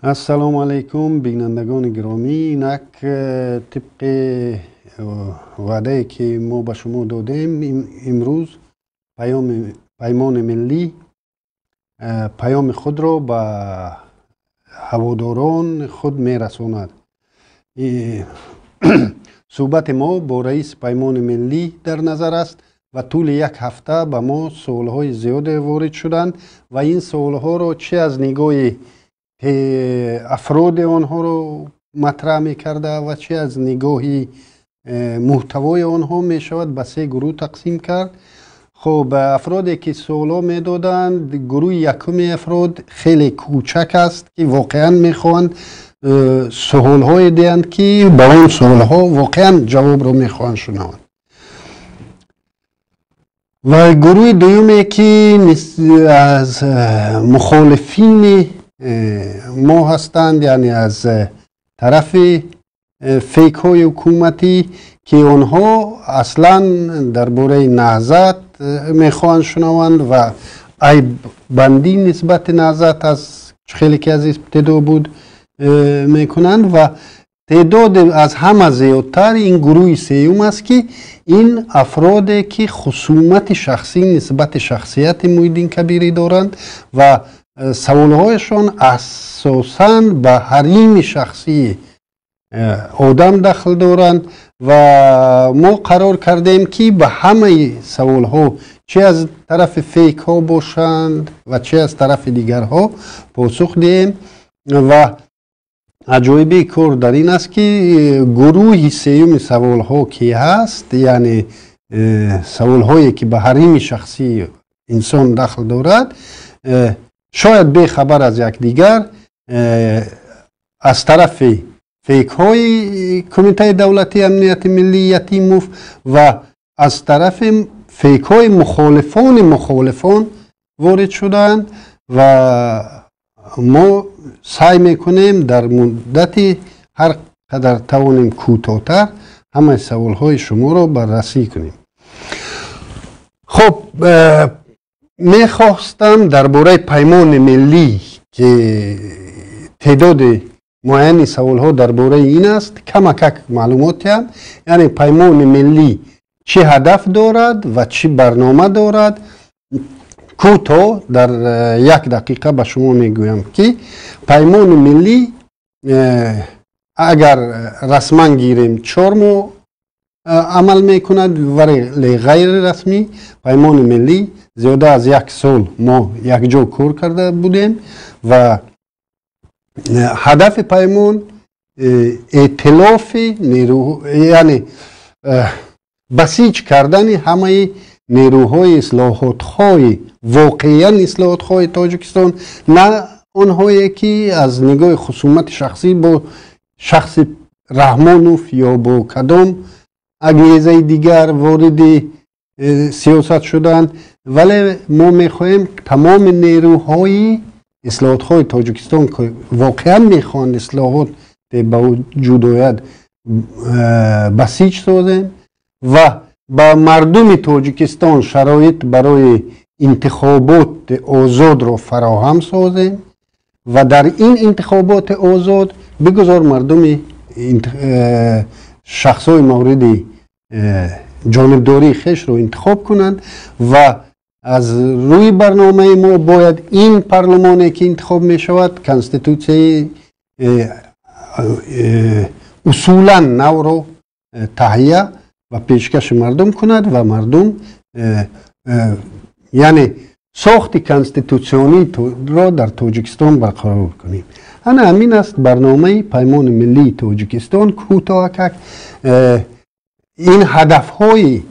Ассалому алайкум, бинандагони гиромӣ. Инак, тибқи ваъдае, ки мо ба шумо додем, имрӯз Паймони миллӣ паёми худро ба ҳаводорон худ мерасонад. Суҳбати мо бо раиси Паймони миллӣ дар назар аст ва тӯли як ҳафта ба мо суолҳои зиёде ворид шуданд ва ин суолҳоро чи аз нигоҳи афроди онҳоро матраҳ мекарда ва чи аз нигоҳи муҳтавои онҳо мешавад ба се гурӯҳ тақсим кард. Хуб, афроде, ки суолҳо медоданд, гурӯҳи якуми афрод хеле кӯчак аст, ки воқеан мехоҳанд суолҳое диҳанд, ки ба он суолҳо воқеан ҷавобро мехоҳанд шунаванд, ва гурӯҳи дуюме, ки аз мухолифини мо ҳастанд, яъне аз тарафи фейкҳои ҳукуматӣ, ки онҳо аслан дар бораи Наҳзат мехоҳанд шунаванд ва айббандӣ нисбати Наҳзат аз хеле ки аз ибтидо буд мекунанд. Ва теъдоди аз ҳама зиёдтар ин гурӯҳи сеюм аст, ки ин афроде, ки хусумати шахсӣ нисбати шахсияти Муҳиддин Кабирӣ доранд ва саволҳояшон асосан ба ҳарими шахсии одам дахл доранд. Ва мо қарор кардем, ки ба ҳамаи саволҳо, чи аз тарафи фейкҳо бошанд ва чи аз тарафи дигарҳо, посух диҳем. Ва аҷоибии кор дар ин аст, ки гурӯҳи сеюми саволҳо, ки ҳаст, яъне саволҳое, ки ба ҳарими шахсии инсон дахл дорад, шояд бехабар аз якдигар аз тарафи фейкҳои Кумитаи давлатии амнияти миллии Ятимов ва аз тарафи фейкҳои мухолифони мухолифон ворид шудаанд. Ва мо саъй мекунем дар муддати ҳар қадар тавонем кӯтоҳтар ҳамаи саволҳои шуморо баррасӣ кунем. Хуб, мехостам дар бораи Паймони миллӣ, ки теъдоди муайяни саволҳо дар бораи ин аст, камакак маълумот диҳам, яъне Паймони миллӣ чӣ ҳадаф дорад ва чӣ барнома дорад. Кӯтоҳ дар як дақиқа ба шумо мегӯям, ки Паймони миллӣ, агар расман гирем, 4 моҳ амал мекунад, вале ғайрирасмӣ Паймони миллӣ зиёда аз як сол мо якҷо кор карда будем. Ва ҳадафи паймон эътилофи нерӯ, яъне басиҷ кардани ҳамаи нерӯҳои ислоҳотхоҳи, воқеан ислоҳотхоҳи Тоҷикистон, на онҳое, ки аз нигоҳи хусумати шахсӣ бо шахси Раҳмонов ё бо кадом ангезаи дигар вориди сиёсат шуданд, вале мо мехоҳем тамоми нерӯҳои ислоҳотхоҳи Тоҷикистон, ки воқеан мехоҳанд ислоҳот ба вуҷуд ояд, басиҷ созем ва ба мардуми Тоҷикистон шароит барои интихоботи озодро фароҳам созем ва дар ин интихоботи озод бигузор мардуми шахсҳои мавриди ҷонибдории хешро интихоб кунанд. Ва аз рӯи барномаи мо бояд ин парлумоне, ки интихоб мешавад, конститутсияи усулан навро таҳия ва пешкаши мардум кунад ва мардум, яъне сохти конститутсиониро дар Тоҷикистон барқарор кунем. Ана ҳамин аст барномаи Паймони миллии Тоҷикистон. Кӯтоҳакак, ин ҳадафҳои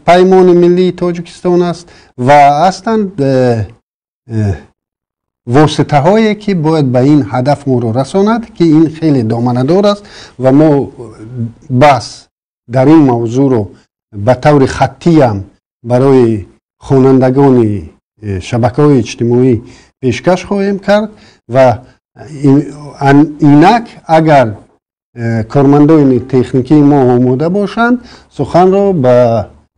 Паймони миллии Тоҷикистон аст ва ҳастанд воситаҳое, ки бояд ба ин ҳадаф моро расонад, ки ин хеле доманадор аст ва мо бас дар ин мавзӯъро ба таври хаттиам барои хонандагони шабакаҳои иҷтимоӣ пешкаш хоҳем кард. Ва инак, агар кормандони техникии мо омода бошанд, суханро ба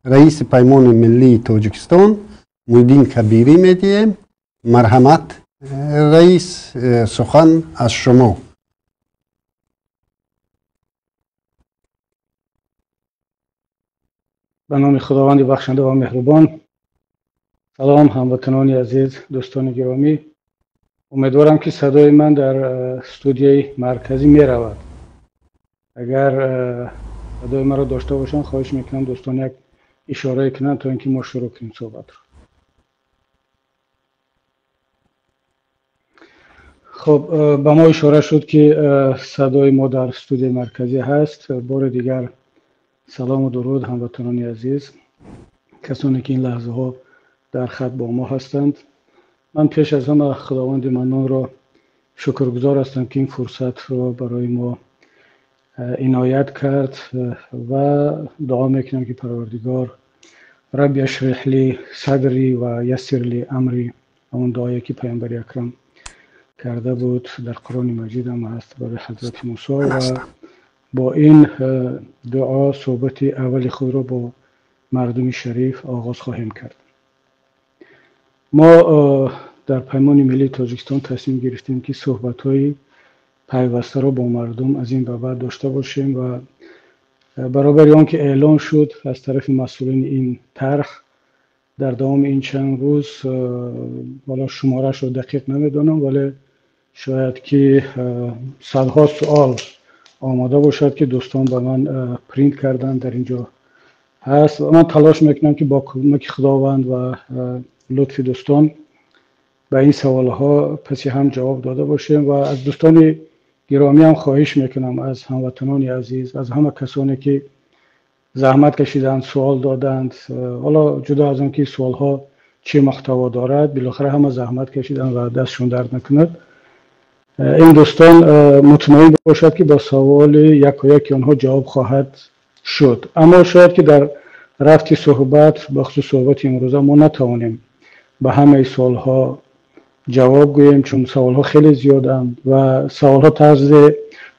раиси Паймони миллии Тоҷикистон Муҳиддин Кабирӣ медиҳем. Марҳамат. رئیس، سخن از شما. به نام خداوند بخشنده و مهربان. سلام هموطنان عزیز، دوستان گرامی. امیدوارم که صدای من در استودیوی مرکزی می رود. اگر صدای مرا داشته باشند خواهش میکنم دوستان یک اشاره کنند تا اینکه ما شروع کنیم صحبت رو. خب، به ما اشاره شد که صدای ما در استودیوی مرکزی هست. بار دیگر سلام و درود هموطنان عزیز، کسانی که این لحظه ها در خط با ما هستند. من پیش از همه خداوند منان را شکرگزار هستم که این فرصت را برای ما عنایت کرد و دعا میکنم که پروردگار رب یشرح لی صدری و یسر لی امری، اون دعایی که پیامبر اکرم کرده بود در قرآن مجید هم هست برای حضرت موسی، و با این دعا صحبت اول خود را با مردم شریف آغاز خواهیم کرد. ما در پیمان ملی تاجیکستان تصمیم گرفتیم که صحبت‌های پیوسته را با مردم از این به بعد داشته باشیم و برابر آن که اعلان شد از طرف مسئولین این طرح در دوام این چند روز، حالا شمارش رو دقیق نمیدانم ولی شاید که صدها سوال آماده باشد که دوستان به من پرینت کردن در اینجا هست. من تلاش میکنم که با کمک خداوند و لطف دوستان به این سوالها پسی هم جواب داده باشیم و از دوستان گرامی هم خواهش میکنم، از هموطنان عزیز، از همه کسانی که زحمت کشیدند، سوال دادند، حالا جدا از آن که سوالها چه محتوا دارد، بالاخره همه زحمت کشیدند و دستشون درد نکند. این دوستان مطمئن باشد که با سوال یک و یک آنها جواب خواهد شد. اما شاید که در رفت صحبت، بخصوص صحبت امروزه، ما نتوانیم به همه سوالها جواب گوییم چون سوالها خیلی زیادند و سوالها طرز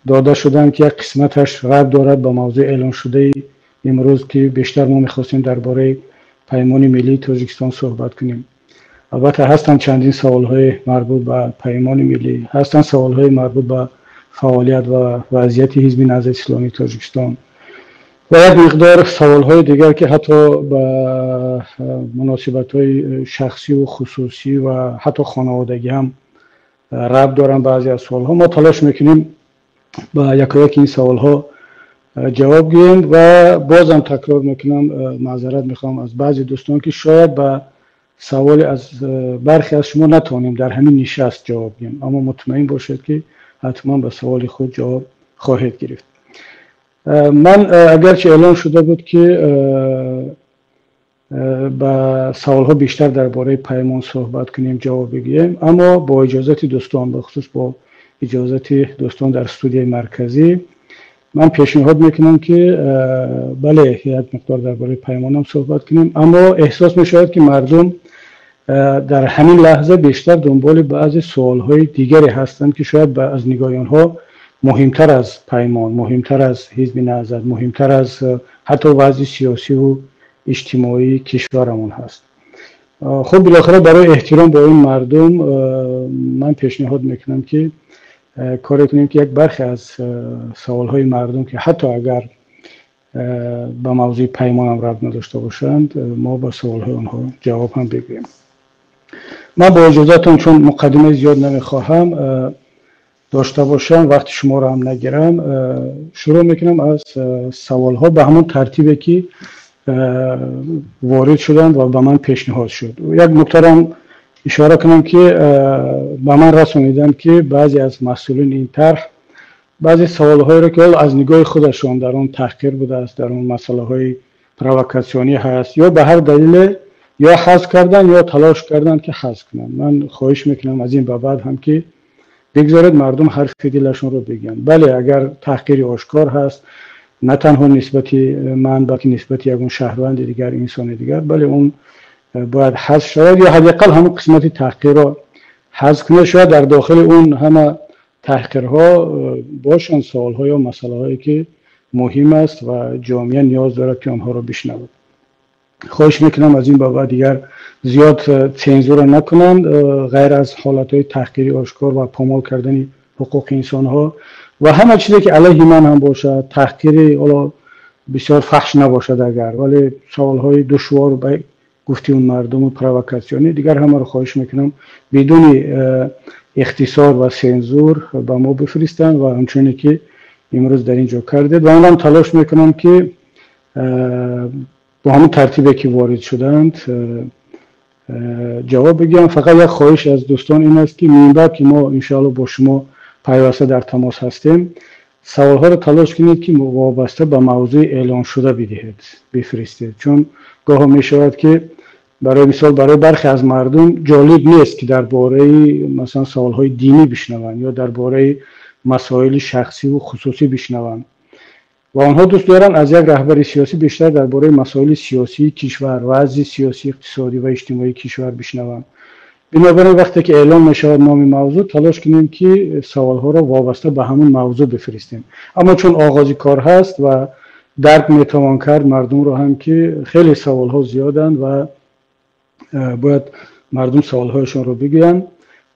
داده شدند که یک قسمتش ربط دارد به موضوع اعلان شده امروز که بیشتر ما میخواستیم درباره پیمان ملی تاجیکستان صحبت کنیم. البته هستند چندین سوالهای مربوط به پیمان ملی، هستند سوالهای مربوط به فعالیت و وضعیت حزب نهضت اسلامی تاجیکستان و یک مقدار سوالهای دیگر که حتی به مناسبت‌های شخصی و خصوصی و حتی خانوادگی هم ربط دارن بعضی از سوالها. ما تلاش میکنیم با یکایک این سوالها جواب گوییم و بازم تکرار میکنم، معذرت میخوام از بعضی دوستان که شاید به سوال از برخی از شما نتوانیم در همین نشست جواب گوییم، اما مطمئن باشید که حتما به سوال خود جواب خواهید گرفت. من اگرچه اعلان شده بود که به سوالها بیشتر درباره پیمان صحبت کنیم، جواب بگیریم، اما با اجازت دوستان، به خصوص با اجازت دوستان در استودیوی مرکزی، من پیشنهاد میکنم که بله یک مقدار درباره پیمان هم صحبت کنیم، اما احساس میشود که مردم در همین لحظه بیشتر دنبال بعضی سوالهای دیگری هستند که شاید از نگاه آنها مهمتر از پیمان، مهمتر از حزب نهضت، مهمتر از حتی وضع سیاسی و اجتماعی کشورمون هست. خب بالاخره برای احترام با این مردم من پیشنهاد میکنم که کاری کنیم که یک برخی از سوالهای مردم که حتی اگر به موضوع پیمان هم ربط نداشته باشند، ما با سوالهای آنها جواب هم بگوییم. من با اجازهتون چون مقدمه زیاد نمیخواهم داشته باشم، وقت شما رو هم نگیرم، شروع میکنم از سوالها به همون ترتیبی که وارد شدند و به من پیشنهاد شد. یک نکته هم اشاره کنم که به من رسانیدند که بعضی از مسئولین این طرح بعضی سوالهایی رو که از نگاه خودشان در اون تحقیر بوده است، در اون مسئله های پرووکاسیونی هست، یا به هر دلیل یا حذف کردن یا تلاش کردن که حذف کنن. من خواهش میکنم از این به بعد هم که بگذارید مردم حرف دلشون رو بگن. بله اگر تحقیر آشکار هست، نه تنها نسبت من بلکه نسبت یک شهروند دیگر، انسان دیگر، بله اون باید حذف شود یا حداقل همون قسمت تحقیر رو حذف کنه. شاید در داخل اون همه تحقیرها باشن سوال‌ها یا مسئله هایی که مهم است و جامعه نیاز دارد که آنها رو بشنود. Хоҳиш мекунам, аз ин ба баъд дигар зиёд цензура накунанд, ғайр аз ҳолатҳои таҳқири ошкор ва помол кардани ҳуқуқи инсонҳо ва ҳама чизе ки алайҳи ман ҳам бошад, таҳқири ҳоло бисёр фаҳш набошад агар, вале саволҳои душвор ба гуфти он мардуму провокатсионӣ, дигар ҳамаро хоҳиш мекунам бидуни ихтисор ва сензур ба мо бифиристанд ва ҳамчуне ки имрӯз дар ин ҷо кардед. Ва манам талош мекунам, ки бо ҳамон тартибе ки ворид шуданд, ҷавоб бигӯям. Фақат як хоҳиш аз дӯстон ин аст, ки минбаъд ки мо иншоалло бо шумо пайваста дар тамос ҳастем, саволҳоро талош кунед, ки вобаста ба мавзӯи эълоншуда бидиҳед, бифиристед, чун гоҳо мешавад, ки барои мисол барои бархе аз мардум ҷолиб нест, ки дар бораи масалан саволҳои динӣ бишнаванд ё дар бораи масоили шахсиву хусусӣ бишнаванд ва онҳо дӯст доранд аз як раҳбари сиёсӣ бештар дар бораи масоили сиёсии кишвар, вазъи сиёсӣ, иқтисодӣ ва иҷтимоии кишвар бишнаванд. Бинобар ин вақте ки эълон мешавад номи мавзӯъ, талош кунем, ки саволҳоро вобаста ба ҳамон мавзӯъ бифиристем. Аммо чун оғози кор ҳаст ва дарк метавон кард мардумро ҳам, ки хеле саволҳо зиёданд ва бояд мардум саволҳояшонро бигӯянд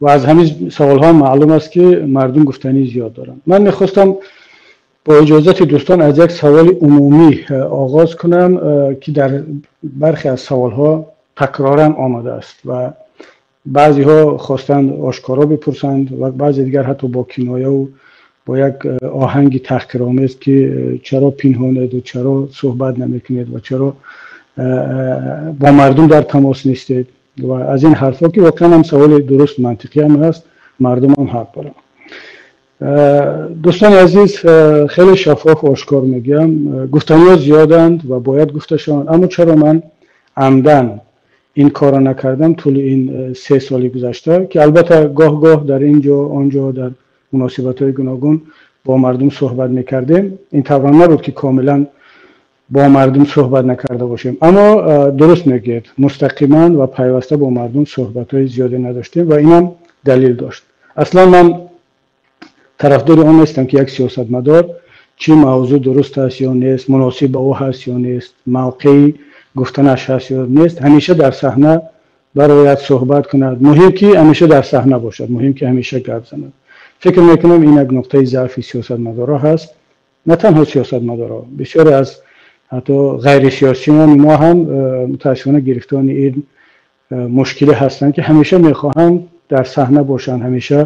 ва аз ҳамин саволҳо маълум аст, ки мардум гуфтании зиёд доранд. Ман мехостам бо иҷозати дӯстон аз як саволи умумӣ оғоз кунам, ки дар бархе аз саволҳо такроран омадааст ва баъзеҳо хостанд ошкоро бипурсанд ва баъзе дигар ҳатто бо кинояву бо як оҳанги таҳқиромез, ки чаро пинҳонеду чаро суҳбат намекунед ва чаро бо мардум дар тамос нестед ва аз ин ҳарфҳо, ки воқеан ҳам саволи дуруст, мантиқӣ ҳам ҳаст, мардум ҳам ҳақ доранд. Дӯстони азиз, хеле шаффоф, ошкор мегӯям, гуфтаниҳо зиёданд ва бояд гуфта шаванд, аммо чаро ман амдан ин корро накардам тӯли ин 3 соли гузашта, ки албатта гоҳ-гоҳ дар ин ҷо, он ҷо, дар муносибатҳои гуногун бо мардум суҳбат мекардем, ин тавран набуд, ки комилан бо мардум суҳбат накарда бошем, аммо дуруст мегӯед, мустақиман ва пайваста бо мардум суҳбатҳои зиёде надоштем ва инам далел дошт. Аслан ман тарафдори он нестам, ки як сиёсатмадор, чӣ мавзӯъ дуруст аст ё нест, муносиб ба ӯ ҳаст ё нест, мавқеи гуфтанаш ҳаст ё нест, ҳамеша дар саҳна барояд, суҳбат кунад. Муҳим ки ҳамеша дар саҳна бошад, муҳим ки ҳамеша гап занад. Фикр мекунам, ин як нуқтаи заъфи сиёсатмадорҳо ҳаст. На танҳо сиёсатмадорҳо, бисёре аз ҳатто ғайрисиёсиёни мо ҳам мутаассифона гирифтори ин мушкилӣ ҳастанд, ки ҳамеша мехоҳанд дар саҳна бошанд, ҳамеша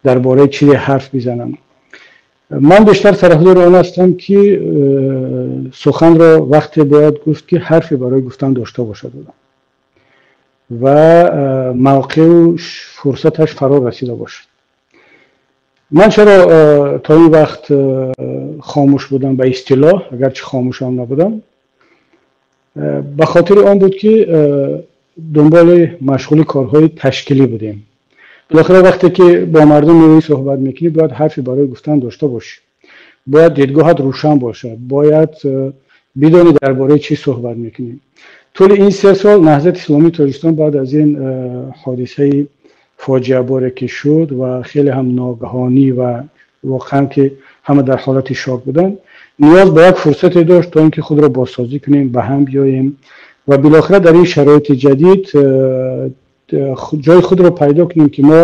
дар бораи чизе ҳарф бизананд. Ман бештар тарафдори он ҳастам, ки суханро вақте бояд гуфт, ки ҳарфе барои гуфтан дошта бошад одам ва мавқеу фурсаташ фаро расида бошад. Ман чаро то ин вақт хомӯш будам, ба истилоҳ, агарчи хомӯшам набудам? Ба хотири он буд, ки дунболи машғули корҳои ташкилӣ будем. Билохира вақте ки бо мардум мерӯӣ, суҳбат мекунӣ, бояд ҳарфе барои гуфтан дошта бошӣ, бояд дидгоҳат рӯшан бошад, бояд бидонӣ дар бораи чӣ суҳбат мекунӣ. Тӯли ин 3 сол Наҳзати Исломии Тоҷикистон баъд аз ин ҳодисаи фоҷиаборе ки шуд ва хеле ҳам ногаҳонӣ ва воқеан ки ҳама дар ҳолати шок буданд, ниёз ба як фурсате дошт, то ин ки худро бозсозӣ кунем, ба ҳам биёем ва билохира дар ин шароити ҷадид ҷои худро пайдо кунем, ки мо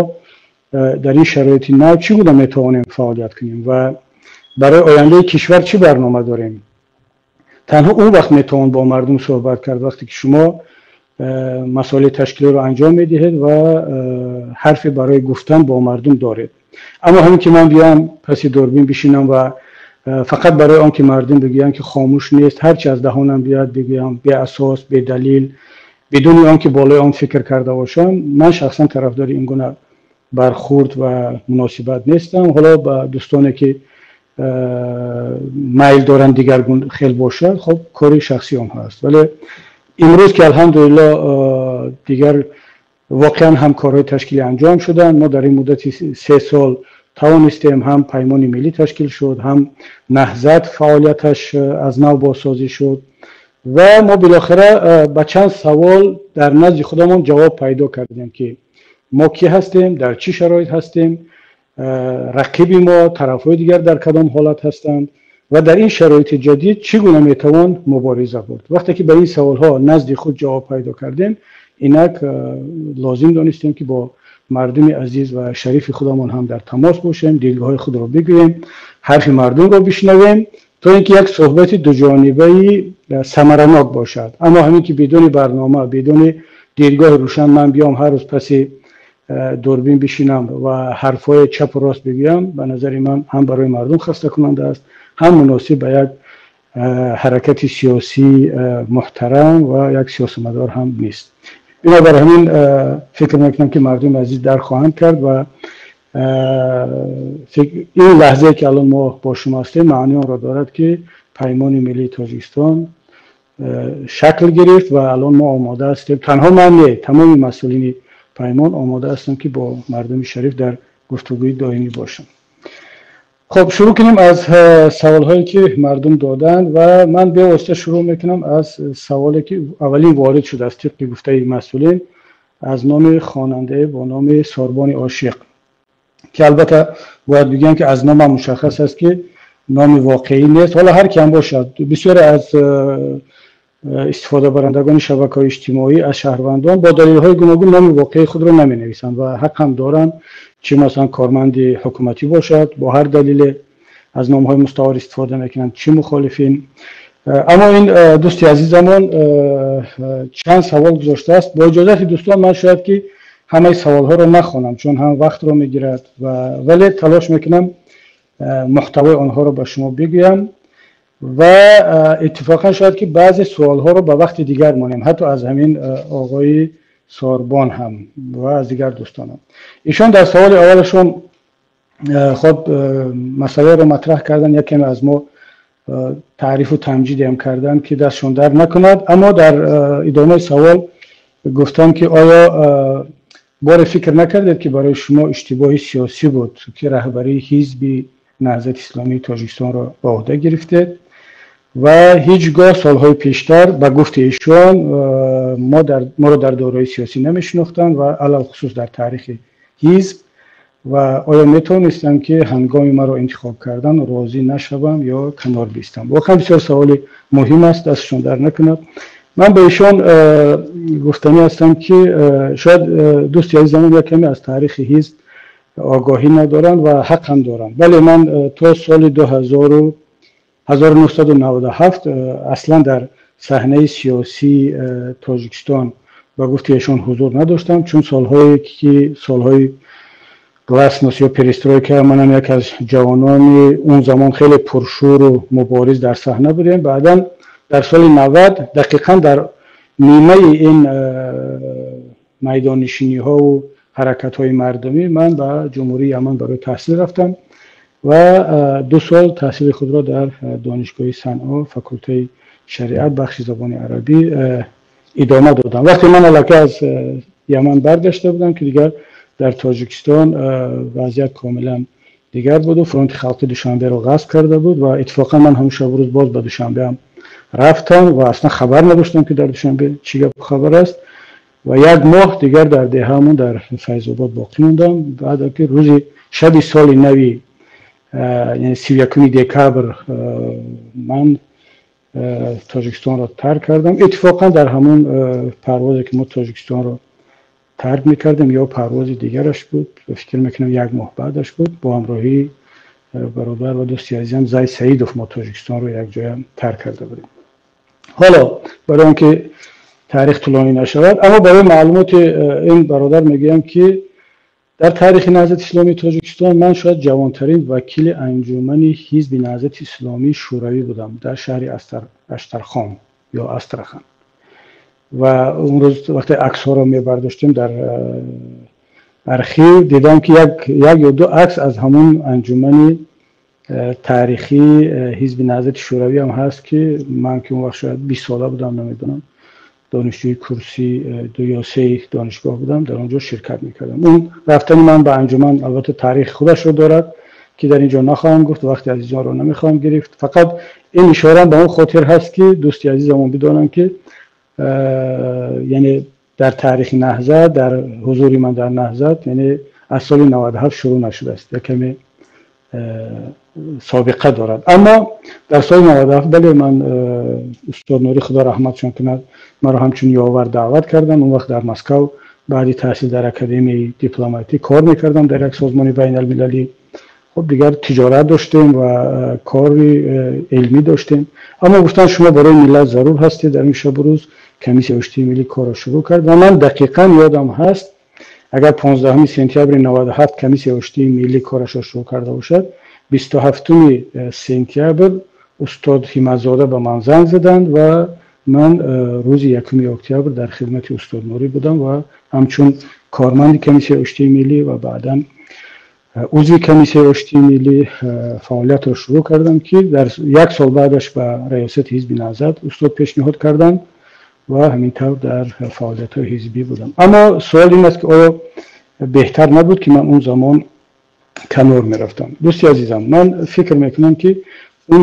дар ин шароити нав чӣ гуна метавонем фаъолият кунем ва барои ояндаи кишвар чӣ барнома дорем. Танҳо он вақт метавон бо мардум суҳбат кард, вақте ки шумо масоили ташкилиро анҷом медиҳед ва ҳарфе барои гуфтан бо мардум доред. Аммо ҳамин ки ман биём, паси дурбин бишинам ва фақат барои он ки мардум бигӯянд, ки хомӯш нест, ҳарчи аз даҳонам биёяд бигӯям, беасос, бедалил, бидуни он ки болои он фикр карда бошам, ман шахсан тарафдори ин гуна бархурд ва муносибат нестам. Ҳоло ба дӯстоне ки майл доранд дигаргун хел бошад, хоб, кори шахсии онҳо аст. Вале имрӯз ки алҳамдулилло дигар воқеан ҳам корҳои ташкилӣ анҷом шуданд, мо дар ин муддати 3 сол тавонистем, ҳам Паймони Миллӣ ташкил шуд, ҳам Наҳзат фаъолияташ аз нав бозсозӣ шуд ва мо билохира ба чанд савол дар назди худамон ҷавоб пайдо кардем, ки мо кӣ ҳастем, дар чӣ шароит ҳастем, рақиби мо, тарафҳои дигар дар кадом ҳолат ҳастанд. ва дар ин шароити ҷадид чӣ гуна метавон мубориза бурд? Вақте ки ба ин саволҳо назди худ ҷавоб пайдо кардем, инак лозим донистем, ки бо мардуми азиз ва шарифи худамон ҳам дар тамос бошем, дидгоҳҳои худро бигӯем, ҳарфи мардумро бишнавем, то ин ки як суҳбати дуҷонибаи самаранок бошад. Аммо ҳамин ки бидуни барнома, бидуни дидгоҳи рӯшан ман биём ҳар рӯз паси дурбин бишинам ва ҳарфҳои чапу рост бигӯям, ба назари ман ҳам барои мардум хастакунанда аст, ҳам муносиб ба як ҳаракати сиёсии муҳтарам ва як сиёсатмадор ҳам нест. Бинобар ҳамин фикр мекунам, ки мардуми азиз дарк хоҳанд кард ва ин лаҳзае, ки алон мо бо шумо ҳастем, маънии онро дорад, ки Паймони миллии Тоҷикистон шакл гирифт ва алон мо омода ҳастем, танҳо ман не, тамоми масъулини Паймон омода ҳастем, ки бо мардуми шариф дар гуфтугӯи доимӣ бошем. Хуб, шурӯъ кунем аз саволҳое, ки мардум доданд, ва ман бевосита шурӯъ мекунам аз саволе, ки аввалин ворид шудааст, тибқи гуфтаи масъулин, аз номи хонандае бо номи Сорбони Ошиқ, ки албатта бояд бигӯям, ки аз номам мушаххас аст, ки номи воқеӣ нест. Ҳоло ҳар ки ҳам бошад, бисёре аз истифодабарандагони шабакаҳои иҷтимоӣ, аз шаҳрвандон бо далелҳои гуногун номи воқеии худро наменависанд ва ҳақ ҳам доранд, чӣ масалан корманди ҳукуматӣ бошад, бо ҳар далеле аз номҳои мустаор истифода мекунанд, чӣ мухолифин. Аммо ин дӯсти азизамон чанд савол гузоштааст. Бо иҷозати дӯстон, ман шояд ки ҳамаи саволҳоро нахонам, чун ҳам вақтро мегирад, вале талош мекунам муҳтавои онҳоро ба шумо бигӯям ва иттифоқан шояд ки баъзе суолҳоро ба вақти дигар монем, ҳатто аз ҳамин оғои Сорбон ҳам ва аз дигар дӯстонам. Ишон дар саволи аввалашон хоб масъаларо матраҳ кардан, як каме аз мо таърифу тамҷидам карданд, ки дастшон дард накунад, аммо дар идомаи савол гуфтанд, ки оё боре фикр накардед, ки барои шумо иштибоҳи сиёсӣ буд, ки раҳбарии Ҳизби Наҳзати Исломии Тоҷикистонро ба уҳда гирифтед, ва ҳеҷ гоҳ солҳои пештар, ба гуфти эшон, моро дар доираҳои сиёсӣ намешинохтанд ва алалхусус дар таърихи ҳизб, ва оё метавонистам, ки ҳангоми маро интихоб кардан розӣ нашавам ё канор бистам? Воқеан бисёр саволи муҳим аст, дастшон дард накунад. Ман ба эшон гуфтанӣ ҳастам, ки шояд дӯсти азизамон як каме аз таърихи ҳизб огоҳӣ надоранд ва ҳақ ҳам доранд. Бале, ман то соли 1997 аслан дар саҳнаи сиёсии Тоҷикистон, ба гуфти эшон, ҳузур надоштам, чун солҳое ки солҳои гласност ё перестройка, манам як аз ҷавонони он замон хеле пуршӯру мубориз дар саҳна будем. Баъдан дар соли 90, дақиқан дар нимаи ин майдоннишиниҳову ҳаракатҳои мардумӣ, ман ба Ҷумҳурии Яман барои таҳсил рафтам ва 2 сол таҳсили худро дар Донишгоҳи Санъо, факултаи шариат, бахши забони арабӣ идома додам. Вақте ман аллакай аз Яман баргашта будам, ки дигар дар Тоҷикистон вазъият комилан дигар буду Фронти халқи Душанберо ғасб карда буд, ва иттифоқан ман ҳамун шабу рӯз боз ба Душанбеам рафтам ва аслан хабар надоштам, ки дар Душанбе чӣ гапу хабар аст, ва як моҳ дигар дар деҳаамон, дар Файзобод боқӣ мондам. Баъд ки рӯзи шаби соли нави, яъне 31 декабр, ман Тоҷикистонро тарк кардам. Иттифоқан дар ҳамон парвозе, ки мо Тоҷикистонро тарк мекардем ё парвози дигараш буд, фикр мекунам, як моҳ баъдаш буд, бо ҳамроҳии бародар ва дӯсти азизам Зайд Саидов мо Тоҷикистонро якҷоя тарк карда будем. Ҳоло барои он ки таърих тӯлонӣ нашавад, аммо барои маълумоти ин бародар мегӯям, ки дар таърихи Наҳзати Исломии Тоҷикистон ман шояд ҷавонтарин вакили анҷумани Ҳизби Наҳзати Исломии Шӯравӣ будам дар шаҳри Аштархон ё Астрахан. Ва он рӯз вақте аксҳоро мебардоштем дар архив, дидам, ки як ё ду акс аз ҳамон анҷумани таърихии Ҳизби Наҳзати Шӯравӣ ҳам ҳаст, ки ман, ки он вақт шояд 20 сола будам, намедонам, донишҷӯи курси ду ё сеи донишгоҳ будам, дар он ҷо ширкат мекардам. Он рафтани ман ба анҷуман албатта таърихи худашро дорад, ки дар ин ҷо нахоҳам гуфт, вақти азизонро намехоҳам гирифт. Фақат ин ишораам ба он хотир ҳаст, ки дӯсти азизамон бидонанд, ки яъне дар таърихи Наҳзат, дар ҳузури ман дар Наҳзат, яъне аз соли 97 шурӯъ нашудааст, як каме Собиқа дорад. Аммо дар соли 97, бале, ман устод Нурӣ, худо раҳматшон кунад, маро ҳамчун ёвар даъват карданд. Он вақт дар Москав баъди таҳсил дар Академияи дипломатӣ кор мекардам дар як созмони байналмилалӣ. Хуб, дигар тиҷорат доштем ва кори илмӣ доштем, аммо гуфтанд, шумо барои миллат зарур ҳастед. Дар ин шабу рӯз Комиссияи оштии миллӣ корро шурӯъ кард ва ман дақиқан ёдам ҳаст, агар 15 сентябри 97 Комиссияи оштии миллӣ корашро шурӯъ карда бошад, 27 сентябр устод Ҳимматзода ба ман занг заданд ва ман рӯзи 1 октябр дар хидмати устод Нурӣ будам ва ҳамчун корманди Комиссияи оштии миллӣ ва баъдан узви Комиссияи оштии миллӣ фаъолиятро шурӯъ кардам, ки дар як сол баъдаш ба раёсати ҳизби Наҳзат устод пешниҳод карданд ва ҳамин тавр дар фаъолиятҳои ҳизбӣ будам. Аммо суол ин аст, ки оё беҳтар набуд, ки ман он замон канор мерафтам? Дӯсти азизам, ман фикр мекунам, ки он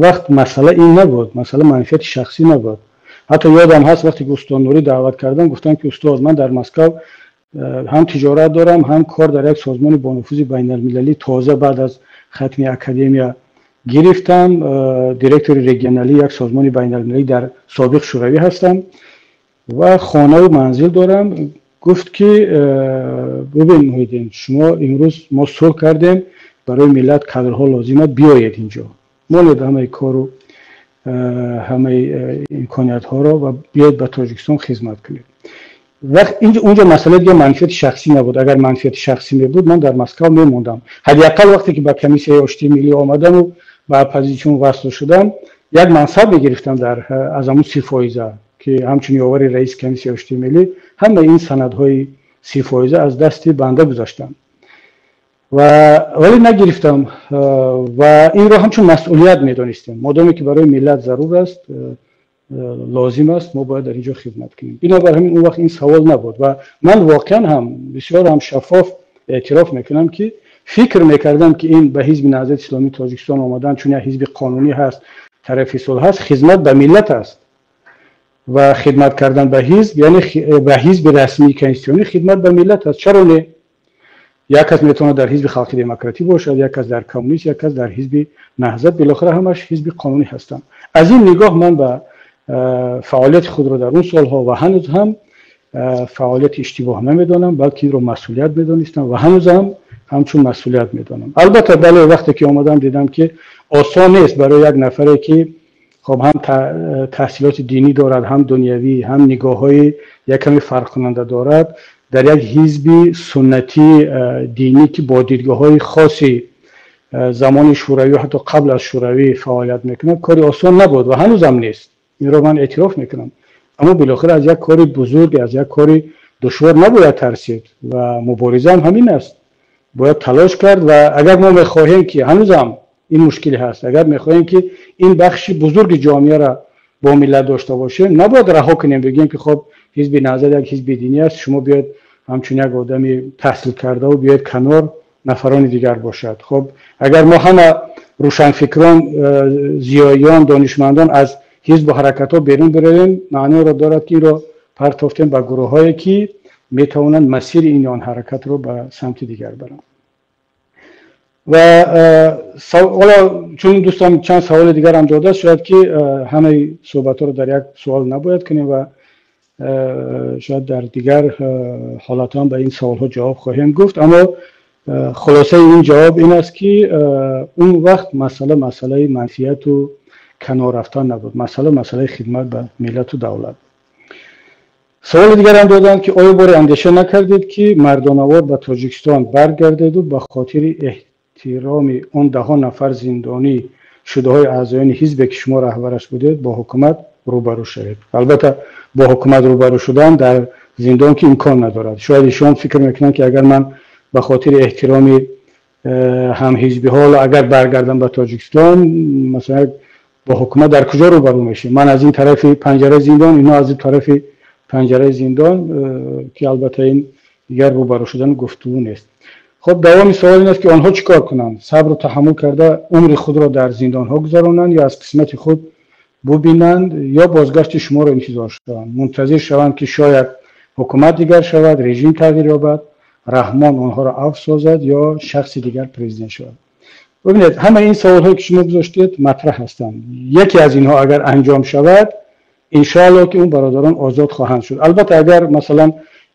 вақт масъала ин набуд, масъала манфиати шахсӣ набуд. Ҳатто ёдам ҳаст, вақте ки устод Нурӣ даъват кардам, гуфтам, ки устод, ман дар Москав ҳам тиҷорат дорам, ҳам кор дар як созмони бонуфузи байналмилалӣ тоза баъд аз хатми академия гирифтам, директори регионалии як созмони байналмилалӣ дар собиқ Шӯравӣ ҳастам ва хонаву манзил дорам. Гуфт, ки бубин, Муҳиддин, шумо имрӯз мо сулҳ кардем, барои миллат кадрҳо лозим аст, биёед инҷо, монед ҳамаи кору ҳамаи имкониятҳоро ва биёед ба Тоҷикистон хизмат кунед. Вақт унҷо масъала дига манфиати шахсӣ набуд. Агар манфиати шахсӣ мебуд, ман дар Москав мемондам. Ҳадди ақал вақте ки ба Комиссияи оштии миллӣ омадаму ба оппозитсион васл шудам, як мансаб мегирифтам дар аз ҳамун 30 фоиза, ки ҳамчун ёвари раиси Комиссияи оштии миллӣ ҳамаи ин санадҳои 30 фоиза аз дасти банда гузаштанд ва вале нагирифтам ва инро ҳамчун масъулият медонистем. Модоме ки барои миллат зарур аст, лозим аст, мо бояд дар ин ҷо хидмат кунем. Бинобар ҳамин он вақт ин савол набуд ва ман воқеан ҳам бисёр ҳам шаффоф эътироф мекунам, ки фикр мекардам, ки ин ба ҳизби Наҳзати Исломии Тоҷикистон омадан, чун як ҳизби қонунӣ ҳаст, тарафи сулҳ ҳаст, хизмат ба миллат аст ва хидмат кардан ба ҳизб, яъне ба ҳизби расмии конститутсионӣ хидмат ба миллат аст. Чаро не? Як кас метавонад дар ҳизби Халқи Демократӣ бошад, як кас дар коммунист, як кас дар ҳизби Наҳзат, билохира ҳамаш ҳизби қонунӣ ҳастанд. Аз ин нигоҳ ман ба фаъолияти худро дар он солҳо ва ҳанӯз ҳам фаъолияти иштибоҳ намедонам, балки инро масъулият медонистам ва ҳанӯз ҳам ҳамчун масъулият медонам. Албатта, бале, вақте ки омадам, дидам, ки осон нест барои як нафаре, ки хоб ҳам таҳсилоти динӣ дорад, ҳам дунявӣ, ҳам нигоҳҳои яккаме фарқкунанда дорад, дар як ҳизби суннатии динӣ, ки бо дидгоҳҳои хоси замони Шӯравӣ, ҳатто қабл аз Шӯравӣ фаъолият мекунад, кори осон набуд ва ҳанӯзам нест. Инро ман эътироф мекунам. Аммо билохира аз як кори бузург, аз як кори душвор набояд тарсид ва мубориза ҳам ҳамин аст, бояд талош кард. Ва агар мо мехоҳем, ки ҳанӯзам ин мушкиле ҳаст, агар мехоҳем, ки ин бахши бузурги ҷомеаро бо миллат дошта бошем, набояд раҳо кунем, бигӯем, ки хоб, ҳизби Наҳзат як ҳизби динӣ аст, шумо биёед ҳамчун як одами таҳсил кардаву биёед канор, нафарони дигар бошад. Хоб, агар мо ҳама рӯшанфикрон, зиёиён, донишмандон аз ҳизбу ҳаракатҳо берун биравем, маъноро дорад, ки инро партофтем ба гурӯҳҳое, ки метавонанд масири ин ё он ҳаракатро ба самти дигар баранд. Ва ҳоло чун дӯстам чанд саволи дигарам додааст, шояд ки ҳамаи суҳбатҳоро дар як суол набояд кунем ва шояд дар дигар ҳолатҳо ҳам ба ин саволҳо ҷавоб хоҳем гуфт. Аммо хулосаи ин ҷавоб ин аст, ки он вақт масъала масъалаи манфиату канор рафтан набуд, масъала масъалаи хидмат ба миллату давлат. Саволи дигарам доданд, ки оё боре андеша накардед, ки мардонавор ба Тоҷикистон баргардеду ба хотири эҳтироми он даҳо нафар зиндонӣ шудаҳои аъзоёни ҳизбе, ки шумо раҳбараш будед, бо ҳукумат рӯбарӯ шавед? Албатта, бо ҳукумат рӯбарӯ шудан дар зиндон ки имкон надорад. Шояд ишон фикр мекунанд, ки агар ман ба хотири эҳтироми ҳамҳизбиҳо агар баргардам ба Тоҷикистон, масалан, бо ҳукумат дар куҷо рӯбарӯ мешем? Ман аз ин тарафи панҷараи зиндон, инҳо аз ин тарафи панҷараи зиндон, ки албатта ин дигар рӯбарӯ шудан гуфтугӯ нест. Хуб, давоми савол ин аст, ки онҳо чӣ кор кунанд? Сабру таҳаммул карда умри худро дар зиндонҳо гузаронанд ё аз қисмати худ бубинанд, ё бозгашти шуморо интизор шаванд, мунтазир шаванд, ки шояд ҳукумат дигар шавад, режим тағйир ёбад, Раҳмон онҳоро афв созад ё шахси дигар президент шавад? Бубинед, ҳамаи ин саволҳое ки шумо гузоштед матраҳ ҳастанд. Яке аз инҳо агар анҷом шавад, иншоаллоҳ ки он бародарон озод хоҳанд шуд. Албатта агар масалан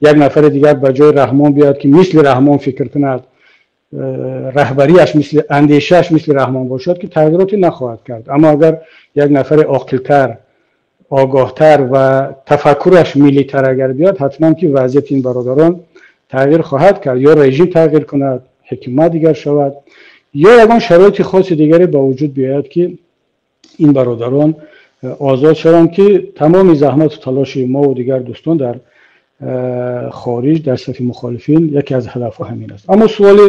як нафари дигар ба ҷои Раҳмон биёяд, ки мисли Раҳмон фикр кунад, раҳбарияш мисли андешааш мисли Раҳмон бошад, ки тағйироте нахоҳад кард. Аммо агар як нафари оқилтар, огоҳтар ва тафаккураш миллитар агар биёяд, ҳатман ки вазъияти ин бародарон тағйир хоҳад кард. Ё режим тағйир кунад, ҳукумат дигар шавад, ё ягон шароити хоси дигаре ба вуҷуд биёяд, ки ин бародарон озод шаванд, ки тамоми заҳмату талоши мо ва дигар дӯстон дар хориҷ, дар сафи мухолифин, яке аз ҳадафҳо ҳамин аст. Аммо суоли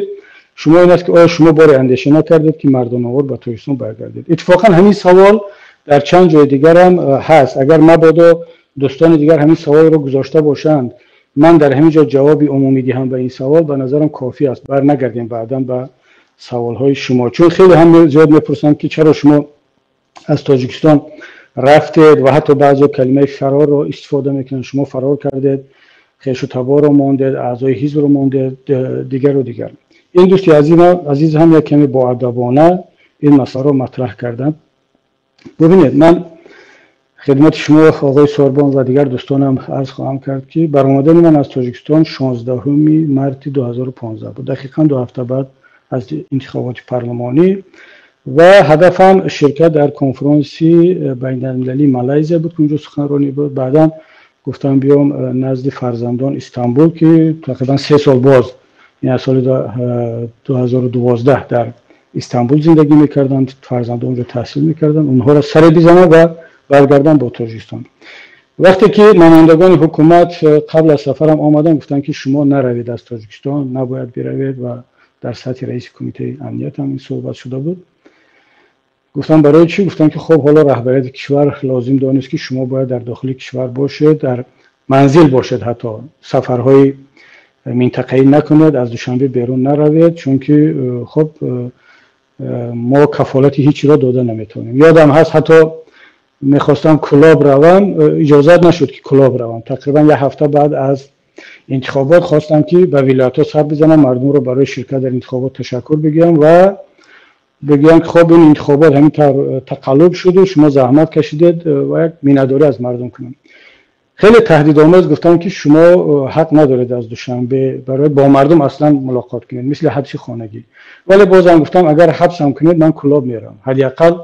шумо ин аст, ки оё шумо боре андеша накардед, ки мардонавор ба Тоҷикистон баргардед? Иттифоқан ҳамин савол дар чанд ҷои дигарам ҳаст. Агар мабодо дӯстони дигар ҳамин саволро гузошта бошанд, ман дар ҳамин ҷо ҷавоби умумӣ диҳам ба ин савол, ба назарам кофӣ аст. Барнагардем баъдан ба саволҳои шумо, чун хеле ҳам зиёд мепурсанд, ки чаро шумо аз Тоҷикистон рафтед ва ҳатто баъзеҳо калимаи фарорро истифода мекунанд. Шумо фарор кардед, хешу таборро мондед, аъзои ҳизбро мондед, дигару дигар. Ин дӯсти азиз ҳам як каме боадабона ин масъаларо матраҳ карданд. Бубинед, ман хидмати шумо, оғои Сорбон ва дигар дӯстонам арз хоҳам кард, ки баромадани ман аз Тоҷикистон 16 марти 2015 буд, дақиқан 2 ҳафта баъд аз интихоботи парлумонӣ, ва ҳадафам ширкат дар конфронси байналмилалии Малайзия буд, ки унҷо суханронӣ буд. Баъдан гуфтам биём назди фарзандон Истанбул, ки тақрибан 3 сол боз, ин аз соли 2012 дар Истанбул зиндагӣ мекарданд, фарзандон онҷо таҳсил мекарданд, онҳоро саре бизанам ва баргардам ба Тоҷикистон. Вақте ки намояндагони ҳукумат қабл аз сафарам омаданд, гуфтанд, ки шумо наравед аз Тоҷикистон, набояд биравед, ва дар сатҳи раиси кумитаи амният ҳам ин суҳбат шуда буд. Гуфтам барои чӣ? Гуфтам, ки хуб, ҳоло раҳбарияти кишвар лозим донист, ки шумо бояд дар дохили кишвар бошед, дар манзил бошед, ҳатто сафарҳои минтақаӣ накунед, аз Душанбе берун наравед, чунки хуб мо кафолати ҳеҷ чиро дода наметавонем. Ёдам ҳаст, ҳатто мехостам Кулоб равам, иҷозат нашуд, ки Кулоб равам. Тақрибан як ҳафта баъд аз интихобот хостам, ки ба вилоятҳо сар бизанам, мардумро барои ширкат дар интихобот ташаккур бигӯям ва бигӯям, ки хоб, ин интихобот ҳамин тавр тақаллуб шуду шумо заҳмат кашидед, ва як миннатдорӣ аз мардум кунам. Хеле таҳдидомез гуфтам, ки шумо ҳақ надоред аз Душанбе барои бо мардум аслан мулоқот кунед, мисли ҳабси хонагӣ. Вале бозам гуфтам, агар ҳабсам кунед, ман Кулоб мерам, ҳадди ақал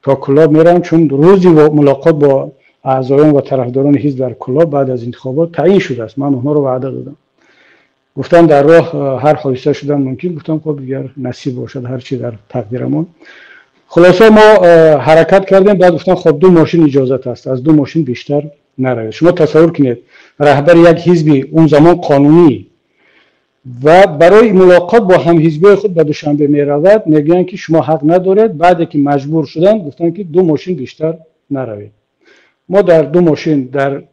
то Кулоб мерам, чун рӯзи мулоқот бо аъзоён ва тарафдорони ҳизб дар Кулоб баъд аз интихобот таъин шудааст, ман онҳоро ваъда додам. Гуфтам, дар роҳ ҳар ҳодиса шудан мумкин. Гуфтам, хоб, дигар насиб бошад, ҳар чи дар тақдирамон. Хулоса, мо ҳаракат кардем. Баъд гуфтам, хоб, 2 мошин иҷозат аст, аз 2 мошин бештар наравед. Шумо тасаввур кунед, раҳбари як ҳизби он замон қонунӣ ва барои мулоқот бо ҳамҳизбиҳои худ ба Душанбе меравад, мегӯянд, ки шумо ҳақ надоред. Баъде ки маҷбур шуданд, гуфтанд, ки 2 мошин бештар наравед. Мо дар 2 мошин дар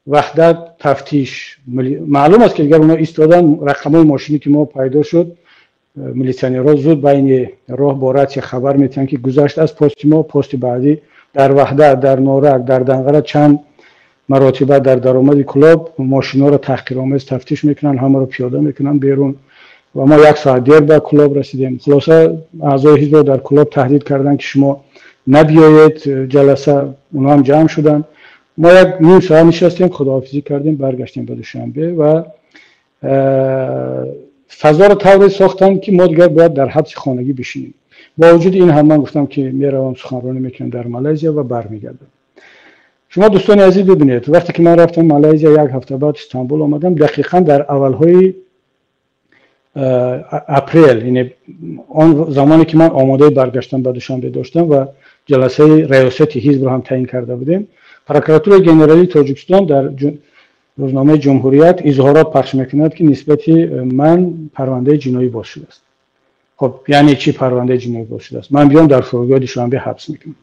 Ваҳдат тафтиш, маълум аст, ки дигар онҳо истодан, рақамҳои мошине ки мо пайдо шуд, милитсионерҳо зуд байни роҳ бо ратсия хабар метиҳанд, ки гузашт аз пости мо, пости баъдӣ. Дар Ваҳдат, дар Норак, дар Данғара чанд маротиба дар даромади Кулоб мошинҳоро таҳқиромез тафтиш мекунанд, ҳамаро пиёда мекунанд берун, ва мо як соат дер ба Кулоб расидем. Хулоса, аъзои ҳизбро дар Кулоб таҳдид карданд, ки шумо набиёед ҷаласа. Онҳо ҳам ҷамъ шуданд. Мо як ним соат нишастем, худоҳофизӣ кардем, баргаштем ба Душанбе ва фазоро тавре сохтанд, ки мо дигар бояд дар ҳабси хонагӣ бишинем. Бо вуҷуди ин ҳам ман гуфтам, ки меравам, суханронӣ мекунам дар Малайзия ва бармегардам. Шумо, дӯстони азиз, бибинед, вақте ки ман рафтам Малайзия, як ҳафта баъд Истанбул омадам. Дақиқан дар аввалҳои апрел, яъне он замоне ки ман омодаи баргаштан ба Душанбе доштам ва ҷаласаи раёсати ҳизбро ҳам таъин карда будем, прокуратураи генералии Тоҷикистон дар рӯзномаи Ҷумҳурият изҳорот пахш мекунад, ки нисбати ман парвандаи ҷиноӣ боз шудааст. Хоб, яъне чӣ парвандаи ҷиноӣ боз шудааст? Ман биём, дар фурудгоҳи Душанбе ҳабс мекунам.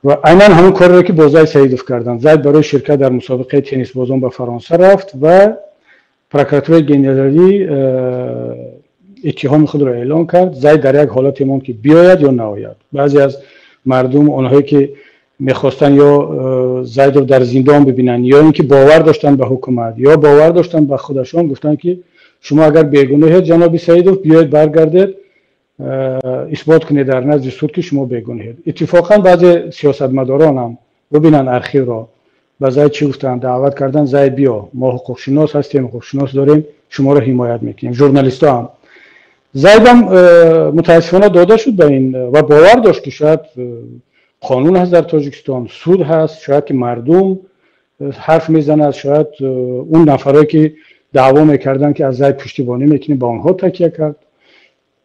Ва айнан ҳамон кореро, ки бо Зайд Саидов карданд. Зайд барои ширкат дар мусобиқаи теннисбозон ба Фаронса рафт ва прокуратураи генералӣ иттиҳоми худро эълон кард. Зайд дар як ҳолате монд, ки биёяд ё наояд. Баъзе аз мардум, онҳое ки мехостанд ё Зайдро дар зиндон бибинанд, ё ин ки бовар доштанд ба ҳукумат, ё бовар доштанд ба худашон, гуфтанд, ки шумо агар бегуноҳед, ҷаноби Саидов, биёед, баргардед. исбот кунед дар назди суд, ки шумо бегуноҳед. Иттифоқан баъзе сиёсатмадорон ҳам бубинанд архивро, ба Зайд чӣ гуфтанд, даъват карданд: Зайд, биё, мо ҳуқуқшинос ҳастем, ҳуқуқшинос дорем, шуморо ҳимоят мекунем. Журналистҳо ҳам. Зайдам мутаассифона дода шуд ба ин ва бовар дошт, ки шояд қонун ҳаст дар Тоҷикистон, суд ҳаст, шояд ки мардум ҳарф мезанад, шояд он нафарое ки даъво мекарданд, ки аз Зайд пуштибонӣ мекунем, ба онҳо такя кард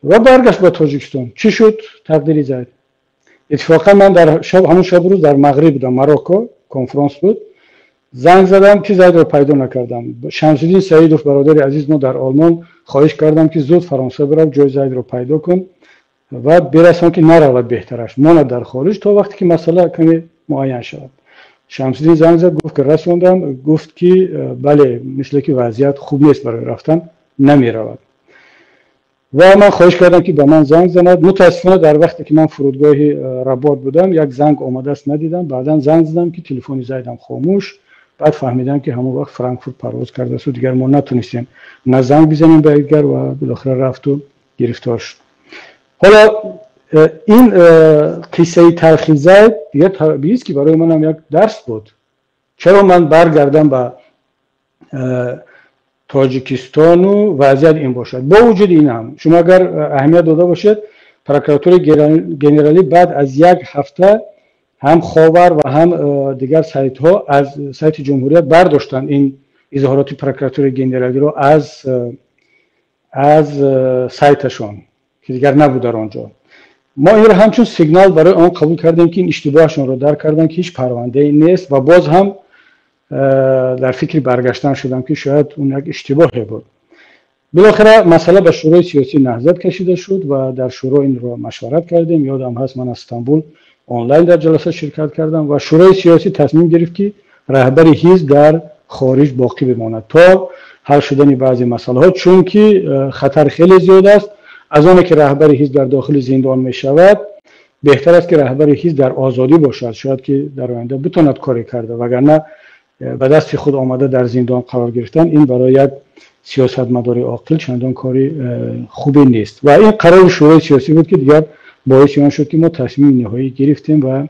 ва баргашт ба Тоҷикистон. Чӣ шуд тақдири Зайд? Иттифоқан ман дар ҳамон шабу рӯз дар Мағриб будам, Марокко конфронс буд. Занг задам, ки Зайдро пайдо накардам. Шамсиддин Саидов, бародари азиз мо дар Олмон, хоҳиш кардам, ки зуд Фаронса бирав, ҷои Зайдро пайдо кун ва бирасон, ки наравад, беҳтараш монад дар хориҷ то вақте ки масъала каме муайян шавад. Шамсиддин занг зад, гуфт ки расондам, гуфт ки бале, мисле ки вазъият хуб нест барои рафтан, намеравад. Ва ман хоҳиш кардам, ки ба ман занг занад. Мутаассифона, дар вақте ки ман фурудгоҳи Работ будам, як занг омадааст, надидам. Баъдан занг задам, ки телефони Зайдам хомӯш. Баъд фаҳмидам, ки ҳамон вақт Франкфурт парвоз кардааст. Дигар мо натонистем на занг бизанем ба якдигар ва билохира рафту гирифтор шуд. Ҳоло ин қиссаи талхи Зайд дигар табиист, ки барои манам як дарс буд. Чаро ман баргардам ба Тоҷикистону вазъият ин бошад? Бо вуҷуди ин ҳам, шумо агар аҳамият дода бошед, прокуратураи генералӣ баъд аз як ҳафта ҳам Ховар ва ҳам дигар сайтҳо аз сайти Ҷумҳурият бардоштанд ин изҳороти прокуратураи генералиро аз сайташон, ки дигар набуд дар он ҷо. Мо инро ҳамчун сигнал барои он қабул кардем, ки ин иштибоҳашонро дарк карданд, ки ҳеҷ парвандае нест, ва боз ҳам дар фикри баргаштан шудам, ки шояд он як иштибоҳе буд. Билохира масъала ба Шӯрои сиёсии Наҳзат кашида шуд ва дар шӯро инро машварат кардем. Ёдам ҳаст, ман аз Стамбул онлайн дар ҷаласа ширкат кардам ва Шӯрои сиёсӣ тасмим гирифт, ки раҳбари ҳизб дар хориҷ боқӣ бимонад то ҳал шудани баъзе масъалаҳо, чунки хатар хеле зиёд аст аз оне ки раҳбари ҳизб дар дохили зиндон мешавад. Беҳтар аст, ки раҳбари ҳизб дар озодӣ бошад, шояд ки дар оянда битонад коре карда, вагарна ба дасти худ омада дар зиндон қарор гирифтан, ин барои як сиёсатмадори оқил чандон кори хубе нест. Ва ин қарори Шӯрои сиёсӣ буд, ки дигар боиси он шуд, ки мо тасмими ниҳоӣ гирифтем ва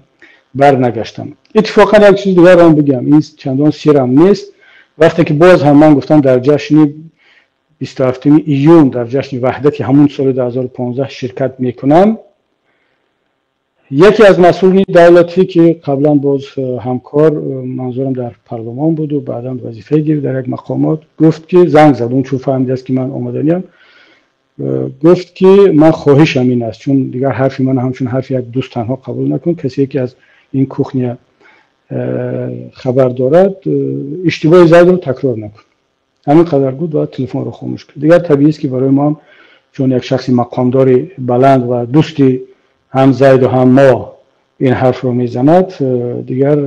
барнагаштам. Иттифоқан як чизи дигарам бигӯям, ин чандон сирам нест. Вақте ки боз ҳам ман гуфтам, дар ҷашни 27 июн, дар ҷашни Ваҳдати ҳамун соли 2015 ширкат мекунам, яке аз масъулини давлатӣ, ки қаблан боз ҳамкор, манзурам, дар парлумон буду баъдан вазифае гирифт дар як мақомот, гуфт ки занг зад, он чун фаҳмидааст, ки ман омаданиям, гуфт ки ман хоҳишам ин аст, чун дигар ҳарфи ман ҳамчун ҳарфи як дӯст танҳо қабул накун, касе ки аз ин кухня хабар дорад, иштибоҳи Зайдро такрор накун. Ҳамин қадар гуфт ва телефонро хомӯш кард. Дигар табиист, ки барои мо ҳам, чун як шахси мақомдори баланд ва дӯсти ҳам Зайду ҳам мо ин ҳарфро мезанад, дигар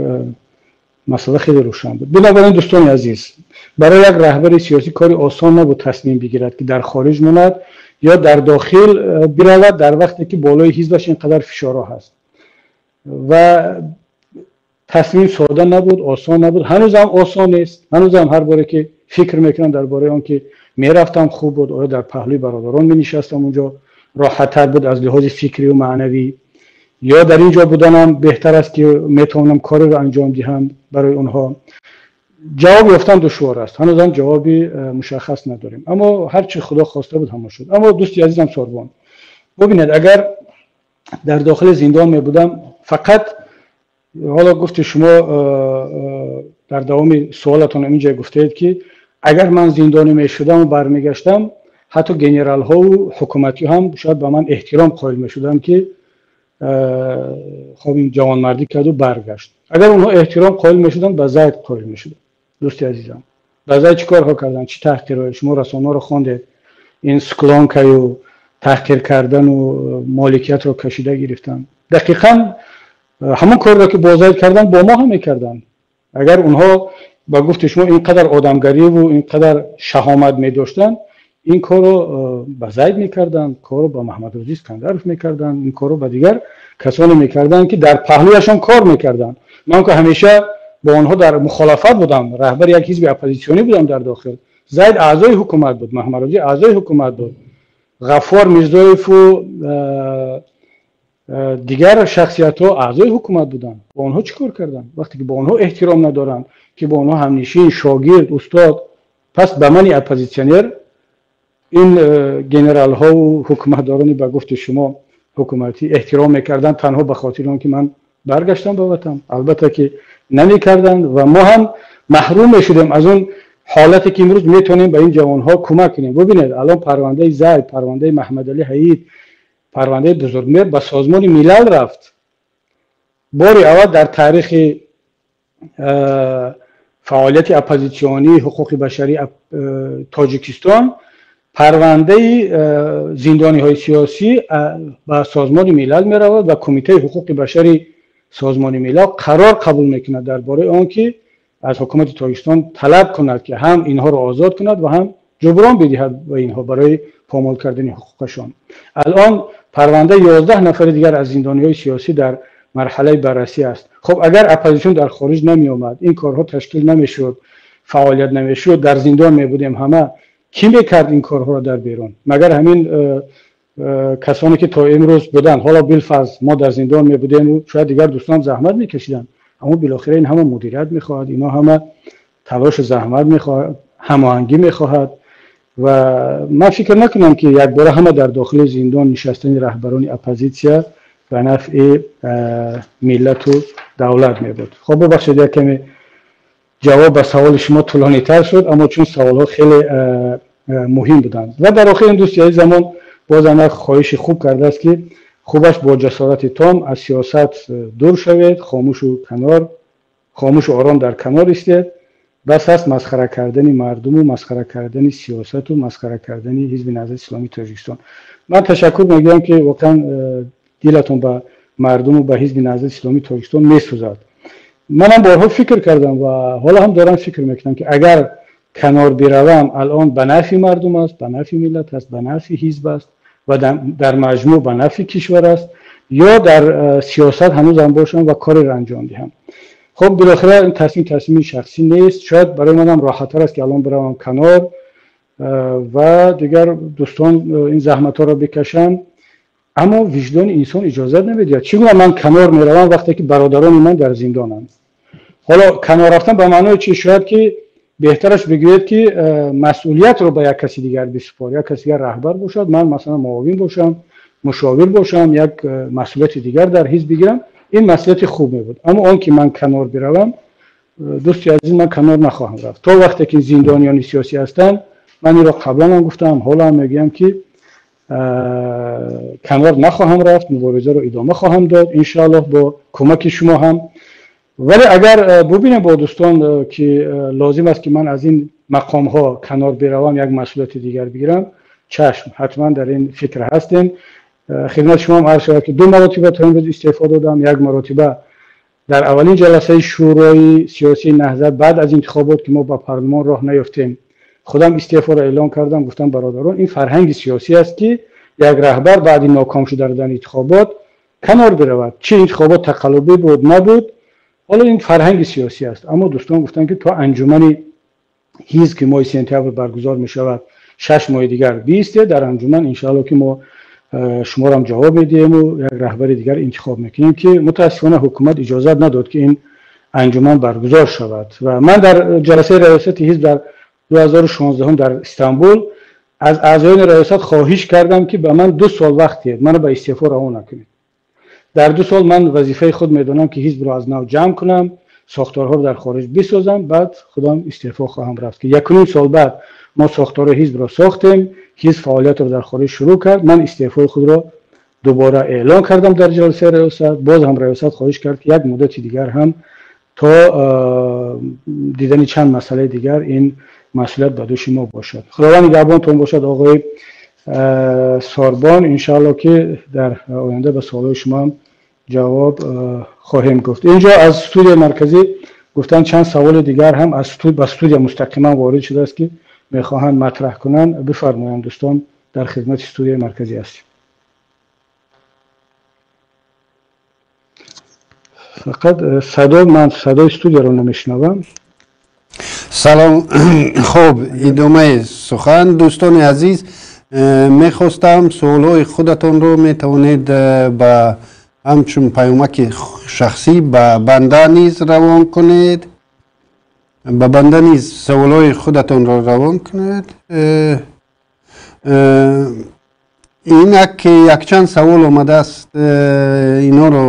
масъала хеле рӯшан буд. Бинобар ин, дӯстони азиз, барои як раҳбари сиёсӣ кори осон набуд тасмим бигирад, ки дар хориҷ монад ё дар дохил биравад, дар вақте ки болои ҳизбаш ин қадар фишорҳо ҳаст. Ва тасмим сода набуд, осон набуд, ҳанӯзам осон нест. Ҳанӯзам ҳар боре ки фикр мекунам дар бораи он ки мерафтам хуб буд, оё дар паҳлӯи бародарон менишастам, унҷо роҳаттар буд аз лиҳози фикриву маънавӣ, ё дар ин ҷо буданам беҳтар аст, ки метавонам кореро анҷом диҳам барои онҳо, ҷавоб ёфтан душвор аст. Ҳанӯзам ҷавоби мушаххас надорем, аммо ҳар чи Худо хоста буд, ҳамон шуд. Аммо, дӯсти азизам Сорбон, бубинед, агар дар дохили зиндон мебудам, фақат ҳоло гуфти шумо дар давоми суолатон инҷа гуфтаед, ки агар ман зиндонӣ мешудаму бармегаштам, ҳатто генералҳову ҳукуматӣ ҳам шояд ба ман эҳтиром қоил мешуданд, ки хоб, ин ҷавонмардӣ карду баргашт. Агар онҳо эҳтиром қоил мешуданд, ба Зайд қоил мешуданд. Дӯсти азизам, ба Зайд чӣ корҳо карданд, чӣ таҳқирҳое! Шумо расонаро хондед, ин склонкаю таҳқир кардану моликиятро кашида гирифтан. Дақиқан ҳамон корро, ки бо Зайд карданд, бо мо ҳам мекарданд. Агар онҳо ба гуфти шумо ин қадар одамгариву ин қадар шаҳомат медоштанд, ин корро ба Зайд мекарданд, корро ба Маҳмадрӯзӣ Искандаров мекарданд, ин корро ба дигар касоне мекарданд, ки дар паҳлӯяшон кор мекарданд. Ман ки ҳамеша бо онҳо дар мухолафат будам, раҳбари як ҳизби оппозитсионӣ будам дар дохил. Зайд аъзои ҳукумат буд, Маҳмадрӯзӣ аъзои ҳукумат буд. Ғаффор Мирзоеву дигар шахсиятҳо аъзои ҳукумат буданд. Бо онҳо чӣ кор карданд? Вақте ки бо онҳо эҳтиром надоранд, ки бо онҳо ҳамнишин, шогирд, устод, пас ба мани оппозитсионер ин генералҳову ҳукуматдорони ба гуфти шумо ҳукуматӣ эҳтиром мекарданд танҳо ба хотири он ки ман баргаштам ба ватан? Албатта ки намекарданд ва мо ҳам маҳрум мешудем аз он ҳолате ки имрӯз метавонем ба ин ҷавонҳо кӯмак кунем. Бубинед, алон парвандаи Зайд, парвандаи Маҳмадалӣ Ҳаид, парвандаи Бузургмеҳр ба Созмони Милал рафт. Бори аввал дар таърихи фаъолияти оппозитсионии ҳуқуқи башарии Тоҷикистон парвандаи зиндониҳои сиёсӣ ба Созмони Милал меравад ва Кумитаи ҳуқуқи башари Созмони Милал қарор қабул мекунад дар бораи он ки аз ҳукумати Тоҷикистон талаб кунад ки ҳам инҳоро озод кунад ва ҳам ҷуброн бидиҳад ба инҳо барои помол кардани ҳуқуқашон. Алон парвандаи 11 нафари дигар аз зиндониҳои сиёсӣ дар марҳалаи баррасӣ аст. Хуб, агар оппозитсион дар хориҷ намеомад, ин корҳо ташкил намешуд, фаъолият намешуд, дар зиндон мебудем ҳама, кӣ мекард ин корҳоро дар берун? Магар ҳамин касоне ки то имрӯз буданд, ҳоло билфарз мо дар зиндон мебудем, шояд дигар дӯстон заҳмат мекашиданд, аммо билохира ин ҳама мудирият мехоҳад, инҳо ҳама талошу заҳмат мехоҳад, ҳамоҳангӣ мехоҳад ва ман фикр накунам ки якбора ҳама дар дохили зиндон нишастани раҳбарони оппозитсия ба нафъи миллату давлат мебуд. Хуб, бубахшед, як каме ҷавоб ба саволи шумо тӯлонитар шуд, аммо чун саволҳо хеле муҳим буданд. Ва дар охир ин дӯсти азиз замон боз ҳам як хоҳиши хуб кардааст ки хубаш бо ҷасорати том аз сиёсат дур шавед, хомӯшу ором дар канор истед. Бас аст масхара кардани мардуму масхара кардани сиёсату масхара кардани Ҳизби Наҳзати Исломии Тоҷикистон. Ман ташаккур мегӯям ки воқеан дилатон ба мардуму ба Ҳизби Наҳзати Исломии Тоҷикистон месӯзад. Манам борҳо фикр кардам ва ҳоло ҳам дорам фикр мекунам ки агар канор биравам, алон ба нафъи мардум аст, ба нафъи миллат аст, ба нафъи ҳизб аст ва дар маҷмӯъ ба нафъи кишвар аст, ё дар сиёсат ҳанӯзам бошам ва кореро анҷом диҳам. Хуб, билохира ин тасмим тасмими шахсӣ нест. Шояд барои манам роҳаттар аст ки алон биравам канор ва дигар дӯстон ин заҳматҳоро бикашанд, аммо виҷдони инсон иҷозат намедиҳад. Чӣ гуна ман канор меравам вақте ки бародарони ман дар зиндонанд? Ҳоло канор рафтан ба маънои чи? Шояд ки беҳтараш бигӯед ки масъулиятро ба як каси дигар бисупор, як каси дигар раҳбар бошад, ман масалан муовин бошам, мушовир бошам, як масъулияти дигар дар ҳизб бигирам, ин масъулияти хуб мебуд. Аммо он ки ман канор биравам, дӯсти азиз, ман канор нахоҳам рафт. То вақте ки зиндониёни сиёсӣ ҳастанд, ман инро қаблан ҳам гуфтам, ҳоло ҳам мегӯям ки канор нахоҳам рафт, муборизаро идома хоҳам дод иншоаллоҳ бо кӯмаки шумо ҳам. Вале агар бубинем бо дӯстон ки лозим аст ки ман аз ин мақомҳо канор биравам, як масъулияти дигар бигирам, чашм, ҳатман дар ин фикр ҳастем. Хидмати шумо ҳам арз шавад ки 2 маротиба то имрӯз истеъфо додам. Як маротиба дар аввалин ҷаласаи шӯрои сиёсии Наҳзат баъд аз интихобот ки мо ба парлумон роҳ наёфтем, худам истеъфоро эълон кардам, гуфтам бародарон, ин фарҳанги сиёсӣ аст ки як раҳбар баъди ноком шудан дар интихобот канор биравад. Чӣ интихобот тақаллубӣ буд набуд, ҳоло ин фарҳанги сиёсӣ аст. Аммо дӯстон гуфтанд ки то анҷумани ҳизб ки моҳи сентябр баргузор мешавад, 6 моҳи дигар биистед дар анҷуман, иншоаллоҳ ки мо шуморо ҷавоб медиҳем ва як раҳбари дигар интихоб мекунем, ки мутаассифона ҳукумат иҷозат надод ки ин анҷуман баргузор шавад. Ва ман дар ҷаласаи раёсати ҳизб дар 2016 дар Истанбул аз аъзоёни раёсат хоҳиш кардам ки ба ман 2 сол вақт диҳед, маро ба истеъфо раво накунед. Дар 2 сол ман вазифаи худ медонам ки ҳизбро аз нав ҷамъ кунам, сохторҳоро дар хориҷ бисозам, баъд худам истеъфо хоҳам рафт. Ки 1.5 сол баъд мо сохторҳои ҳизбро сохтем, ҳизб фаъолиятро дар хориҷ шурӯъ кард, ман истеъфои худро дубора эълон кардам дар ҷаласаи раёсат. Боз ҳам раёсат хоҳиш кард ки як муддати дигар ҳам то дидани чанд масъалаи дигар ин масъулият ба дӯши мо бошад. Худованд нигаҳбонтон бошад оғои Сорбон, иншоаллоҳ ки дар оянда ба саволҳои шумо ҳам ҷавоб хоҳем гуфт. Инҷо аз студияи марказӣ гуфтан чанд саволи дигар ҳам аз ба студия мустақиман ворид шудааст ки мехоҳанд матраҳ кунанд. Бифармоянд дӯстон, дар хидмати студияи марказӣ ҳастем. Фақат садо, ман садои студияро намешунавам. Салом. Хуб, идомаи сухан дӯстони азиз, Мехостам суолҳои худатонро метавонед ба ҳамчун паёмаки шахсӣ ба банда низ равон кунед. Ба банда низ саволҳои худатонро равон кунед. Инак якчанд савол омадааст, инҳоро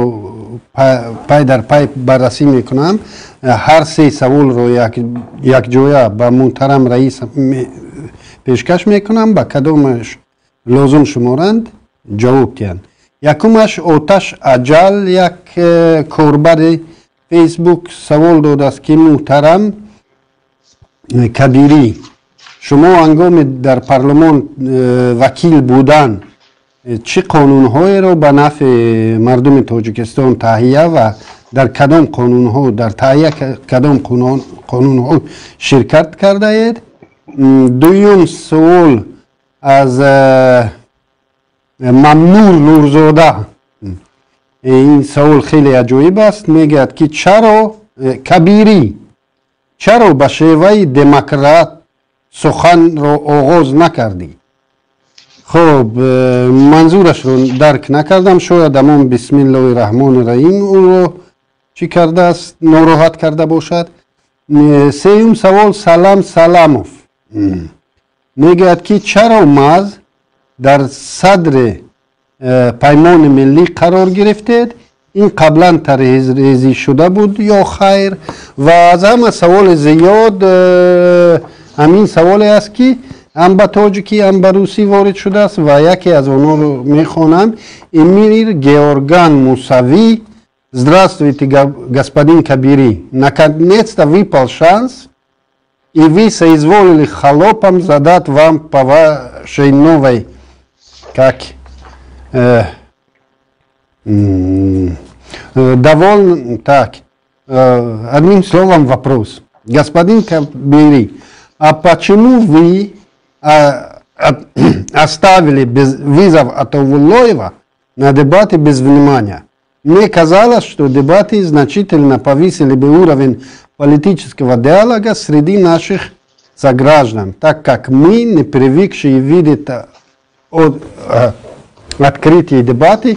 пай дар пай баррасӣ мекунам. Ҳар се саволро якҷоя ба муҳтарам раис пешкаш мекунам, ба кадомаш лозим шуморанд ҷавоб диҳанд. Якумаш Оташ Аҷал, як корбари Фейсбук савол додааст, ки муҳтарам Кабирӣ, шумо ҳангоми дар парлумон вакил будан чӣ қонунҳоеро ба нафъи мардуми Тоҷикистон таҳия ва дар кадом қонунҳо дар таҳия кадом қонунҳо ширкат кардаед? Дуюм суол аз Мамнур Нурзода. Ин савол хеле аҷоиб аст. Мегӯяд, ки чаро Кабирӣ чаро ба шеваи демократ суханро оғоз накардӣ? Хуб, манзурашро дарк накардам. Шояд ҳамон бисмиллоҳи раҳмони раҳим ӯро чӣ кардааст, нороҳат карда бошад. Сеюм савол Салам Саламов мегӯяд, ки чаро маз дар садри Паймони миллӣ қарор гирифтед? Ин қаблан тарҳрезӣ шуда буд ё хайр? Ва аз ҳама саволи зиёд ҳамин саволе аст, ки ҳам ба тоҷикӣ, ҳам ба русӣ ворид шудааст ва яке аз онҳоро мехонам. Эмир Георган Мусавӣ: Здравствуйте, господин Кабири. Наконец-то выпал шанс, и вы соизволили холопам задать вам по вашей новой, как довольно, так, одним словом вопрос. Господин Кабири, а почему вы оставили без вызов Атовуллоева на дебаты без внимания? Мне казалось, что дебаты значительно повысили бы уровень политического диалога среди наших сограждан, так как мы, не привыкшие видеть открытые дебаты,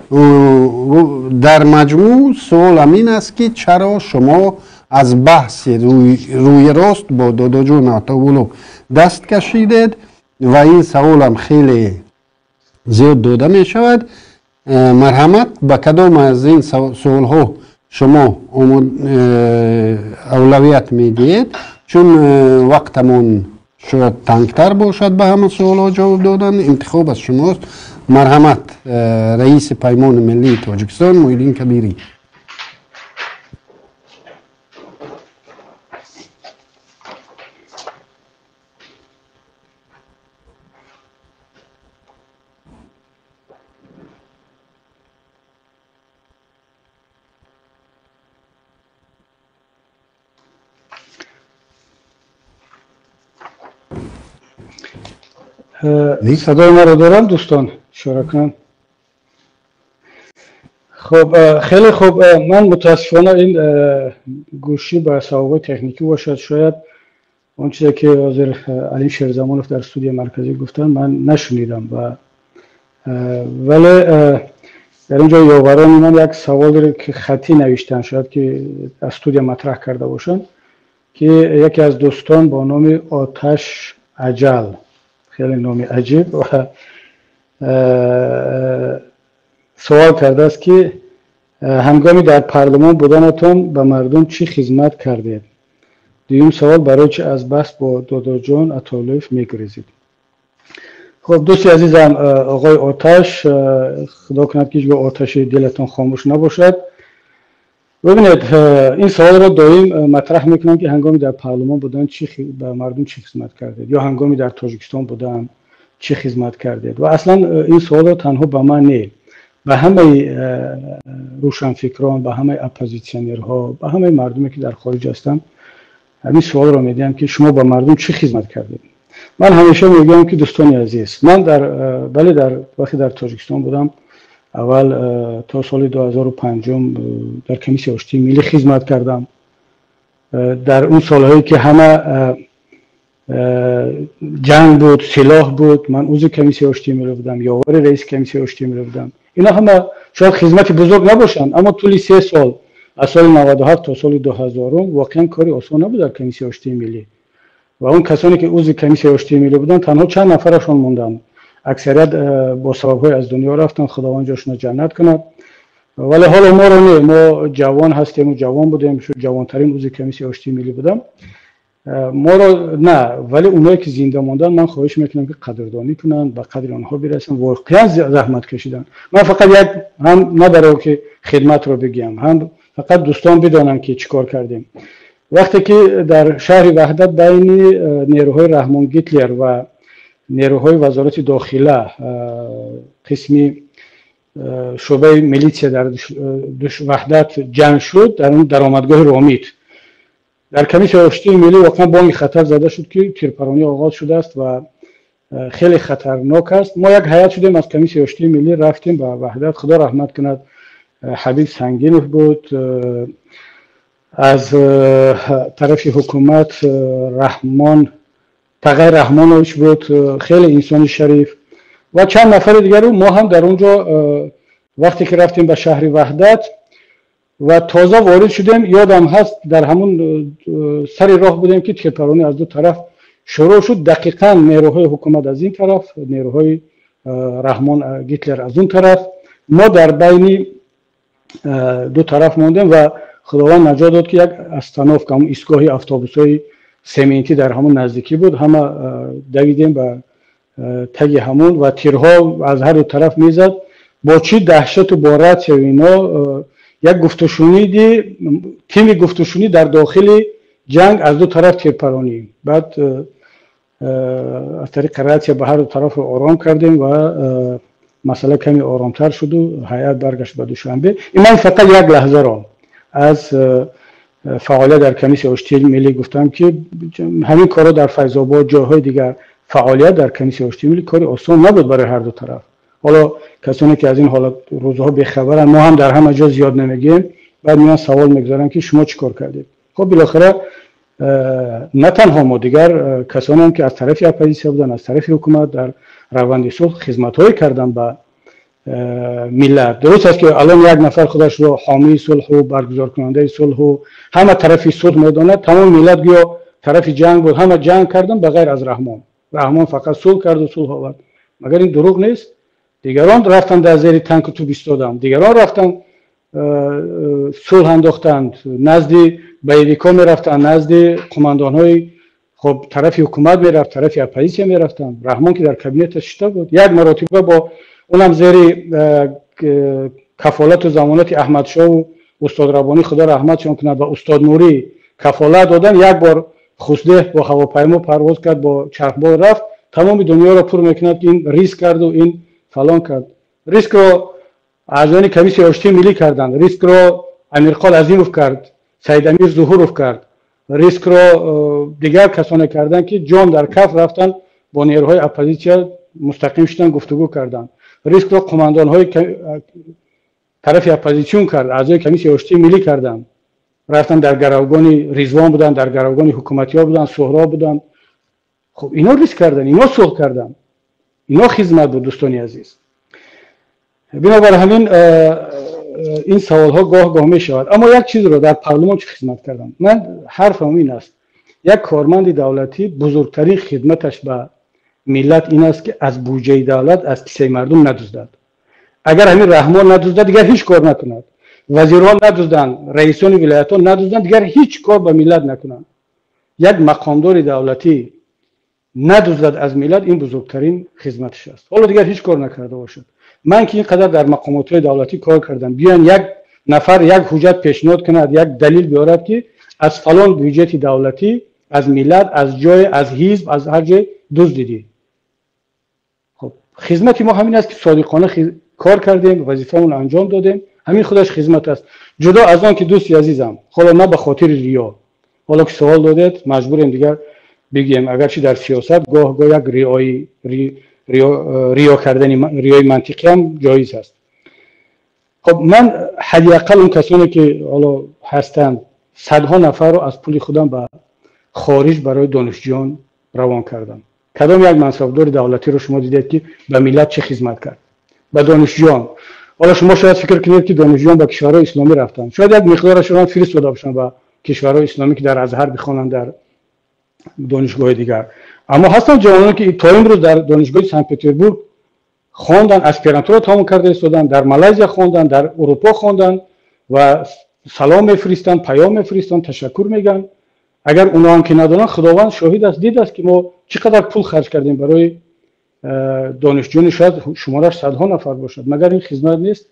дар маҷмӯъ суол ҳамин аст, ки чаро шумо аз баҳси рӯи рост бо Додоҷон Атовулло даст кашидед? Ва ин саволам хеле зиёд дода мешавад. Марҳамат, ба кадом аз ин суолҳо шумо авлавият медиҳед? Чун вақтамон шояд тангтар бошад ба ҳама суолҳо ҷавоб додан, интихоб аз шумост. Марҳамат, раиси Паймони миллии Тоҷикистон Муҳиддин Кабирӣ. Садои маро дорам, дӯстон, ишора кунам. Хуб, хеле хуб. Ман мутаассифона ин гӯшӣ ба сабабҳои техникӣ бошад, шояд он чизе ки ҳозир Алим Шерзамонов дар студияи марказӣ гуфтанд, ман нашунидам. Вале дар ин ҷо ёварони ман як саволеро ки хатӣ навиштанд, шояд ки аз студия матраҳ карда бошанд, ки яке аз дӯстон бо номи Оташ Аҷал, хеле номи аҷиб, ва суол кардааст, ки ҳангоми дар парлумон буданатон ба мардум чӣ хизмат кардед? Дуюм савол: барои чӣ аз баҳс бо Додоҷон Атолоев мегурезед? Хуб, дӯсти азизам оғои Оташ, худо кунад, ки ҳеҷгоҳ оташи дилатон хомӯш набошад. Бибинед, ин саволро доим матраҳ мекунам, ки ҳангоми дар парлумон будан ба мардум чӣ хизмат кардед, ё ҳангоми дар Тоҷикистон будан чӣ хизмат кардед. Ва аслан ин саволро танҳо ба ман не, ба ҳамаи рӯшанфикрон, ба ҳамаи оппозитсионерҳо, ба ҳамаи мардуме ки дар хориҷ ҳастанд, ҳамин суолро медиҳам, ки шумо ба мардум чӣ хизмат кардед. Ман ҳамеша мегӯям, ки дӯстони азиз, ман бале, дар вақте дар Тоҷикистон будам, аввал то соли 2005 дар комиссияи оштии миллӣ хизмат кардам. Дар он солҳое ки ҳама Ҷанг буд, силоҳ буд. Ман узви комиссияи оштии миллӣ будам, ёвари раиси комиссияи оштии миллӣ будам. Ино ҳама шояд хизмати бузург набошанд, аммо тӯли 3 сол, аз соли 97 то соли 2000, воқеан кори осон набуд дар комиссияи оштии миллӣ. Ва он касоне ки узви комиссияи оштии миллӣ буданд, танҳо чанд нафарашон монданд, аксарият бо сабабҳое аз дунё рафтанд, Худованд ҷошона ҷаннат кунад. Вале ҳоло моро не, мо ҷавон ҳастему ҷавон будем, ҷавонтарин узви комиссияи оштии миллӣ будам. Моро на, вале онҳое ки зинда монданд, ман хоҳиш мекунам, ки қадрдонӣ кунанд, ба қадри онҳо бирасанд. Воқеан заҳмат кашиданд. Ман фақат як ҳам на барои ки хидматро бигӯям, ҳам фақат дӯстон бидонанд, ки чӣ кор кардем. Вақте ки дар шаҳри Ваҳдат байни нерӯҳои Раҳмон Гитлер ва нерӯҳои Вазорати дохила, қисми шӯъбаи милитсия дар Ваҳдат ҷанг шуд, дар он даромадгоҳи Ромит, дар комиссияи оштии миллӣ воқеан бонги хатар зада шуд, ки тирпаронӣ оғоз шудааст ва хеле хатарнок аст. Мо як ҳайат шудем, аз комиссияи оштии миллӣ рафтем ба Ваҳдат. Худо раҳмат кунад, Ҳабиб Сангинов буд, аз тарафи ҳукумат Раҳмон Тағай Раҳмонович буд, хеле инсони шариф, ва чанд нафари дигару. Мо ҳам дар он ҷо вақте ки рафтем ба шаҳри Ваҳдат ва тоза ворид шудем, ёдам ҳаст, дар ҳамун сари роҳ будем, ки тирпаронӣ аз ду тараф шурӯъ шуд. Дақиқан нерӯҳои ҳукумат аз ин тараф, нерӯҳои Раҳмон Гитлер аз он тараф. Мо дар байни ду тараф мондем ва Худованд наҷот дод, ки як остановка, ҳамун истгоҳи автобусҳои сементӣ дар ҳамун наздикӣ буд. Ҳама давидем ба таги ҳамун ва тирҳо аз ҳар ду тараф мезад. Бо чӣ даҳшату бо ратсияу ино як гуфтушуниди тими гуфтушунид дар дохили ҷанг, аз ду тараф тирпаронӣ. Баъд аз тариқи ратсия ба ҳар ду тарафро ором кардем ва масъала каме оромтар шуду ҳайат баргашт ба Душанбе. Ин ман фақат як лаҳзаро аз фаъолият дар комиссияи оштии миллӣ гуфтам, ки ҳамин корро дар Файзобод, ҷойҳои дигар фаъолият дар комиссияи оштии миллӣ кори осон набуд барои ҳар ду тараф. Ҳоло касоне ки аз ин ҳолат рӯзҳо бехабаранд, мо ҳам дар ҳама ҷо зиёд намегӯем, баъд меоян савол мегузоранд, ки шумо чӣ кор кардед. Хоб, билохира на танҳо мо, дигар касонеам ки аз тарафи оппозитсия буданд, аз тарафи ҳукумат, дар раванди сулҳ хизматҳое карданд ба миллат. Дуруст аст, ки алон як нафар худашро ҳомии сулҳу баргузоркунандаи сулҳу ҳама тарафи сулҳ медонад, тамоми миллат гӯё тарафи ҷанг буд, ҳама ҷанг карданд ба ғайр аз Раҳмон, Раҳмон фақат сулҳ карду сулҳ овард. Магар ин дурӯғ нест? Дигарон рафтанд, дар зери танку туп истоданд, дигарон рафтанд, сулҳ андохтанд, назди боевикҳо мерафтанд, назди қумандонҳои хоб тарафи ҳукумат мерафт, тарафи оппозитсия мерафтанд. Раҳмон, ки дар кабинеташ шита буд, як маротиба бо унам зери кафолату замонати Аҳмадшоҳу устод Рабонӣ, Худо раҳматшон кунад, ва устод Нурӣ кафолат додан, як бор Хусдеҳ бо ҳавопаймо парвоз кард, бо чархбол рафт, тамоми дунёро пур мекунад, ки ин риск карду ин фалон кард. Рискро аъзоёни комиссияи оштии миллӣ карданд, рискро Амирқол Азимов кард, Саидамир Зуҳуров кард, рискро дигар касоне карданд, ки ҷон дар каф рафтанд, бо нерӯҳои оппозитсия мустақим шуданд, гуфтугӯ карданд. Рискро қумандонҳои тарафи оппозитсион кард, аъзои комиссияи оштии миллӣ карданд, рафтанд, дар гаравгони Ризвон буданд, дар гаравгони ҳукуматиҳо буданд, Суҳроб буданд. Хуб, ино риск карданд, ино сулҳ карданд, ино хизмат буд, дӯстони азиз. Бинобар ҳамин ин саволҳо гоҳ гоҳ мешавад. Аммо як чизро дар парлумон чӣ хизмат кардам? Ман ҳарфам ин аст: як корманди давлатӣ бузургтарин хидматаш ба миллат ин аст, ки аз буҷаи давлат, аз кисаи мардум надуздад. Агар ҳамин Раҳмон надуздад, дигар ҳеҷ кор накунад, вазирҳо надузданд, раисони вилоятҳо надузданд, дигар ҳеҷ кор ба миллат накунанд, як мақомдори давлатӣ надуздад аз миллат, ин бузургтарин хизматаш аст. Ҳоло дигар ҳеҷ кор накарда бошад. Ман ки ин қадар дар мақомотҳои давлатӣ кор кардам, биён як нафар як ҳуҷҷат пешниҳод кунад, як далил биёрад, ки аз фалон бюҷети давлатӣ, аз миллат, аз ҷое, аз ҳизб, аз ҳар ҷой дуздидӣ. Хоб, хизмати мо ҳамин аст, ки содиқона кор кардем, вазифаамонро анҷом додем. Ҳамин худаш хизмат аст. Ҷудо аз он ки, дӯсти азизам, ҳоло на ба хотири риё, ҳоло ки суол додед, маҷбурем дигар бигӯем, агарчи дар сиёсат гоҳ гоҳ як риои риё кардани риёи мантиқӣ ҳам ҷоиз аст. Хоб, ман ҳадди ақал он касоне ки ҳоло ҳастанд, садҳо нафарро аз пули худам ба хориҷ барои донишҷӯён равон карданд? Кадом як мансабдори давлатиро шумо дидед, ки ба миллат чӣ хизмат кард? Ба донишҷӯён. Ҳоло шумо шояд фикр кунед, ки донишҷӯён ба кишварҳои исломӣ рафтанд. Шояд як миқдорашон фиристода бошанд ба кишварҳои исломӣ, ки дар Азҳар бихонанд, дар донишгоҳи дигар. Аммо ҳастанд ҷавононе, ки то имрӯз дар донишгоҳи Санкт Петербург хонданд, аспирантура тамом карда истоданд, дар Малайзия хонданд, дар Урупо хонданд ва салом мефиристанд, паём мефиристанд, ташаккур мегӯянд. Агар онҳо ҳам ки надонанд, Худованд шоҳид аст, дидааст, ки мо чӣ қадар пул харҷ кардем барои донишҷӯёни, шояд шумораш садҳо нафар бошад. Магар ин хизмат нест?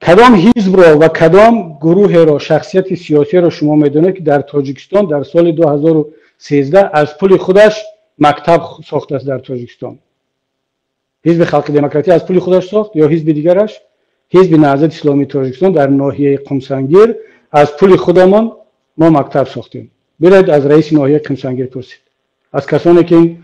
Кадом ҳизбро ва кадом гурӯҳеро, шахсияти сиёсиро шумо медонед, ки дар Тоҷикистон дар соли 2013 аз пули худаш мактаб сохтааст дар Тоҷикистон? Ҳизби Халқи Демократӣ аз пули худаш сохт ё ҳизби дигараш? Ҳизби Наҳзати Исломии Тоҷикистон дар ноҳияи Қумсангир аз пули худамон мо мактаб сохтем. Бироед, аз раиси ноҳияи Қумсангир пурсед, аз касоне ки ин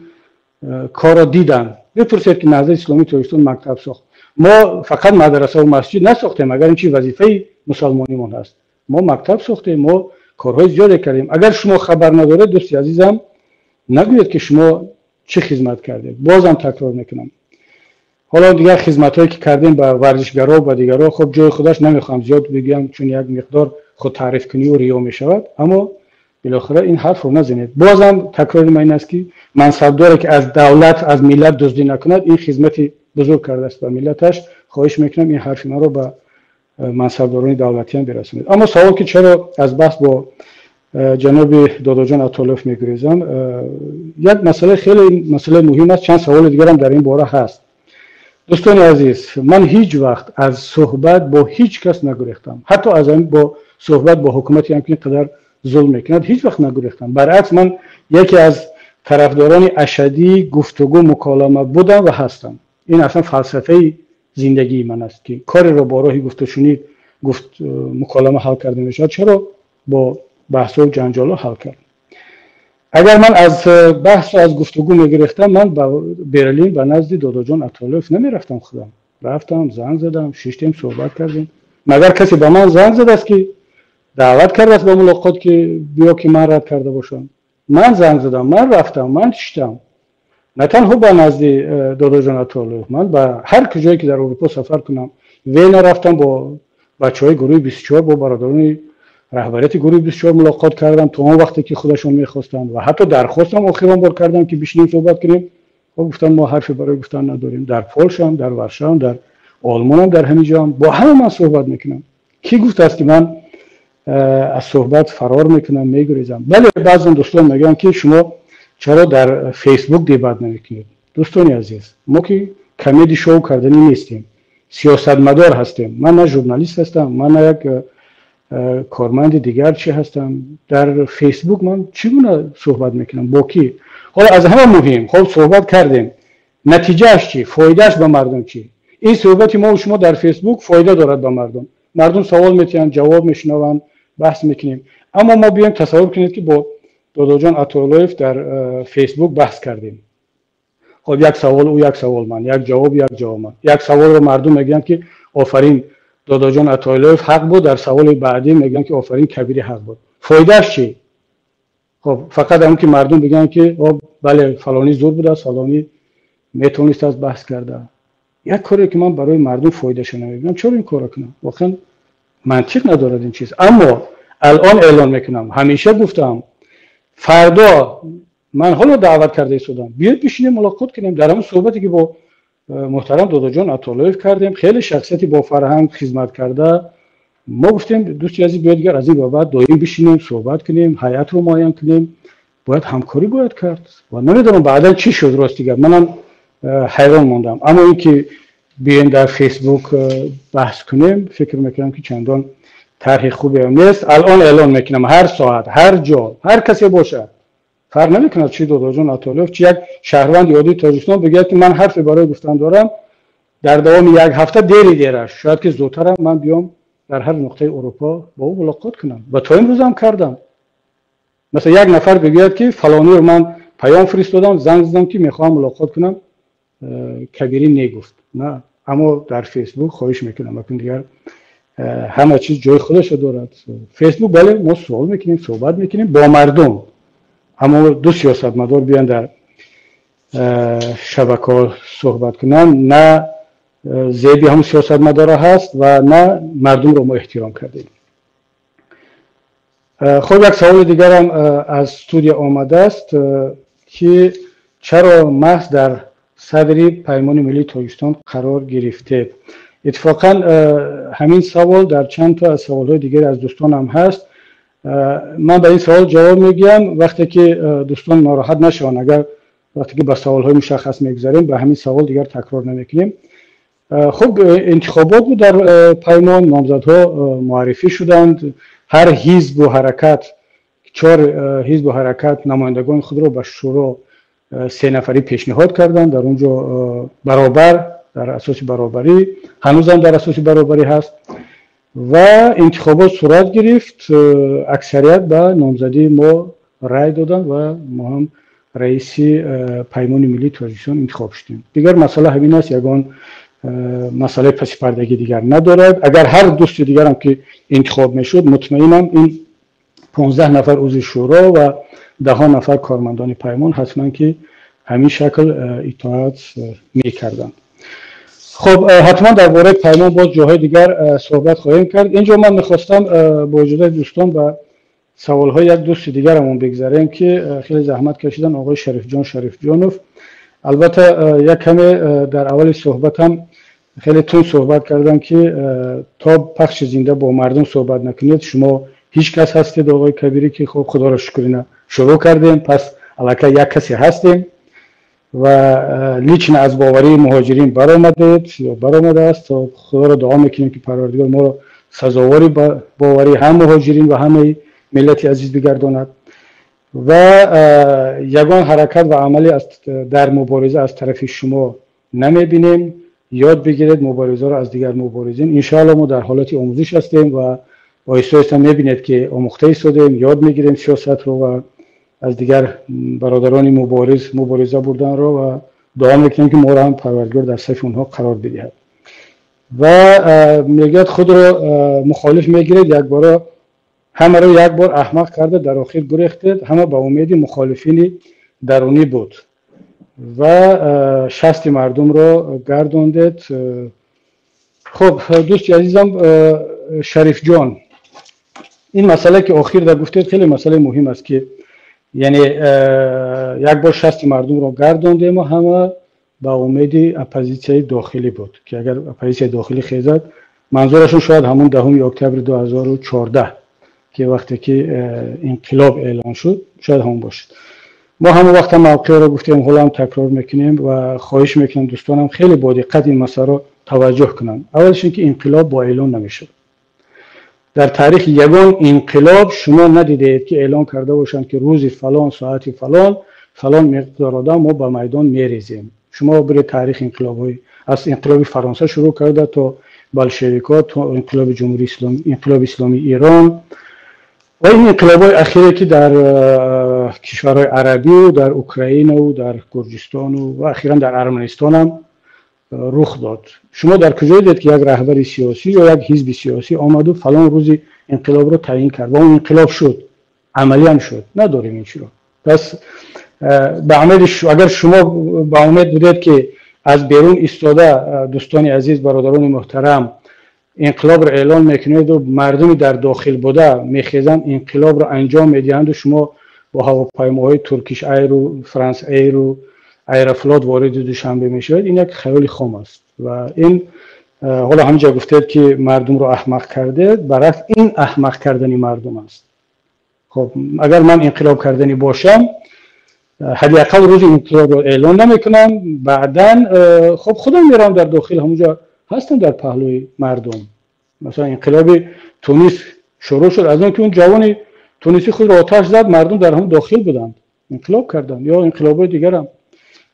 корро диданд бипурсед, ки Наҳзати Исломии Тоҷикистон мактаб сохт. Мо фақат мадрасаву масҷид насохтем, агар ин чи вазифаи мусалмонимон ҳаст. Мо мактаб сохтем, мо корҳои зиёде кардем. Агар шумо хабар надоред, дӯсти азизам, нагӯед, ки шумо чӣ хизмат кардед. Бозам такрор мекунам, ҳоло дигар хизматҳое ки кардем ба варзишгаро, ба дигарро, хуб, ҷои худаш, намехоҳам зиёд бигӯям, чун як миқдор худтаърифкунию риё мешавад. Аммо билохира ин ҳарфро назанед. Бозам такрори ман ин аст, ки мансабдоре, ки аз давлат, аз миллат дуздӣ накунад, ин хизмати бузург кардааст ба миллаташ. Хоҳиш мекунам, ин ҳарфи маро ба мансабдорони давлатиам бирасонед. Аммо савол, ки чаро аз баҳс бо ҷаноби Додоҷон Атолов мегурезам, як масъала, хеле масъалаи муҳим аст. Чанд саволи дигарам дар ин бора ҳаст. Дӯстони азиз, ман ҳеҷ вақт аз суҳбат бо ҳеҷ кас нагурехтам. Ҳатто аз бо суҳбат бо ҳукумате ҳам, ки ин қадар зулм мекунад, ҳеҷ вақт нагурехтам. Баръакс, ман яке аз тарафдорони ашаддии гуфтугӯ, муколама будам ва ҳастам. Ин аслан фалсафаи зиндагии ман аст, ки кореро бо роҳи гуфтушунид, гуфт, муколама ҳал карда мешавад, чаро бо баҳсҳо, ҷанҷолҳо ҳал кард? Агар ман аз баҳсу аз гуфтугӯ мегирехтам, ман ба Берлин ба назди Додоҷон Атолиев намерафтам. Худам рафтам, занг задам, шиштем, суҳбат кардем. Магар касе ба ман занг задааст, ки даъват кардааст ба мулоқот, ки биё, ки ман рад карда бошам? Ман занг задам, ман рафтам, ман шиштам. На танҳо ба назди Додоҷон Атолиев, ман ба ҳар куҷое ки дар Аврупо сафар кунам, Вена рафтам, бо бачаҳои гурӯҳи 24, бо бародарони раҳбарияти гурӯҳи 24 мулоқот кардам, то он вақте ки худашон мехостанд, ва ҳатто дархостам охирон бор кардам, ки бишинем, суҳбат кунем. Хоб, гуфтанд, мо ҳарфе барои гуфтан надорем. Дар Полшам, дар Варшавам, дар Олмонам, дар ҳамин ҷоам бо ҳама ман суҳбат мекунам. Кӣ гуфтааст, ки ман аз суҳбат фарор мекунам, мегурезам? Бале, баъзан дӯстон мегӯянд, ки шумо чаро дар Фейсбук дебат намекунед? Дӯстони азиз, мо ки comedy show карданӣ нестем, сиёсатмадор ҳастем. Ман на журналист ҳастам, ман на як корманди дигар чӣ ҳастам. Дар Фейсбук ман чӣ гуна суҳбат мекунам, бо кӣ? Ҳоло аз ҳама муҳим, хоб, суҳбат кардем, натиҷааш чӣ? Фоидааш ба мардум чӣ? Ин суҳбати мо шумо дар Фейсбук фоида дорад ба мардум. Мардум савол метиҳанд, ҷавоб мешунаванд, баҳс мекунем. Аммо мо биёем, тасаввур кунед, ки бо Додоҷон Атолоев дар Фейсбук баҳс кардем. Хоб, як савол ӯ, як савол ман, як ҷавоб, як ҷавоб ман. Як саволро мардум мегӯянд, ки офарин, Додоҷон Атоилоев ҳақ буд, дар саволи баъдӣ мегӯянд, ки офарин, Кабири ҳақ буд. Фоидааш чӣ? Хоб, фақат ҳам ки мардум бигӯянд, ки бале, фалонӣ зуд будааст, фалонӣ метавонистааст баҳс карда. Як коре ки ман барои мардум фоидаша намебинам, чаро ин корро кунам? Воқеан мантиқ надорад ин чиз. Аммо алон эълон мекунам, ҳамеша гуфтам, фардо ман ҳоло даъват карда истодам, биёед, бишинем, мулоқот кунем. Дар ҳамон суҳбате ки бо муҳтарам Додоҷон Атолоев кардем, хеле шахсияти бо фарҳанг, хизмат карда, мо гуфтем: дӯсти азиз, биёед, дигар аз ин ба баъд доим бишинем, суҳбат кунем, ҳайатро муайян кунем, бояд ҳамкорӣ бояд кард. Ва намедонам, баъдан чӣ шуд, рости гап, манам ҳайрон мондам. Аммо ин ки биёем, дар Фейсбук баҳс кунем, фикр мекунам, ки чандон тарҳи хубеам нест. Алон эълон мекунам, ҳар соат, ҳар ҷо, ҳар касе бошад, фарқ намекунад, чи Додоҷон Атолиев, чи як шаҳрванди оддии Тоҷикистон, бигӯяд, ки ман ҳарфе барои гуфтан дорам, дар давоми як ҳафта, дери дераш, шояд ки зудтарам, ман биём, дар ҳар нуқтаи Аврупо бо ӯ мулоқот кунам ва то имрӯзам кардам. Масалан, як нафар бигӯяд, ки фалониро ман паём фиристодам, занг задам, ки мехоҳам мулоқот кунам, Кабирӣ негуфт на. Аммо дар Фейсбук, хоҳиш мекунам, акун дигар ҳама чиз ҷои худашо дорад. Фейсбук, бале, мо суол мекунем, суҳбат мекунем бо мардум. Аммо ду сиёсатмадор биёянд, дар шабакаҳо суҳбат кунанд, на зеби ҳам сиёсатмадора ҳаст ва на мардумро мо эҳтиром кардем. Хуб, як саволи дигарам аз студия омадааст, ки чаро маҳз дар садри Паймони миллии Тоҷикистон қарор гирифтед? Иттифоқан ҳамин савол дар чанд то аз саволҳои дигаре аз дӯстонам ҳаст. Ман ба ин савол ҷавоб мегӯям, вақте ки дӯстон нороҳат нашаванд, агар вақте ки ба саволҳои мушаххас мегузарем, ба ҳамин савол дигар такрор намекунем. Хуб, интихобот буд дар Паймон, номзадҳо муаррифӣ шуданд. Ҳар ҳизбу ҳаракат, чор ҳизбу ҳаракат намояндагони худро ба шӯро се нафарӣ пешниҳод карданд. Дар он ҷо баробар, дар асоси баробарӣ, ҳанӯзам дар асоси баробарӣ ҳаст ва интихобот сурат гирифт. Аксарият ба номзадии мо рай доданд ва мо ҳам раиси Паймони миллии Тоҷикистон интихоб шудем. Дигар масъала ҳамин аст, ягон масъалаи пасипардагӣ дигар надорад. Агар ҳар дӯсти дигарам ки интихоб мешуд, мутмаинам, ин 15 нафар узви шӯро ва даҳо нафар кормандони Паймон ҳатман ки ҳамин шакл итоат мекарданд. Хуб, ҳатман дар бораи Паймон боз ҷоҳои дигар суҳбат хоҳем кард. Инҷо ман мехостам бо иҷозати дӯстон ба саволҳои як дӯсти дигарамон бигзарем, ки хеле заҳмат кашидан, оғои Шарифҷон Шарифҷонов. Албатта, як каме дар аввали суҳбатам хеле тунд суҳбат кардам, ки то пахши зинда бо мардум суҳбат накунед, шумо ҳеҷ кас ҳастед, оғои Кабирӣ, ки хуб, худоро шукр, ина шурӯъ кардем, пас аллакай як касе ҳастем ва лично аз боварии муҳоҷирин баромадед ё баромадааст. То худоро дуо мекунем, ки Парвардигор моро сазовори боварии ҳам муҳоҷирин ва ҳамаи миллати азиз бигардонад ва ягон ҳаракат ва амале дар мубориза аз тарафи шумо намебинем. Ёд бигиред муборизаро аз дигар муборизин. Иншоалло, мо дар ҳолати омӯзиш ҳастем ва оҳиста оҳиста мебинед, ки омӯхта истодем, ёд мегирем сиёсатро ва аз дигар бародарони мубориз мубориза бурданро ва дуо мекунем, ки моро ҳам Парвардигор дар сафи онҳо қарор бидиҳад. Ва мегӯяд, худро мухолиф мегиред, якбора ҳамаро як бор аҳмақ карда, дар охир гурехтед. Ҳама ба умеди мухолифини дарунӣ буд ва шасти мардумро гардондед. Хуб, дӯсти азизам Шарифҷон, ин масъала, ки охир да гуфтед, хеле масъалаи муҳим аст, ки яъне як бор шасти мардумро гардондему ҳама ба умеди оппозитсияи дохилӣ буд, ки агар оппозитсияи дохилӣ хезад. Манзурашон шояд ҳамон 10-уми октябри 2014, ки вақте ки инқилоб эълон шуд, шояд ҳамон бошад. Мо ҳамон вақт мавқеъро гуфтем, ҳоло ҳам такрор мекунем ва хоҳиш мекунем, дӯстонам хеле бо диққат ин масъаларо таваҷҷӯҳ кунанд. Аввалш ин ки инқилоб бо эълон намешавад. Дар таърих ягон инқилоб шумо надидаед, ки эълон карда бошанд, ки рӯзи фалон, соати фалон, фалон миқдор одам мо ба майдон мерезем. Шумо биред таърихи инқилобҳои, аз инқилоби Фаронса шурӯъ карда то болшевикҳо, то инқилоби Ҷумҳурии Исломӣ, инқилоби исломии Эрон ва ин инқилобҳои ахире, ки дар кишварҳои арабию дар Украинаву дар Гурҷистону ва ахиран дар Арманистонам рух дод. Шумо дар куҷо дидед, ки як раҳбари сиёсӣ ё як ҳизби сиёсӣ омаду фалон рӯзи инқилобро таъйин кард ва он инқилоб шуд, амалиам шуд? Надорем ин чиро. Пас ба умеди, агар шумо ба умед будед, ки аз берун истода, дӯстони азиз, бародарони муҳтарам, инқилобро эълон мекунеду мардуми дар дохил буда мехезанд, инқилобро анҷом медиҳанду шумо бо ҳавопаймоҳои Туркиш Айру, Франс Эйру, Аэрофлот вориди Душанбе мешавед, ин як хаёли хом аст. Ва ин ҳоло ҳаминҷа гуфтед, ки мардумро аҳмақ кардед, баръакс, ин аҳмақ кардани мардум аст. Хоб, агар ман инқилоб карданӣ бошам, ҳадди ақал рӯзи инқилобро эълон намекунам. Баъдан хоб, худам меравам, дар дохил ҳамунҷо ҳастам, дар паҳлӯи мардум. Масалан, инқилоби Тунис шурӯъ шуд аз он ки он ҷавони тунисӣ худро оташ зад, мардум дар ҳам дохил буданд, инқилоб карданд. Ё инқилобҳои дигарам.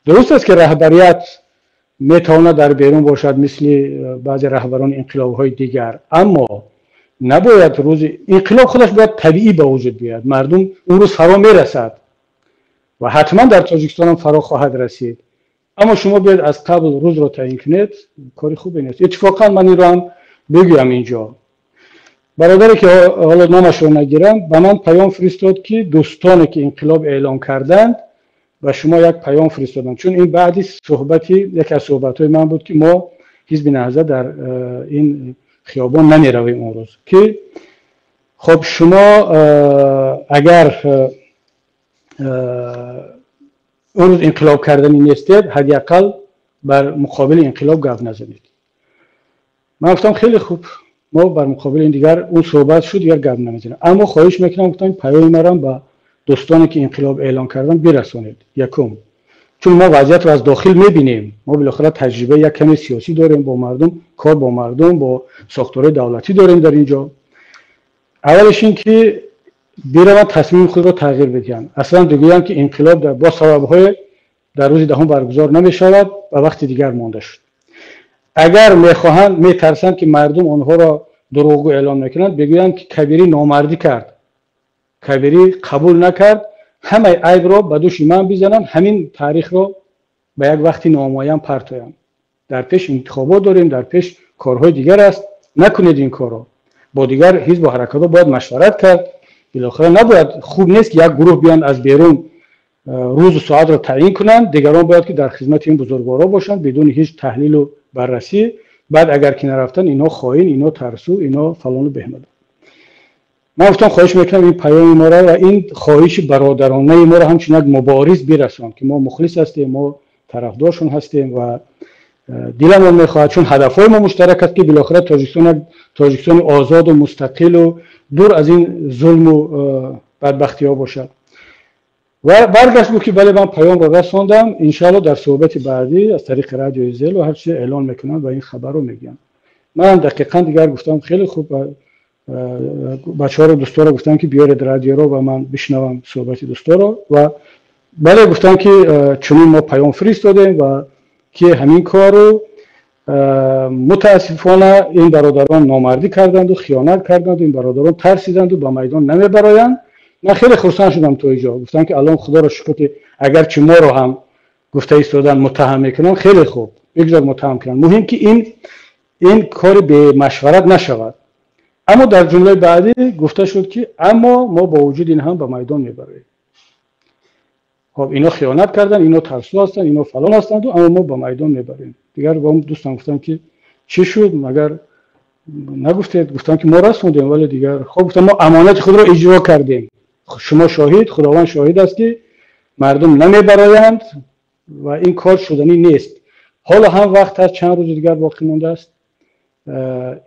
Дуруст аст, ки раҳбарият метавонад дар берун бошад, мисли баъзе раҳбарони инқилобҳои дигар, аммо набояд рӯзи инқилоб, худаш бояд табиӣ ба вуҷуд биёяд. Мардум он рӯз фаро мерасад ва ҳатман дар Тоҷикистонам фаро хоҳад расид, аммо шумо биёед аз қабл рӯзро таъин кунед, кори хубе нест. Иттифоқан ман инро ҳам бигӯям инҷо. Бародаре ки ҳоло номашро нагирам, ба ман паём фиристод, ки дӯстоне ки инқилоб эълон карданд, ба шумо як паём фиристоданд, чун ин баъди суҳбати яке аз суҳбатҳои ман буд, ки мо ҳизби Наҳзат дар ин хиёбон намеравем он рӯз, ки хоб, шумо агар он рӯз инқилоб карданӣ нестед, ҳадди ақал бар муқобили инқилоб гап назанед. Ман гуфтам, хеле хуб, мо бар муқобили ин дигар он суҳбат шуд, дигар гап намезанем, аммо хоҳиш мекунам, гуфтам, паёми марам ба дӯстоне ки инқилоб эълон карданд, бирасонед. Якум, чун мо вазъиятро аз дохил мебинем, мо билохира таҷрибаи як каме сиёсӣ дорем, бо мардум кор, бо мардум, бо сохторҳои давлатӣ дорем дар ин ҷо. Аввалеш ин ки бираванд, тасмими худро тағйир бидиҳанд, аслан бигӯянд, ки инқилоб бо сабабҳое дар рӯзи 10-ум баргузор намешавад, ба вақти дигар монда шуд. Агар мехоҳанд, метарсанд, ки мардум онҳоро дурӯғгӯ эълон мекунанд, бигӯянд, ки Кабирӣ номардӣ кард, Кабирӣ қабул накард, ҳамаи айбро ба дӯши ман бизананд, ҳамин таърихро ба як вақти номуайян партоянд. Дар пеш интихобот дорем, дар пеш корҳои дигар аст, накунед ин корро. Бо дигар ҳизбу ҳаракатҳо бояд машварат кард. Билохира набояд, хуб нест, ки як гурӯҳ биёнд, аз берун рӯзу соатро таъйин кунанд, дигарон бояд ки дар хизмати ин бузургворо бошанд, бидуни ҳеҷ таҳлилу баррасӣ. Баъд агар ки нарафтанд, инҳо хоин, инҳо тарсу, инҳо фалону беҳмаданд. Ман гуфтам, хоҳиш мекунам, ин паёми моро ва ин хоҳиши бародаронаи моро ҳамчун як мубориз бирасон, ки мо мухлис ҳастем, мо тарафдоршон ҳастем ва диламон мехоҳад, чун ҳадафҳои мо муштарак аст, ки билохира Тоҷикистон як Тоҷикистони озоду мустақилу дур аз ин зулму бадбахтиҳо бошад. Ва баргашт, гуфт, ки бале, ман паёмро расондам, иншоалло дар суҳбати баъдӣ аз тариқи радиои Зелу ҳар чизе эълон мекунанд ва ин хабарро мегӯянд. Манам дақиқан дигар гуфтам, хеле хуб. Бачаҳоро, дӯсторо гуфтам, ки биёред радиоро ва ман бишнавам суҳбати дӯсторо. Ва бале, гуфтам, ки чунин мо паём фиристодем ва ки ҳамин кору мутаассифона ин бародарон номардӣ карданду, хиёнат карданду, ин бародарон тарсиданду, ба майдон намебароянд. Ман хеле хурсанд шудам то иҷо. Гуфтам, ки аллон худоро шукр, ки агарчи моро ҳам гуфта истодан муттаҳам мекунанд, хеле хуб, бигзор муттаҳам кунанд, муҳим ки ин кори бемашварат нашавад. Аммо дар ҷумлаи баъдӣ гуфта шуд, ки аммо мо бо вуҷуди ин ҳам ба майдон мебароем. Хоб, ино хиёнат карданд, ино тарсу ҳастанд, ино фалон ҳастанд, аммо мо ба майдон мебарем. Дигар бо дӯстам гуфтам, ки чӣ шуд, магар нагуфтед? Гуфтам, ки мо расондем, вале дигар хоб, гуфтам, мо амонати худро иҷро кардем, шумо шоҳид, худованд шоҳид аст, ки мардум намебароянд ва ин кор шуданӣ нест. Ҳоло ҳам вақт ҳаст, чанд рӯзи дигар боқӣ мондааст,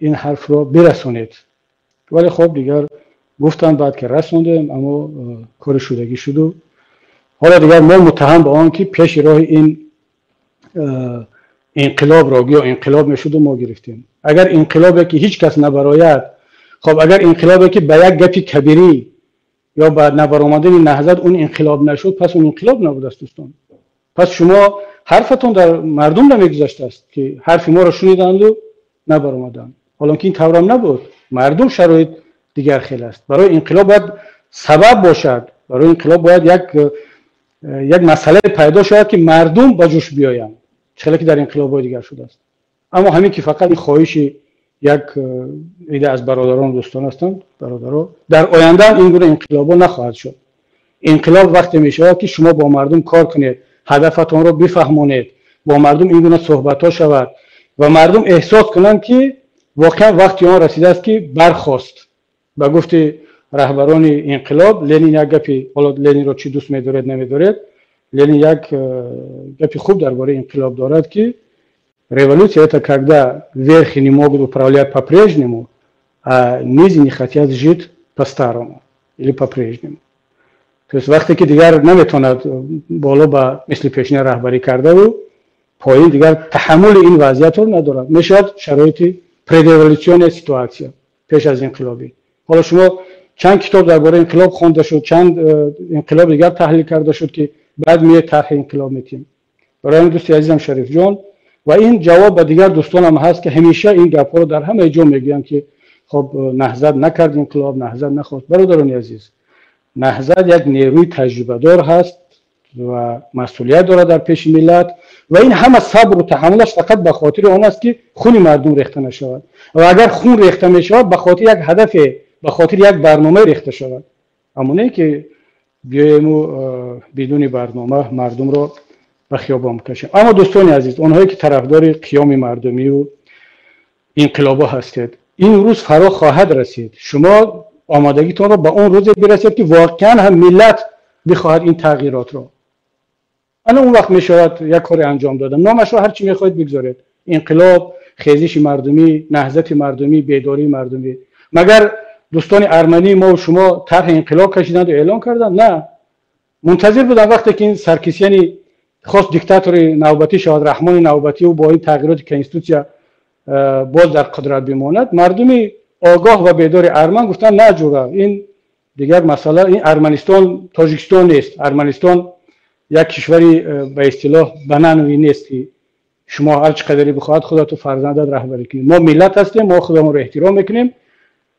ин ҳарфро бирасонед. Вале хоб, дигар гуфтанд баъд, ки расондем, аммо кори шудагӣ шуду ҳоло дигар мо муттаҳам ба он ки пеши роҳи ин инқилобро, гӯё инқилоб мешуду, мо гирифтем. Агар инқилобе ки ҳеҷ кас набарояд, хоб, агар инқилобе ки ба як гапи Кабирӣ ё ба набаромадани Наҳзат он инқилоб нашуд, пас он инқилоб набудааст, дӯстон. Пас шумо ҳарфатон дар мардум намегузаштааст, ки ҳарфи моро шуниданду набаромаданд, ҳолон ки ин таврам набуд. Мардум шароит дигар хел аст. Барои инқилоб бояд сабаб бошад, барои инқилоб бояд як масъалае пайдо шавад, ки мардум ба ҷӯш биёянд, хеле ки дар инқилобҳои дигар шудааст. Аммо ҳамин ки фақат ин хоҳиши як ида аз бародарону дӯстон ҳастанд, бародаро, дар оянда ин гуна инқилобҳо нахоҳад шуд. Инқилоб вақте мешавад, ки шумо бо мардум кор кунед, ҳадафатонро бифаҳмонед, бо мардум ин гуна суҳбатҳо шавад ва мардум эҳсос кунанд, ки воқеан вақти он расидааст, ки бархост. Ба гуфти раҳбарони инқилоб, Ленин як гапи, ҳоло Ленинро чӣ дӯст медоред, намедоред, Ленин як гапи хуб дар бораи инқилоб дорад, ки революция — это когда верхи не могут управлять по-прежнему, а низи не хотят жить по-старому или по-прежнему. То есть вақте ки дигар наметавонад боло ба мисли пешина раҳбарӣ кардаву поин дигар таҳаммули ин вазъиятро надорад, мешавад шароити предреволюционная ситуация, пеш аз инқилобӣ. Ҳоло шумо чанд китоб дар бораи инқилоб хонда шуд, чанд инқилоб дигар таҳлил карда шуд, ки баъд меояд, тарҳи инқилоб метиҳем. Барои ҳамин, дӯсти азизам Шарифҷон, ва ин ҷавоб ба дигар дӯстонам ҳаст, ки ҳамеша ин гапҳоро дар ҳамаи ҷо мегӯянд, ки хоб, Наҳзат накард инқилоб, Наҳзат нахост. Бародарони азиз, Наҳзат як нерӯи таҷрибадор ҳаст ва масъулият дорад дар пеши миллат. Ва ин ҳама сабру таҳаммулаш фақат ба хотири он аст, ки хуни мардум рехта нашавад. Ва агар хун рехта мешавад, ба хотири як ҳадафе, ба хотири як барнома рехта шавад. Аммо не ки биёему бидуни барнома мардумро ба хиёбон бикашем. Аммо дӯстони азиз, онҳое ки тарафдори қиёми мардумию инқилобо ҳастед, ин рӯз фаро хоҳад расид. Шумо омодагитонро ба он рӯзе бирасед, ки воқеан ҳам миллат бихоҳад ин тағйиротро. Ана он вақт мешавад як коре анҷом додан. Номашро ҳар чӣ мехоҳед бигзоред: инқилоб, хезиши мардумӣ, наҳзати мардумӣ, бедории мардумӣ. Магар дӯстони армании мо шумо тарҳи инқилоб кашиданду эълон карданд? На, мунтазир буданд вақте ки ин Саркисяни хост диктатори навбатӣ шавад, раҳмони навбатӣ, бо ин тағйироти конститутсия боз дар қудрат бимонад. Мардуми огоҳ ва бедори арман гуфтанд: на, ҷура, ин дигар масъала, ин Арманистон Тоҷикистон нест. Арманистон як кишвари ба истилоҳ банановӣ нест, ки шумо ҳар чӣ қадаре бихоҳад худату фарзандат раҳбарӣ кунед. Мо миллат ҳастем, мо худамонро эҳтиром мекунем.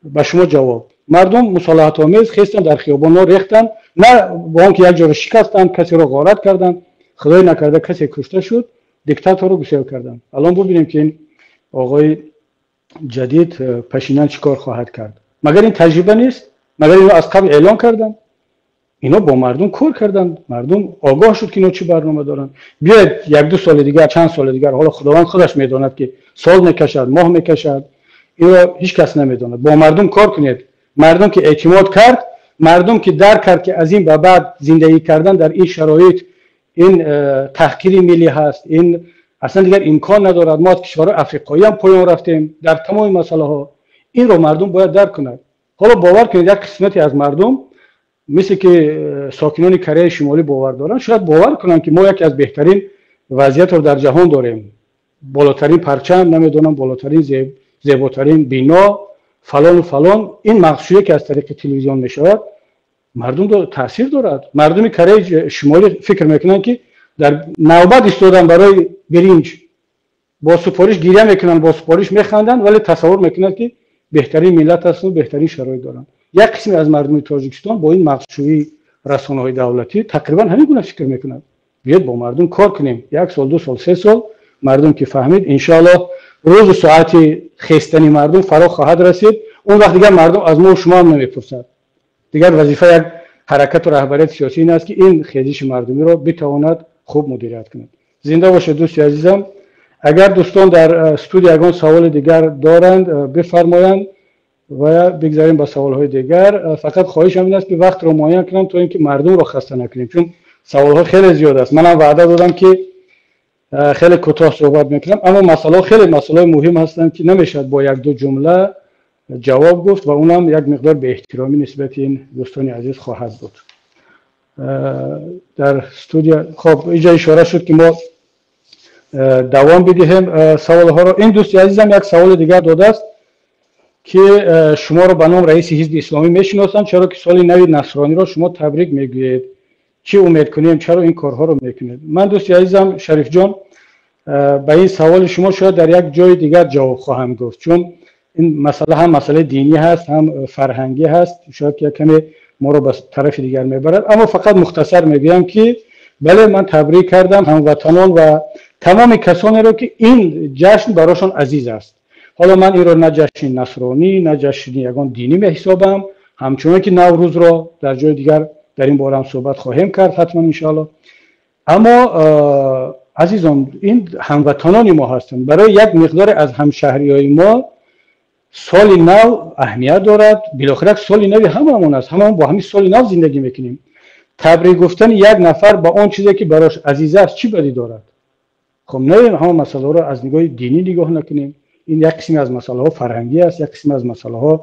Ба шумо ҷавоб. Мардум мусолиҳатомез хестанд, дар хиёбонҳо рехтанд, на бо он ки як ҷоро шикастанд, касеро ғорат карданд, худои накарда касе кушта шуд, диктаторро гусел карданд. Алон бубинем, ки ин оғои ҷадид Пашинян чӣ кор хоҳад кард. Магар ин таҷриба нест? Магар ино аз қабл эълон карданд? Ино бо мардум кор карданд, мардум огоҳ шуд, ки ино чӣ барнома доранд. Биёед як-ду соли дигар, чанд соли дигар, ҳоло Худованд худаш медонад, ки сол мекашад, моҳ мекашад, инро ҳеҷ кас намедонад. Бо мардум кор кунед. Мардум ки эътимод кард, мардум ки дарк кард, ки аз ин ба баъд зиндагӣ кардан дар ин шароит ин таҳқири миллӣ ҳаст, ин аслан дигар имкон надорад, мо аз кишварҳои африқоӣ ҳам поён рафтем дар тамоми масъалаҳо, инро мардум бояд дарк кунад. Ҳоло бовар кунед, як қисмате аз мардум, мисли ки сокинони Кореяи Шимолӣ бовар доранд, шояд бовар кунанд, ки мо яке аз беҳтарин вазъиятро дар ҷаҳон дорем, болотарин парчам, намедонам, болотарин, зеботарин бино, фалону фалон. Ин мағзшӯе ки аз тариқи телевизион мешавад, мардум таъсир дорад. Мардуми Кореяи Шимолӣ фикр мекунанд, ки дар навбат истодан барои биринҷ бо супориш гиря мекунанд, бо супориш механданд, вале тасаввур мекунанд, ки беҳтарин миллат ҳастанд, беҳтарин шароит доранд. Як қисме аз мардуми Тоҷикистон бо ин мағзшӯии расонаҳои давлатӣ тақрибан ҳамин гуна фикр мекунад. Биёед бо мардум кор кунем. Як сол, 2 сол, 3 сол, мардум ки фаҳмид, иншоаллоҳ рӯзу соати хестани мардум фаро хоҳад расид. Он вақт дигар мардум аз мо шумо ҳам намепурсад. Дигар вазифа як ҳаракату раҳбарияти сиёсӣ ин аст, ки ин хезиши мардумиро битавонад хуб мудирият кунад. Зинда бошед, дӯсти азизам. Агар дӯстон дар студия ягон саволи дигар доранд, бифармоянд ва бигзарем ба саволҳои дигар. Фақат хоҳишам ин аст, ки вақтро муайян кунам, то ин ки мардумро хаста накунем, чун саволҳо хеле зиёд аст. Манам ваъда додам, ки хеле кӯтоҳ суҳбат мекунам, аммо масъалаҳо хеле масъалаҳои муҳим ҳастанд, ки намешавад бо як-ду ҷумла ҷавоб гуфт ва унам як миқдор беэҳтиромӣ нисбати ин дӯстони азиз хоҳад буд. Дар студия хоб инҷо ишора шуд, ки мо давом бидиҳем саволҳоро. Ин дӯсти азизам як саволи дигар додааст, ки шуморо ба ном раиси ҳизби исломӣ мешиносанд, чаро ки соли нави насрониро шумо табрик мегӯед? Чӣ умед кунем? Чаро ин корҳоро мекунед? Ман, дӯсти азизам Шарифҷон, ба ин саволи шумо шояд дар як ҷои дигар ҷавоб хоҳам гуфт, чун ин масъала ҳам масъалаи динӣ ҳаст, ҳам фарҳангӣ ҳаст, шояд ки як каме моро ба тарафи дигар мебарад. Аммо фақат мухтасар мегӯям, ки бале, ман табрик кардам ҳамватанон ва тамоми касонеро, ки ин ҷашн барошон азиз аст. Ҳоло ман инро на ҷашни насронӣ, на ҷашни ягон динӣ меҳисобам, ҳамчунон ки Наврӯзро дар ҷои дигар дар ин бора ҳам суҳбат хоҳем кард ҳатман, иншоалло. Аммо азизон, ин ҳамватанони мо ҳастанд. Барои як миқдоре аз ҳамшаҳриҳои мо соли нав аҳамият дорад. Билохира соли нави ҳамаамон аст, ҳамаамон бо ҳамин соли нав зиндагӣ мекунем. Табрик гуфтани як нафар ба он чизе, ки барош азиз аст, чӣ бадӣ дорад? Хоб, наем ҳама масъалаҳоро аз нигоҳи динӣ нигоҳ накунем. Ин як қисме аз масъалаҳо фарҳангӣ аст, як қисме аз масъалаҳо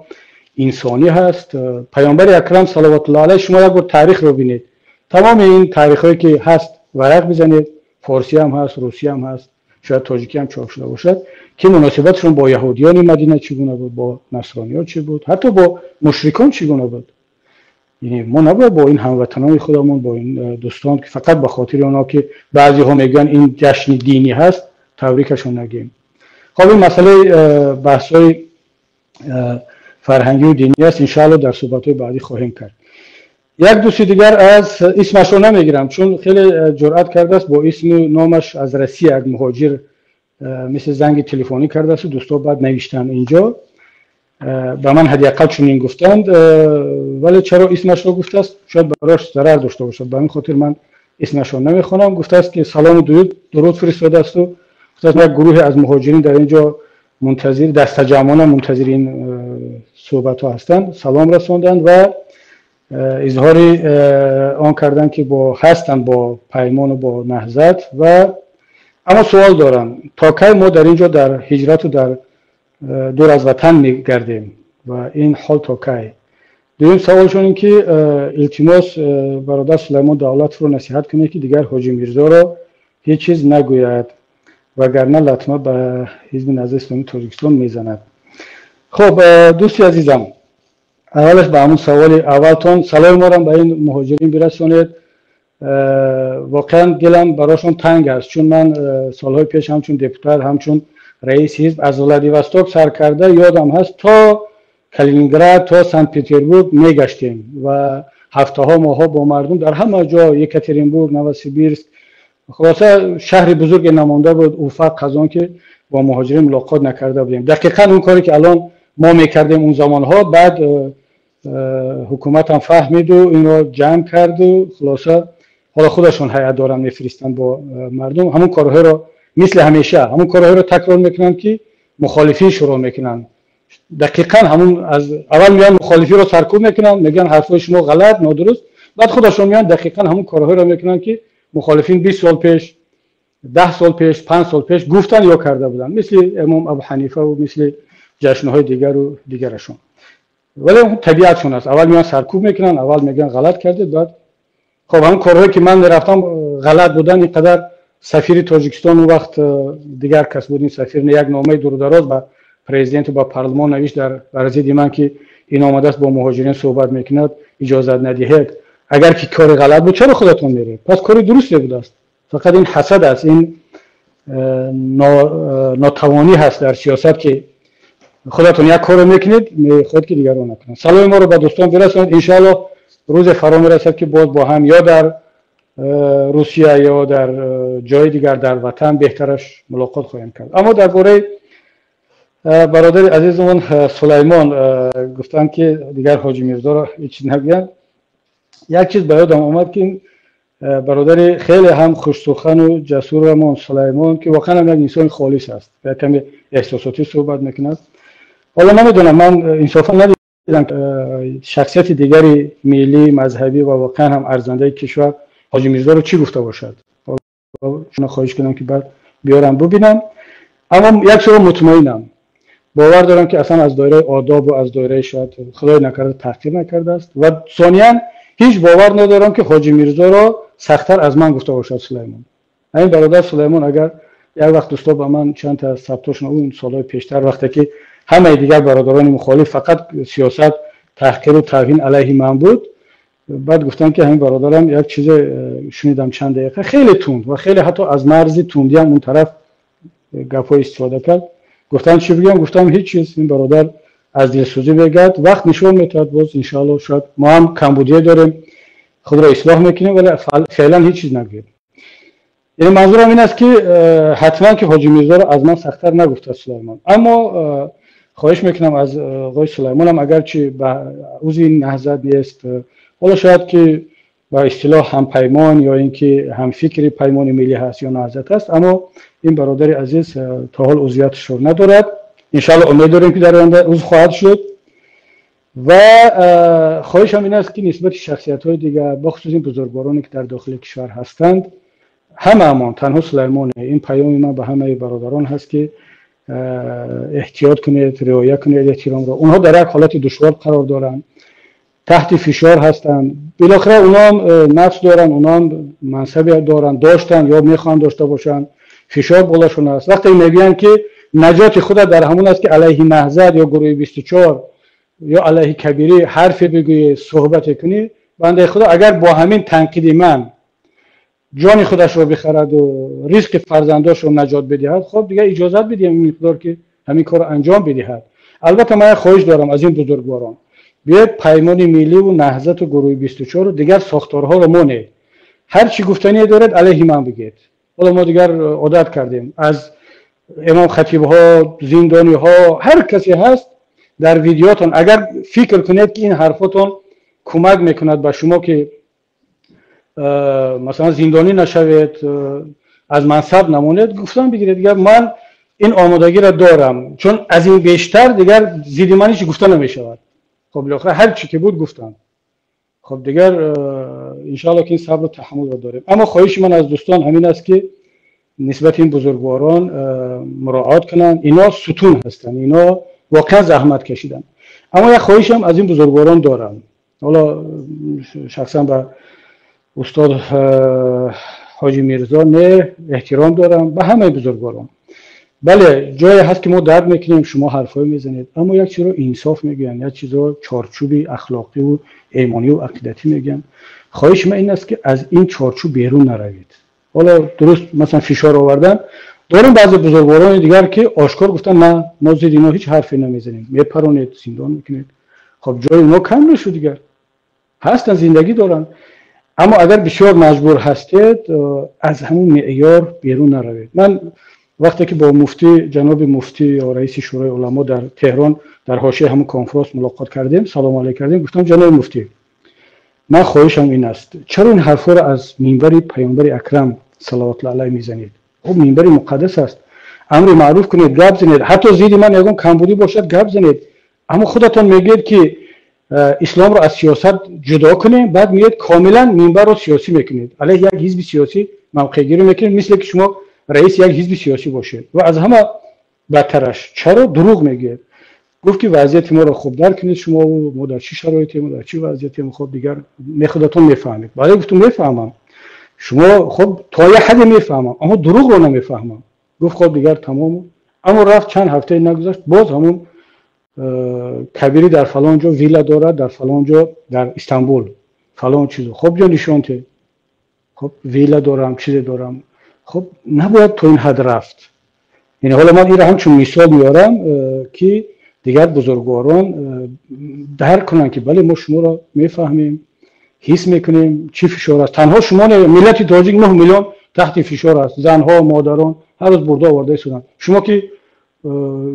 инсонӣ ҳаст. Паёмбари акрам салаватуллоҳ алайҳ, шумо як бор таърихро бинед, тамоми ин таърихҳое ки ҳаст варақ бизанед, форсӣ ҳам ҳаст, русӣ ҳам ҳаст, шояд тоҷикӣ ҳам чоп шуда бошад, ки муносибатшон бо яҳудиёни Мадина чӣ гуна буд, бо насрониҳо чӣ буд, ҳатто бо мушрикон чӣ гуна буд. Яъне мо набояд бо ин ҳамватанони худамон, бо ин дӯстон, ки фақат ба хотири онҳо ки баъзеҳо мегӯянд ин ҷашни динӣ ҳаст, табрикашон нагӯем. Хоб, ин масъалаи баҳсҳои фарҳангию динӣ аст, иншоалло дар суҳбатҳои баъдӣ хоҳем кард. Як дӯсти дигар аз исмашро намегирам, чун хеле ҷуръат кардааст бо исму номаш аз Россия як муҳоҷир мисли занги телефонӣ кардааст. Дӯстҳо баъд навиштанд инҷо ба ман, ҳадди ақал чунин гуфтанд, вале чаро исмашро гуфтааст, шояд барош зарар дошта бошад, ба ҳамин хотир ман исмашро намехонам. Гуфтааст ки салому дуруд фиристодаасту гуфтааст як гурӯҳе аз муҳоҷирин дар инҷо мунтазир, дастаҷамъона мунтазири ин суҳбатҳо ҳастанд, салом расонданд ва изҳори он карданд ки бо ҳастанд бо Паймону бо Наҳзат. Ва аммо суол дорам, то кай мо дар инҷо дар ҳиҷрату дар дур аз ватан мегардем ва ин ҳол то кай? Дуюм саволшон ин ки илтимос, бародар Сулаймон Давлатовро насиҳат кунед, ки дигар Ҳоҷи Мирзоро ҳеҷ чиз нагӯяд, вагарна латма ба Ҳизби Наҳзати Исломии Тоҷикистон мезанад. Хуб, дӯсти азизам, аввалаш ба ҳамун саволи аввалтон, саломи морам ба ин муҳоҷирин бирасонед. Воқеан дилам барошон танг аст, чун ман солҳои пеш ҳамчун депутат, ҳамчун раиси ҳизб аз Владивосток сар карда, ёдам ҳаст, то Калининград, то Санкт Петербург мегаштем ва ҳафтаҳо, моҳҳо бо мардум дар ҳама ҷо, Екатеринбург, Новосибирск, хулоса шаҳри бузурге намонда буд, Уфа, Қазон, ки бо муҳоҷирин мулоқот накарда будем. Дақиқан он коре ки алон мо мекардем он замонҳо, баъд ҳукуматам фаҳмиду инро ҷамъ карду хулоса ҳоло худашон ҳайат доранд, мефиристанд бо мардум. Ҳамон корҳоеро мисли ҳамеша, ҳамон корҳоеро такрор мекунанд, ки мухолифин шурӯъ мекунанд. Дақиқан ҳамун аз аввал меянд, мухолифиро саркӯб мекунанд, мегӯянд ҳарфҳои шумо ғалат, нодуруст, баъд худашон меянд дақиқан ҳамон корҳоеро мекунанд, ки мухолифин 20 сол пеш, 10 сол пеш, 5 сол пеш гуфтанд ё карда буданд, мисли имом Абу Ҳанифа ва мисли ҷашнҳои дигару дигарашон. Вале табиатшон аст, аввал меянд саркӯб мекунанд, аввал мегӯянд ғалат кардед, баъд хоб ҳамон корҳое ки ман мерафтам ғалат будан. Ин қадар сафири Тоҷикистон он вақт дигар кас буд, ин сафир як номаи дурудароз ба президенту ба парлумон навишт дар бар зидди ман, ки ин омадааст бо муҳоҷирин суҳбат мекунад, иҷозат надиҳед. Агар ки кори ғалат буд, чаро худатон меред? Пас кори дурусте будааст. Фақат ин ҳасад аст, ин нотавонӣ ҳаст дар сиёсат, ки худатон як корро мекунед, мехоҳед ки дигарон накунанд. Саломи моро ба дӯстон бирасонед. Иншоаллоҳ рӯзе фаро мерасад, ки боз бо ҳам ё дар Русия ё дар ҷои дигар, дар ватан беҳтараш, мулоқот хоҳем кард. Аммо дар бораи бародари азизамон Сулаймон гуфтанд, ки дигар Ҳоҷи Мирзоро ҳеҷ чиз нагӯянд. Як чиз ба ёдам омад, ки бародари хеле ҳам хушсухану ҷасурамон Сулаймон, ки воқеан ҳам як инсони холис аст, як каме эҳсосотӣ суҳбат мекунад. Ҳоло намедонам, ман инсофан надидам шахсияти дигари миллӣ, мазҳабӣ ва воқеан ҳам арзандаи кишвар Ҳоҷи Мирзоро чӣ гуфта бошад. Шумо хоҳиш кунам, ки баъд биёрам бубинам. Аммо як чизро мутмаинам, бовар дорам, ки аслан аз доираи одобу аз доираи шояд худои накарда таҳқир накардааст. Ва сониян ҳеҷ бовар надорам, ки Ҳоҷи Мирзоро сахттар аз ман гуфта бошад Сулаймон. Ҳамин бародар Сулаймон, агар як вақт дӯсто ба ман чанд та сабтошон он солҳои пештар, вақте ки ҳамаи дигар бародарони мухолиф фақат сиёсат, таҳқиру тавҳин алайҳи ман буд, баъд гуфтам, ки ҳамин бародарам як чизе шунидам, чанд дақиқа хеле тунд ва хеле ҳатто аз марзи тундиам он тараф гапҳо истифода кард. Гуфтам, чӣ бигӯям? Гуфтам, ҳеҷ чиз, ин бародар аз дилсӯзӣ мегӯяд, вақт нишон метавад боз, иншоалло шояд мо ҳам камбудие дорем, худро ислоҳ мекунем, вале феълан ҳеҷ чиз нагӯем. Яъне манзурам ин аст, ки ҳатман ки Ҳоҷи Мирзоро аз ман сахттар нагуфтааст Сулаймон. Аммо хоҳиш мекунам аз оғои Сулаймонам, агарчи ба узви Наҳзат нест, ҳоло шояд ки ба истилоҳ ҳампаймон ё ин ки ҳамфикри Паймони Миллӣ ҳаст ё Наҳзат аст, аммо ин бародари азиз то ҳол узвияташро надорад. Иншоалло умед дорем, ки дар оянда узв хоҳад шуд. Ва хоҳишам ин аст, ки нисбати шахсиятҳои дигар, бахусус ин бузургвороне ки дар дохили кишвар ҳастанд, ҳамаамон, танҳо Сулаймоне, ин паёми ман ба ҳамаи бародарон ҳаст, ки эҳтиёт кунед, риоя кунед эҳтиромро. Онҳо дар як ҳолати душвор қарор доранд, таҳти фишор ҳастанд. Билохира онҳоам нафс доранд, онҳоам мансабе доранд, доштанд ё мехоҳанд дошта бошанд, фишор болошон аст. Вақте мегӯянд, ки наҷоти худа дар ҳамон аст, ки алайҳи Наҳзат ё гурӯҳи 24 ё алайҳи Кабирӣ ҳарфе бигӯӣ, суҳбате кунӣ, бандаи худо агар бо ҳамин танқиди ман ҷони худашро бихараду ризқи фарзандошро наҷот бидиҳад, хоб дигар иҷозат бидиҳем ин миқдор, ки ҳамин корро анҷом бидиҳад. Албатта ман як хоҳиш дорам аз ин бузургворон. Биёед Паймони милливу Наҳзату гурӯҳи 24 дигар сохторҳоро монед. Ҳар чӣ гуфтание доред, алайҳи ман бигед. Ҳоло мо дигар одат кардем, аз имом хатибҳо, зиндониҳо, ҳар касе ҳаст дар видеотон агар фикр кунед, ки ин ҳарфотон кӯмак мекунад ба шумо, ки масалан зиндонӣ нашавед, аз мансаб намонед, гуфтан бигиред. Дигар ман ин омодагиро дорам, чун аз ин бештар дигар зидди ман ҳеҷ гуфта намешавад. Хоб, билохира ҳар чӣ ки буд, гуфтам. Хоб, дигар иншоалло ки ин сабру таҳаммулро дорем. Аммо хоҳиши ман аз дӯстон ҳамин аст, ки нисбати ин бузургворон муроат кунанд. Ино сутун ҳастанд, ино воқеан заҳмат кашиданд. Аммо як хоҳишам аз ин бузургворон дорам, ҳоло шахсан ба устод Ҳоҷи Мирзо не, эҳтиром дорам ба ҳамаи бузургворон. Бале, ҷое ҳаст, ки мо дард мекунем, шумо ҳарфҳое мезанед, аммо як чизро инсоф мегӯянд, як чизро чорчӯби ахлоқиву эймониву ақидатӣ мегӯянд. Хоҳиши ман ин аст, ки аз ин чорчӯб берун наравед. Ҳоло дуруст, масалан, фишор овардан дорем, баъзе бузургворони дигар, ки ошкор гуфтанд: на, мо зидди ино ҳеҷ ҳарфе намезанем, мепаронед, зиндон мекунед. Хоб, ҷои оно кам нашуд, дигар ҳастанд, зиндагӣ доранд. Аммо агар бисёр маҷбур ҳастед, аз ҳамун меъёр берун наравед. Ман вақте ки бо муфтӣ, ҷаноби муфтӣ ё раиси Шӯрои уламо дар Теҳрон дар ҳошияи ҳамун конфронс мулоқот кардем, салому алейк кардем, гуфтам: ҷаноби муфтӣ, ман хоҳишам ин аст, чаро ин ҳарфҳоро аз минбари паёмбари акрам салавотуллоҳи алайҳ мезанед? Хуб, минбари муқаддас аст, амри маъруф кунед, гап занед, ҳатто зидди ман ягон камбудӣ бошад, гап занед. Аммо худатон мегӯед, ки исломро аз сиёсат ҷудо кунем, баъд меоед, комилан минбарро сиёсӣ мекунед, алайҳи як ҳизби сиёсӣ мавқеъгирӣ мекунед, мисле ки шумо раиси як ҳизби сиёсӣ бошед. Ва аз ҳама бадтараш, чаро дурӯғ мегӯед? Гуфт, ки вазъияти моро хуб дарк кунед шумо, мо дар чӣ шароитем, дар чӣ вазъиятем. Хоб, дигар худатон мефаҳмед. Бале, гуфтум, мефаҳмам шумо, хоб, то як ҳаде мефаҳмам, аммо дурӯғро намефаҳмам. Гуфт: хоб, дигар тамому. Аммо рафт, чанд ҳафтае нагузашт, боз ҳамун Кабирӣ дар фалон ҷо вилла дорад, дар фалон ҷо, дар Истанбул фалон чизо. Хоб, ҷо нишон те, хоб, вилла дорам, чизе дорам. Хоб, набояд то ин ҳад рафт. Яъне ҳоло ман инро ҳамчун мисол меорам, ки дигар бузургворон дарк кунанд, ки бале, мо шуморо мефаҳмем, ҳис мекунем, чӣ фишор аст. Танҳо шумо не, миллати тоҷик 9 миллион таҳти фишор аст. Занҳо, модарон ҳар рӯз бурда оварда истоданд. Шумо ки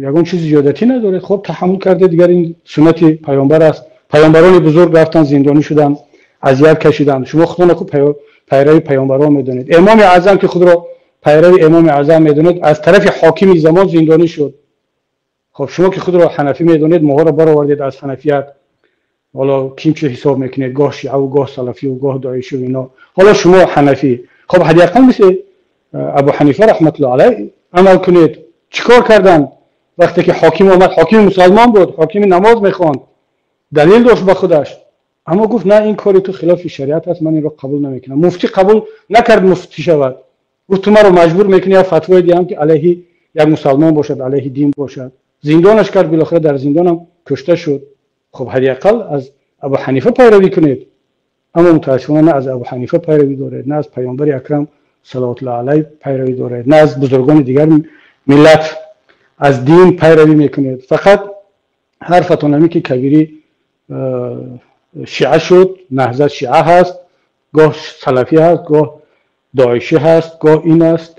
ягон чизи зиёдатӣ надоред, хоб, таҳаммул кардед, дигар ин суннати паёмбар аст. Паёмбарони бузург рафтанд, зиндонӣ шуданд, азият кашиданд. Шумо худтона хуб пайрави паёмбарон медонед. Имоми аъзам, ки худро пайрави имоми аъзам медонед, аз тарафи ҳокими замон зиндонӣ шуд. Хоб, шумо ки худро ҳанафӣ медонед, моҳоро баровардед аз ҳанафият. Ҳоло ким чӣ ҳисоб мекунед, гоҳ шиаву гоҳ салафию гоҳ доишиву ино. Ҳоло шумо ҳанафӣ, хоб, ҳадди ақал мисли Абу Ҳанифа раҳматуллоҳ алайҳ амал кунед. Чӣ кор карданд, вақте ки ҳоким омад? Ҳокими мусалмон буд, ҳокими намоз мехонд, далел дошт ба худаш, аммо гуфт: на, ин кори ту хилофи шариат аст, ман инро қабул намекунам. Муфтӣ қабул накард муфтӣ шавад. Гуфт: ту маро маҷбур мекунӣ як фатвое диҳам, ки алайҳи як мусалмон бошад, алайҳи дин бошад. Зиндонаш кард, билохира дар зиндонам кушта шуд. Хуб, ҳадди ақал аз Абу Ҳанифа пайравӣ кунед. Аммо мутаассифона на аз Абу Ҳанифа пайравӣ доред, на аз паёмбари акрам салавотуллоҳ алайҳ пайравӣ доред, на аз бузургони дигар миллат, аз дин пайравӣ мекунед. Фақат ҳарфатон ҳамин, ки Кабирӣ шиа шуд, Наҳзат шиа ҳаст, гоҳ салафӣ ҳаст, гоҳ доишӣ ҳаст, гоҳ ин аст.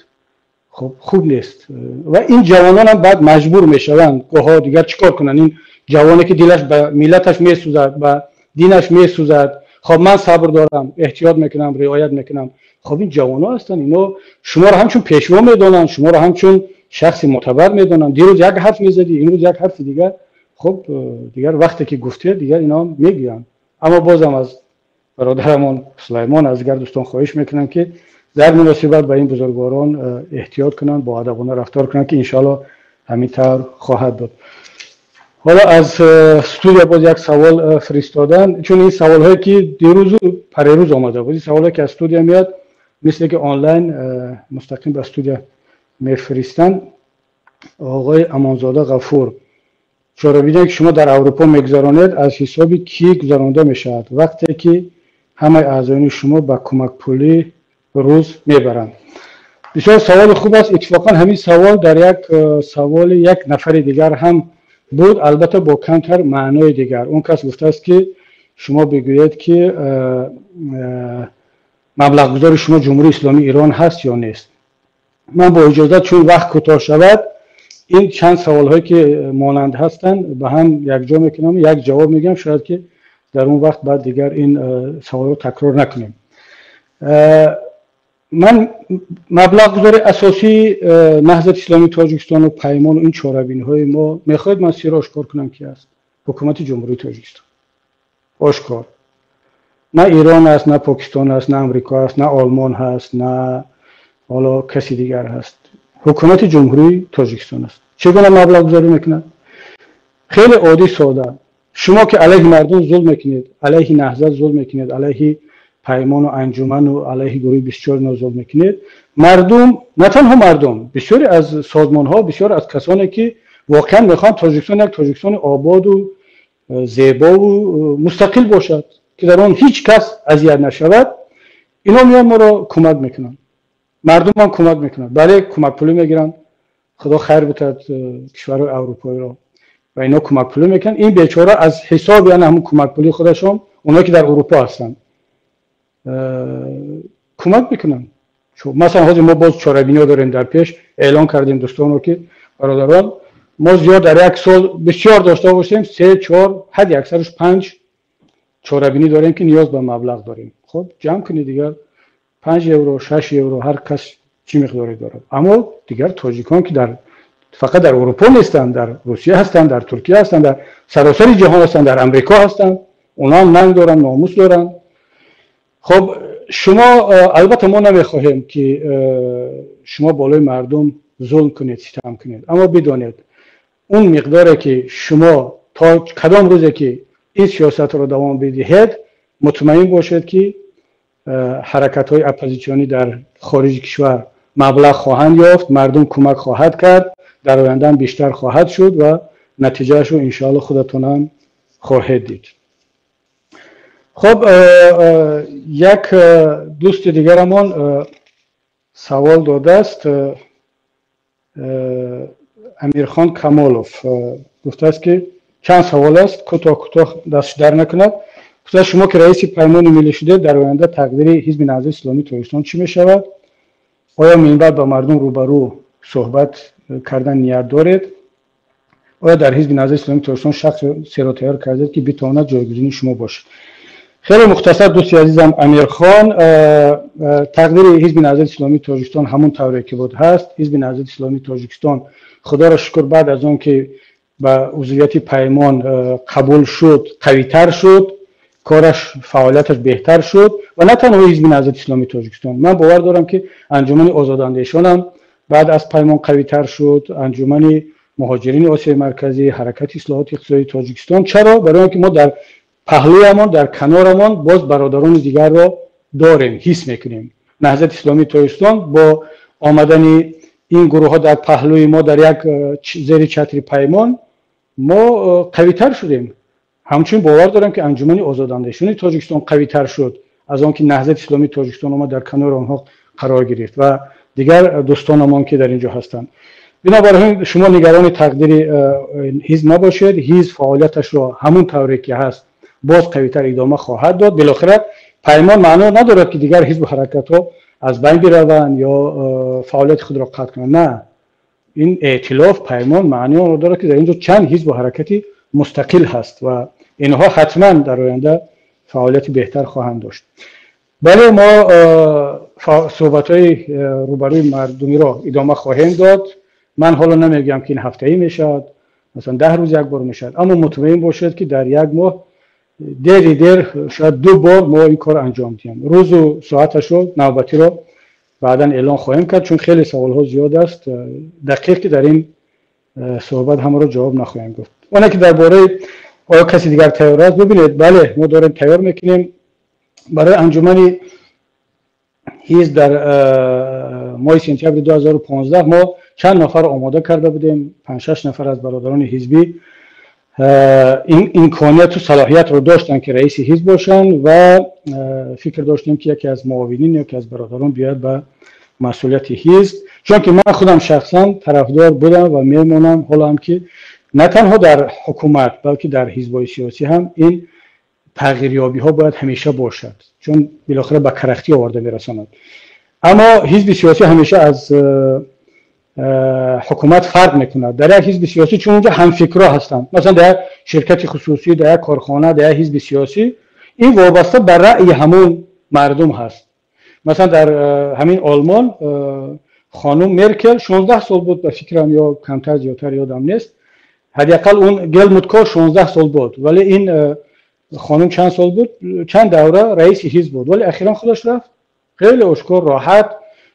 Хуб, хуб нест. Ва ин ҷавононам баъд маҷбур мешаванд гоҳҳо, дигар чӣ кор кунанд? Ин ҷавоне, ки дилаш ба миллаташ месӯзад, ба динаш месӯзад. Хоб, ман сабр дорам, эҳтиёт мекунам, риоят мекунам. Хоб, ин ҷавонҳо ҳастанд, ино шуморо ҳамчун пешво медонанд, шуморо ҳамчун шахси мӯътабар медонанд. Дирӯз як ҳарф мезадӣ, имрӯз як ҳарфи дигар. Хуб, дигар вақте ки гуфтед, дигар ино мегӯянд. Аммо бозам аз бародарамон Сулаймон, аз дигар дӯстон хоҳиш мекунам, ки дар муносибат ба ин бузургворон эҳтиёт кунанд, боадабона рафтор кунанд, ки иншоалло ҳамин тавр хоҳад буд. Ҳоло аз студия боз як савол фиристоданд, чун ин саволҳое, ки дирӯзу парерӯз омада буд, ин саволҳое, ки аз студия меяд, мисле ки онлайн мустақим ба студия мефиристанд. Оғои Амонзода Ғафур: чорабине, ки шумо дар Аврупо мегузаронед, аз ҳисоби кӣ гузаронда мешавад, вақте ки ҳамаи аъзоёни шумо ба кӯмакпулӣ рӯз мебаранд? Бисёр саволи хуб аст. Иттифоқан ҳамин савол дар як саволи як нафари дигар ҳам Буд, албатта бо камтар маънои дигар. Он кас гуфтааст, ки шумо бигӯед, ки маблағгузори шумо Ҷумҳурии Исломии Эрон ҳаст ё нест. Ман бо иҷозат, чун вақт кӯтоҳ шавад, ин чанд саволҳое ки монанд ҳастанд, ба ҳам якҷо мекунам, як ҷавоб мегӯям, шояд ки дар он вақт баъд дигар ин саволро такрор накунем. Ман маблағгузори асосии Наҳзати Исломии Тоҷикистону Паймону ин чорабиниҳои мо, мехоҳед, ман сирро ошкор кунам, ки аст? Ҳукумати Ҷумҳурии Тоҷикистон. Ошкор. На Эрон аст, на Покистон аст, на Амрико аст, на Олмон ҳаст, на ҳоло каси дигар ҳаст. Ҳукумати Ҷумҳурии Тоҷикистон аст. Чӣ гуна маблағгузорӣ мекунад? Хеле оддӣ, сода. Шумо ки алайҳи мардум зулм мекунед, алайҳи Наҳзат зулм мекунед, алайҳи Паймону анҷуману алайҳи гурӯҳи 24 зулм мекунед, мардум, на танҳо мардум, бисёре аз созмонҳо, бисёр аз касоне ки воқеан мехоҳанд Тоҷикистон як Тоҷикистони ободу зебову мустақил бошад, ки дар он ҳеҷ кас азият нашавад, ино меян, моро кӯмак мекунанд. Мардумам кӯмак мекунанд, бале, кӯмакпулӣ мегиранд. Худо хайр бутад кишварҳои аврупоиро, ва ино кӯмакпулӣ мекунанд. Ин бечора аз ҳисоби ана ҳамун кӯмакпулии худашон, оное ки дар Аврупо ҳастанд, кӯмак мекунанд. Масалан, ҳозир мо боз чорабиниҳо дорем дар пеш, эълон кардем дӯстонро, ки бародарон, мо зиёд дар як сол бисёр дошта бошем, се, чор, ҳадди аксараш панҷ чорабинӣ дорем, ки ниёз ба маблағ дорем. Хуб, ҷамъ кунед дигар, 5 евро, 6 евро, ҳар кас чӣ миқдоре дорад. Аммо дигар тоҷикон, ки дар фақат дар Аврупо нестанд, дар Русия ҳастанд, дар Туркия ҳастанд, дар саросари ҷаҳон ҳастанд, дар Амрико ҳастанд, онҳо ҳам нанг доранд, номус доранд. Хуб, шумо, албатта, мо намехоҳем, ки шумо болои мардум зулм кунед, ситам кунед, аммо бидонед, он миқдоре ки шумо то кадом рӯзе ки ин сиёсатро давом бидиҳед, мутмаин бошед, ки ҳаракатҳои оппозитсионӣ дар хориҷи кишвар маблағ хоҳанд ёфт, мардум кӯмак хоҳад кард, дар ояндаам бештар хоҳад шуд ва натиҷаашро иншоалло худатонам хоҳед дид. Хуб, як дӯсти дигарамон савол додааст. Амирхон Камолов гуфтааст, ки чанд савол аст, кӯтоҳ кӯтоҳ, дастш дар накунад. Гуфтааст, шумо ки раиси Паймони миллӣ шудед, дар оянда тақдири Ҳизби Наҳзати Исломии Тоҷикистон чӣ мешавад? Оё минбаъд ба мардум рӯбарӯ суҳбат кардан ният доред? Оё дар Ҳизби Наҳзати Исломии Тоҷикистон шахсеро тайёр кардед, ки битавонад ҷойгузини шумо бошад? Хеле мухтасар, дӯсти азизам Амирхон, тақдири Ҳизби Наҳзати Исломии Тоҷикистон ҳамон тавре ки буд ҳаст. Ҳизби Наҳзати Исломии Тоҷикистон, худоро шукр, баъд аз он ки ба узвияти Паймон қабул шуд, қавитар шуд, кораш, фаъолияташ беҳтар шуд. Ва на танҳо Ҳизби Наҳзати Исломии Тоҷикистон, ман бовар дорам, ки Анҷумани озодандешонам баъд аз Паймон қавитар шуд, Анҷумани муҳоҷирини Осиёи Марказӣ, Ҳаракати ислоҳоти иқтисодии Тоҷикистон. Чаро? Барои он ки мо дар паҳлӯямон, дар канорамон боз бародарони дигарро дорем, ҳис мекунем. Наҳзати Исломии Тоҷикистон бо омадани ин гурӯҳҳо дар паҳлӯи мо, дар як зери чатри Паймон мо қавитар шудем. Ҳамчунин бовар дорам, ки Анҷумани озодандешони Тоҷикистон қавитар шуд аз он ки Наҳзати Исломии Тоҷикистон омад, дар канори онҳо қарор гирифт, ва дигар дӯстонамон, ки дар ин ҷо ҳастанд. Бинобар ин шумо нигарони тақдири ҳизб набошед. Ҳизб фаъолияташро ҳамон тавре ки ҳаст боз қавитар идома хоҳад дод. Билохира Паймон маъно надорад, ки дигар ҳизбу ҳаракатҳо аз байн бираванд ё фаъолияти худро қатъ кунанд. На, ин эътилоф, Паймон маъни онро дорад, ки дар ин ҷо чанд ҳизбу ҳаракати мустақил ҳаст ва инҳо ҳатман дар оянда фаъолияти беҳтар хоҳанд дошт. Бале, мо суҳбатҳои рӯбарӯи мардумиро идома хоҳем дод. Ман ҳоло намегӯям, ки ин ҳафтаӣ мешавад, масалан 10 рӯз як бор мешавад, аммо мутмаин бошед, ки дар як моҳ дери дер шояд ду бор мо ин кор анҷом диҳем. Рӯзу соаташро навбатиро баъдан эълон хоҳем кард, чун хеле саволҳо зиёд аст, дақиқ ки дар ин суҳбат ҳамаро ҷавоб нахоҳем гуфт. Оне ки дар бораи оё каси дигар тайёр аст, бибинед, бале, мо дорем тайёр мекунем. Барои анҷумани ҳизб дар моҳи сентябри 2015 мо чанд нафар омода карда будем, панҷ-шаш нафар аз бародарони ҳизбӣ имконияту салоҳиятро доштанд, ки раиси ҳизб бошанд, ва фикр доштем, ки яке аз муовинин, яке аз бародарон биёяд ба масъулияти ҳизб, чунки ман худам шахсан тарафдор будам ва мемонам ҳоло ҳам, ки На танҳо дар ҳукумат, балки дар ҳизбҳои сиёсӣ ҳам ин тағйирёбиҳо бояд ҳамеша бошад, чун билохира ба карахтӣ оварда мерасонад. Аммо ҳизби сиёсӣ ҳамеша аз ҳукумат фарқ мекунад. Дар як ҳизби сиёсӣ чун унҷо ҳамфикрҳо ҳастанд, масалан дар як ширкати хусусӣ, дар як корхона, дар як ҳизби сиёсӣ, ин вобаста ба раъйи ҳамон мардум ҳаст. Масалан дар ҳамин Олмон хонум Меркел 16 сол буд, ба фикрам, ё камтар зиёдтар ёдам нест, ҳадди ақал он Гелмут Кол 16 сол буд, вале ин хонум чанд сол буд, чанд давра раиси ҳизб буд, вале ахиран худаш рафт, хеле ошкор, роҳат,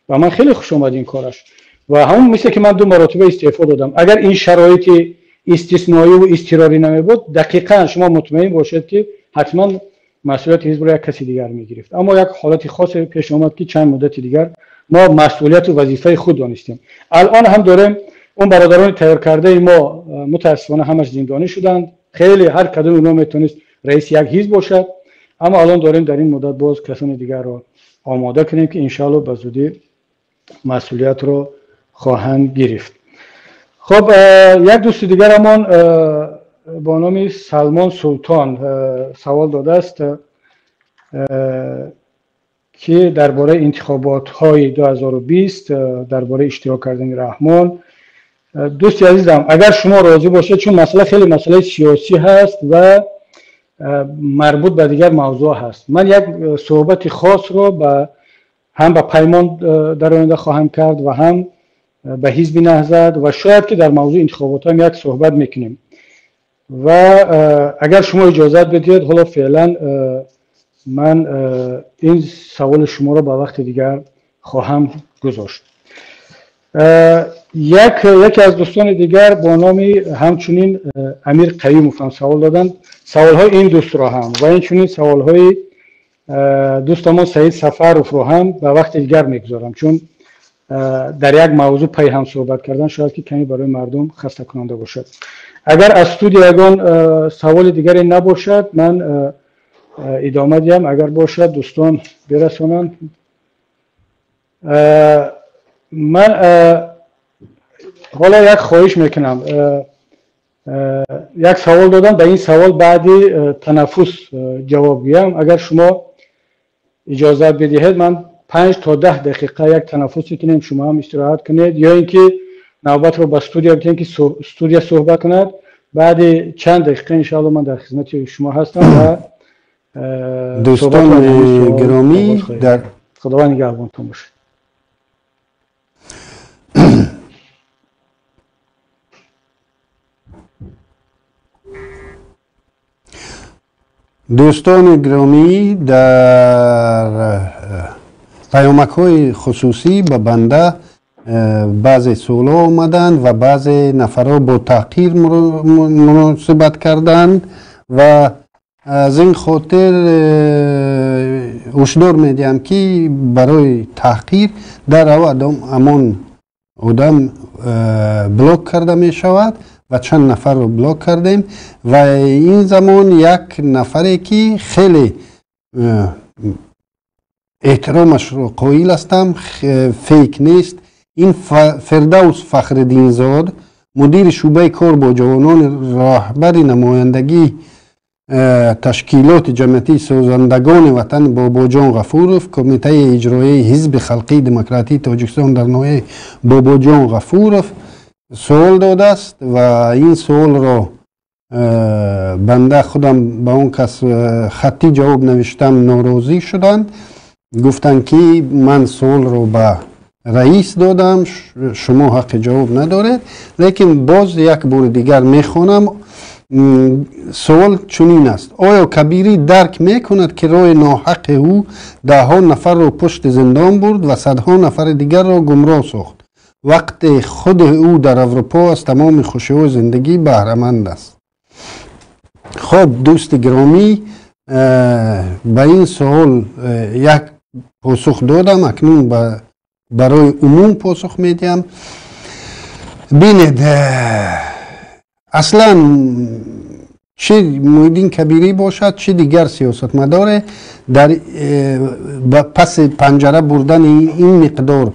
ва ман хеле хуш омад ин кораш. Ва ҳамон мисле ки ман 2 маротиба истеъфо додам, агар ин шароити истисноӣ ва изтирорӣ намебуд, дақиқан шумо мутмаин бошед ки ҳатман масъулияти ҳизбро як каси дигар мегирифт. Аммо як ҳолати хосе пеш омад ки чанд муддати дигар мо масъулияту вазифаи худ донистем. Алон ҳам дорем он бародарони тайёр кардаи мо мутаассифона ҳамаш зиндонӣ шуданд. Хеле ҳар кадоми онҳо метавонист раиси як ҳизб бошад, аммо алон дорем дар ин муддат боз касони дигарро омода кунем ки иншоалло ба зудӣ масъулиятро хоҳанд гирифт. Хоб, як дӯсти дигарамон бо номи Салмон Султон савол додааст ки дар бораи интихоботҳои 2020, дар бораи иштирок кардани Раҳмон. Дӯсти азизам, агар шумо розӣ бошед, чун масъала хеле масъалаи сиёсӣ ҳаст ва марбут ба дигар мавзӯъ ҳаст, ман як суҳбати хосро ҳам ба Паймон дар оянда хоҳам кард ва ҳам ба ҳизби Наҳзат, ва шояд ки дар мавзӯи интихобот ҳам як суҳбат мекунем. Ва агар шумо иҷозат бидиҳед, ҳоло феълан ман ин саволи шуморо ба вақти дигар хоҳам гузошт. Яке аз дӯстони дигар бо номи ҳамчунин Амир Қаюмов ҳам савол доданд. Саволҳои ин дӯстро ҳам ва инчунин саволҳои дӯстамон Саид Сафаровро ҳам ба вақти дигар мегузорам, чун дар як мавзӯъ пай ҳам суҳбат кардан шояд ки каме барои мардум хастакунанда бошад. Агар аз студия ягон саволи дигаре набошад, ман идома диҳам. Агар бошад, дӯстон бирасонанд. Ман ҳоло як хоҳиш мекунам, як савол додам, ба ин савол баъди танаффус ҷавоб гӯям. Агар шумо иҷозат бидиҳед, ман 5 то 10 дақиқа як танаффус кунем, шумо ҳам истироҳат кунед, ё ин ки навбатро ба студия бидиҳем ки студия суҳбат кунад. Баъди чанд дақиқа иншоалло ман дар хизмати шумо ҳастам ва дӯстони гиромӣ дар Худованд нигаҳбонтон бошад. Дӯстони гиромӣ, дар паёмакҳои хусусӣ ба банда баъзе суолҳо омаданд ва баъзе нафарҳо бо таҳқир муносибат карданд ва аз ин хотир ҳушдор медиҳам ки барои таҳқир дар аввал ҳамон одам блок карда мешавад ва чанд нафарро блок кардем ва ин замон як нафаре ки хеле эҳтиромашро қоил ҳастам, фейк нест, ин Фирдавс Фахриддинзод, мудири шӯъбаи кор бо ҷавонони роҳбари намояндагии ташкилоти ҷамъиятии созандагони ватан Бобоҷон Ғафуров, кумитаи иҷроияи ҳизби халқии демократии Тоҷикистон дар ноҳияи Бобоҷон Ғафуров суол додааст ва ин суолро банда худам ба он кас хаттӣ ҷавоб навиштам, норозӣ шуданд. Гуфтанд ки ман суолро ба раис додам, шумо ҳаққи ҷавоб надоред. Лекин боз як бори дигар мехонам. Суол чунин аст: оё Кабирӣ дарк мекунад ки роҳи ноҳаққи ӯ даҳҳо нафарро пушти зиндон бурд ва садҳо нафари дигарро гумроҳ сохт, вақте худи ӯ дар Аврупо аз тамоми хушиҳои зиндагӣ баҳраманд аст? Хоб, дӯсти гиромӣ, ба ин суол як посух додам, акнун барои умум посух медиҳам. Бинед, аслан чӣ Муҳиддин Кабирӣ бошад, чӣ дигар сиёсатмадоре, дар паси панҷара бурдани ин миқдор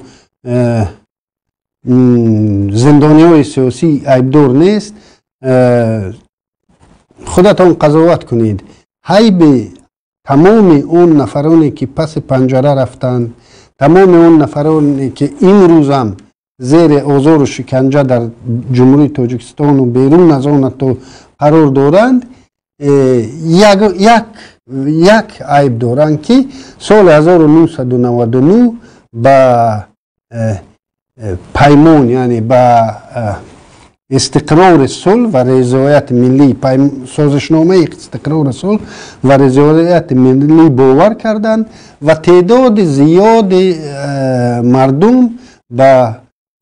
зиндониҳои сиёсӣ айбдор нест. Худатон қазоват кунед. Ҳайби тамоми он нафароне ки паси панҷара рафтанд, тамоми он нафароне ки имрӯзам зери озору шиканҷа дар Ҷумҳурии Тоҷикистону берун аз он ҳатто қарор доранд, як айб доранд, ки соли 1999 ба паймон, яъне ба истиқрори сулҳ ва ризояти миллӣ, созишномаи истиқрори сулҳ ва ризояти миллӣ бовар карданд ва теъдоди зиёди мардум ба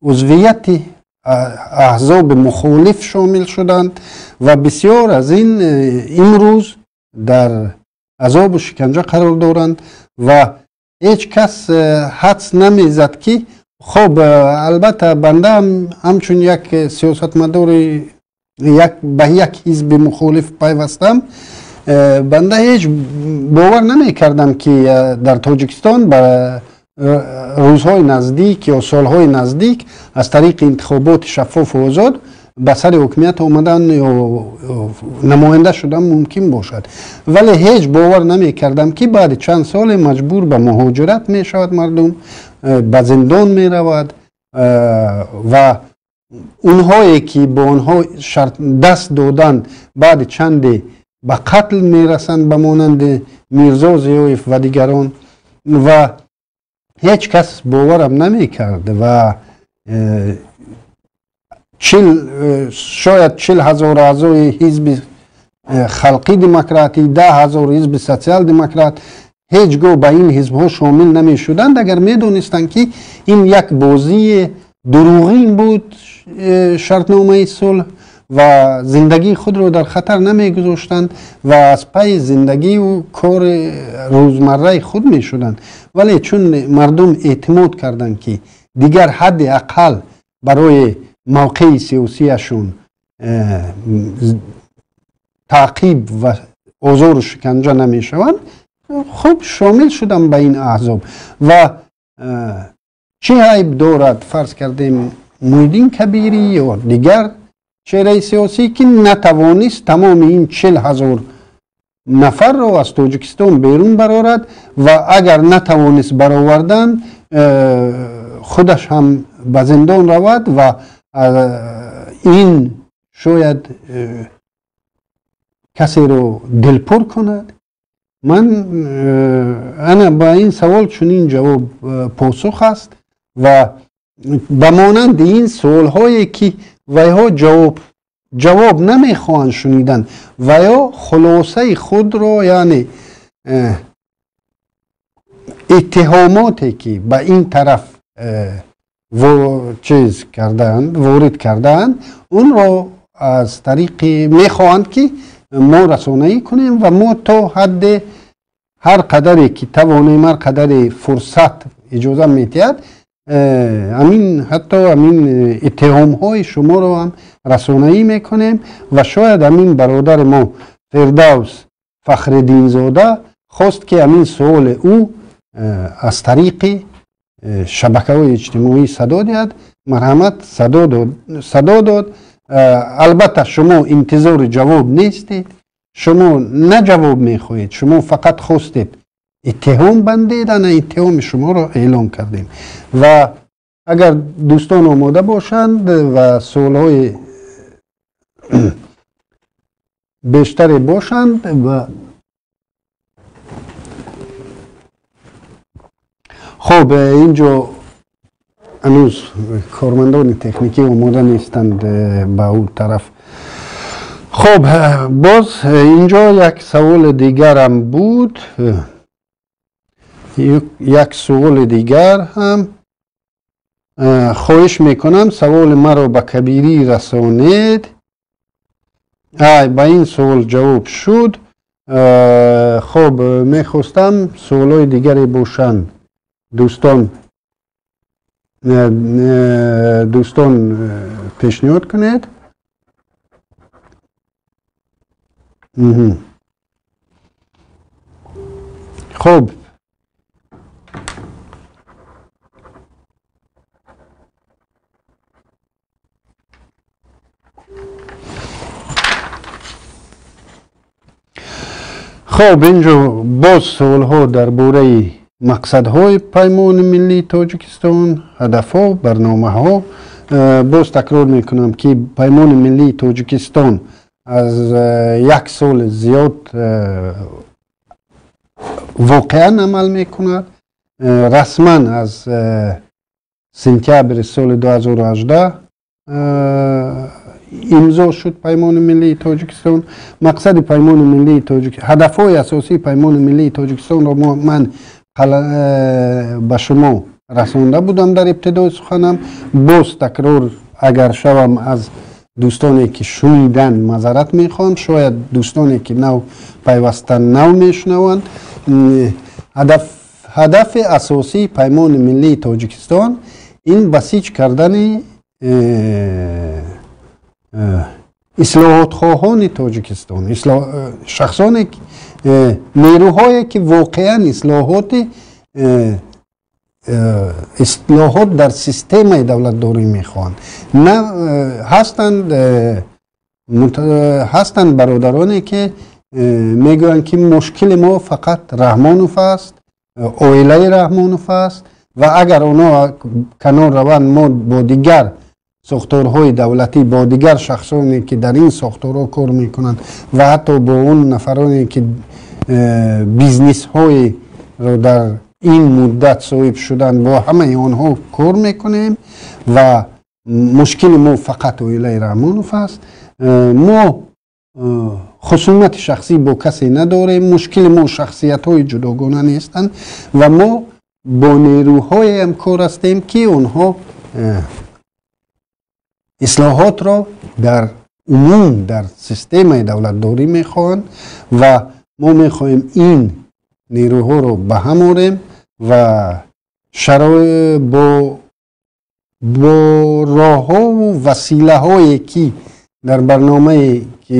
узвияти аҳзоби мухолиф шомил шуданд ва бисёр аз ин имрӯз дар азобу шиканҷа қарор доранд ва ҳеҷ кас ҳадс намезад, ки хоб, албатта банда ҳамчун як сиёсатмадори ба як ҳизби мухолиф пайвастам, банда ҳеҷ бовар намекардам, ки дар Тоҷикистон ба рӯзҳои наздик ё солҳои наздик аз тариқи интихоботи шаффофу озод ба сари ҳукмият омадан ё намоянда шудан мумкин бошад. Вале ҳеҷ бовар намекардам, ки баъди чанд соле маҷбур ба муҳоҷират мешавад мардум, ба зиндон меравад ва онҳое ки бо онҳо даст доданд, баъди чанде ба қатл мерасанд, ба монанди Мирзо Зиёев ва дигарон. Ва ҳеҷ кас боварам намекард ва шояд 40 000 аъзои ҳизби халқи демократӣ, 10 000 ҳизби социал-демократ ҳеҷ гоҳ ба ин ҳизбҳо шомил намешуданд, агар медонистанд, ки ин як бозии дурӯғин буд, шартномаи сулҳ, ва зиндагии худро дар хатар намегузоштанд ва аз пайи зиндагию кори рӯзмарраи худ мешуданд. Вале чун мардум эътимод карданд, ки дигар ҳадди ақал барои мавқеи сиёсияшон таъқиб ва озору шиканҷа намешаванд, хуб, шомил шудам ба ин аҳзоб. Ва чӣ айб дорад, фарз кардем, Муҳиддин Кабирӣ ё дигар чеҳраи сиёсӣ, ки натавонист тамоми ин 40 000 нафарро аз Тоҷикистон берун барорад ва агар натавонист баровардан, худаш ҳам ба зиндон равад ва ин шояд касеро дилпур кунад? Ман ана ба ин савол чунин ҷавоб посух аст ва ба монанди ин суолҳое, ки вайҳо ҷавоб намехоҳанд шунидан ва ё хулосаи худро, яъне иттиҳомоте ки ба ин тараф чиз кардаанд, ворид кардаанд, онро аз тариқи мехоҳанд, ки мо расонаӣ кунем ва мо то ҳадде, ҳар қадаре ки тавонем, ҳар қадаре фурсат иҷоза медиҳад, ҳамин ҳатто ҳамин иттиҳомҳои шуморо ҳам расонаӣ мекунем. Ва шояд ҳамин бародари мо Фирдавс Фахриддинзода хост, ки ҳамин суоли ӯ аз тариқи шабакаҳои иҷтимоӣ садо диҳад. Марҳамат, садо дод. Албатта, шумо интизори ҷавоб нестед, шумо на ҷавоб мехоҳед, шумо фақат хостед иттиҳом бандед. Ана иттиҳоми шуморо эълон кардем. Ва агар дӯстон омода бошанд ва суолҳои бештаре бошанд ва хуб, инҷо ҳанӯз кормандони техникӣ омода нестанд ба ӯ тараф. Хуб, боз инҷо як саволи дигарам буд, як суоли дигар ҳам. Хоҳиш мекунам, саволи маро ба Кабирӣ расонед. Ай, ба ин суол ҷавоб шуд. Хуб, мехостам суолҳои дигаре бошанд, дӯстон пешниҳод кунед. Хуб. Хуб, инҷо боз суолҳо дар бораи мақсадҳои Паймони миллии Тоҷикистон, ҳадафҳо, барномаҳо. Боз такрор мекунам, ки Паймони миллии Тоҷикистон аз як сол зиёд воқеан амал мекунад. Расман аз сентябри соли 2018 имзо шуд Паймони миллии Тоҷикистон. Мақсади Паймони миллии Тоҷикистон, ҳадафҳои асосии Паймони миллии Тоҷикистонро ман ба шумо расонда будам дар ибтидои суханам. Боз такрор агар шавам, аз дӯстоне ки шунидан маъзарат мехоҳам, шояд дӯстоне ки нав пайваста нав мешунаванд. Ҳадафи асосии Паймони миллии Тоҷикистон ин басиҷ кардани ислоҳотхоҳони Тоҷикистон, шахсоне, нерӯҳое ки воқеан ислоҳот дар системаи давлатдорӣ мехоҳанд. На ҳастанд бародароне ки мегӯянд, ки мушкили мо фақат Раҳмонов аст, оилаи Раҳмонов аст ва агар онҳо канор раванд, мо бо дигар сохторҳои давлатӣ, бо дигар шахсоне ки дар ин сохторҳо кор мекунанд ва ҳатто бо он нафароне ки бизнесҳоеро дар ин муддат соҳиб шуданд, бо ҳамаи онҳо кор мекунем ва мушкили мо фақат оилаи Раҳмонов аст. Мо хусумати шахсӣ бо касе надорем, мушкили мо шахсиятҳои ҷудогона нестанд ва мо бо нерӯҳое ҳамкор ҳастем, ки онҳо ислоҳотро дар умум дар системаи давлатдорӣ мехоҳанд ва мо мехоҳем ин нерӯҳоро ба ҳам орем ва бо роҳҳову василаҳое ки дар барномае ки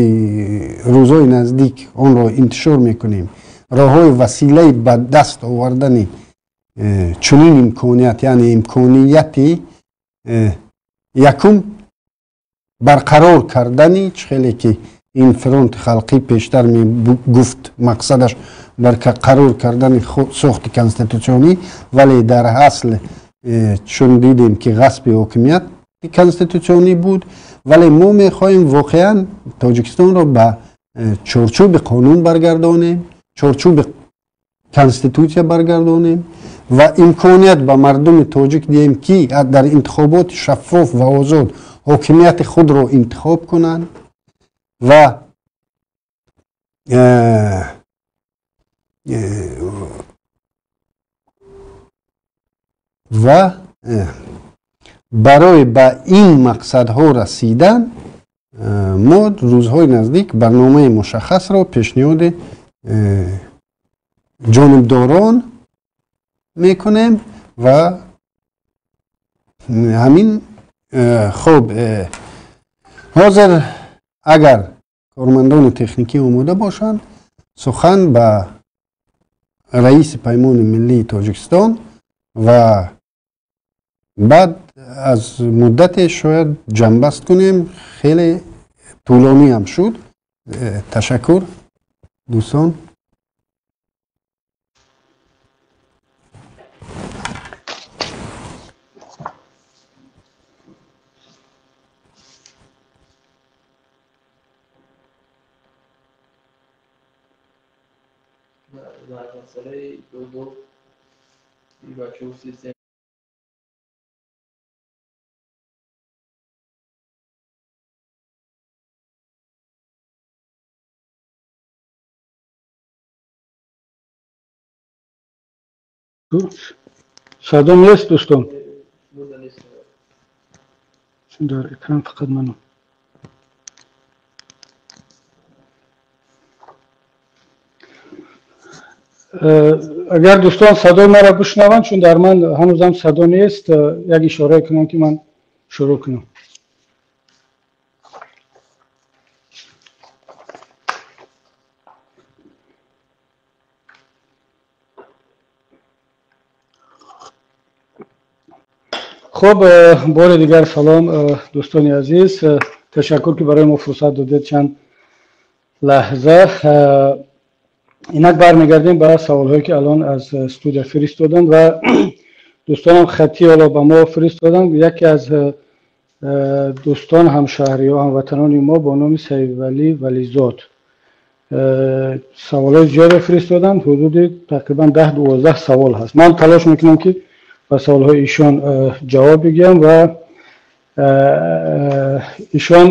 рӯзҳои наздик онро интишор мекунем, роҳҳои василаи ба даст овардани чунин имконият, яъне имконияти якум барқарор кардани чӣ хеле ки ин фронти халқӣ пештар мегуфт, мақсадаш барқарор кардани сохти конститутсионӣ, вале дар асл чун дидем ки ғасби ҳокимияти конститутсионӣ буд, вале мо мехоҳем воқеан Тоҷикистонро ба чорчӯби қонун баргардонем, чорчӯби конститутсия баргардонем ва имконият ба мардуми тоҷик диҳем, ки дар интихоботи шаффоф ва озод ҳокимияти худро интихоб кунанд ва барои ба ин мақсадҳо расидан мо рӯзҳои наздик барномаи мушаххасро пешниҳоди ҷонибдорон мекунем ва ҳамин. Хуб, ҳозир агар кормандони техникӣ омода бошанд, сухан ба раиси Паймони миллии Тоҷикистон ва баъд аз муддате шояд ҷамъбаст кунем. Хеле тӯлонӣ ҳам шуд. Ташаккур, дӯстон. Дар масъалаи додо бачаҳо система Садо нест, дӯстон? Дар экран фақат ману. Агар дӯстон садои маро бишнаванд, чун дар ман ҳанӯзам садо нест, як ишорае кунам, ки ман шурӯъ кунам. Хуб, бори дигар салом, дӯстони азиз. Ташаккур, ки барои мо фурсат додед чанд лаҳза. Инак бармегардем ба саволҳое, ки алон аз студия фиристоданд ва дӯстонам хатӣ ҳоло ба мо фиристоданд. Яке аз дӯстон, ҳамшаҳриё, ҳамватанони мо бо номи Саидвалӣ Вализод саволҳои зиёде фиристоданд, ҳудуди тақрибан 10-12 савол ҳаст. Ман талош мекунам, ки ба саволҳои ишон ҷавоб бигӯям ва ишон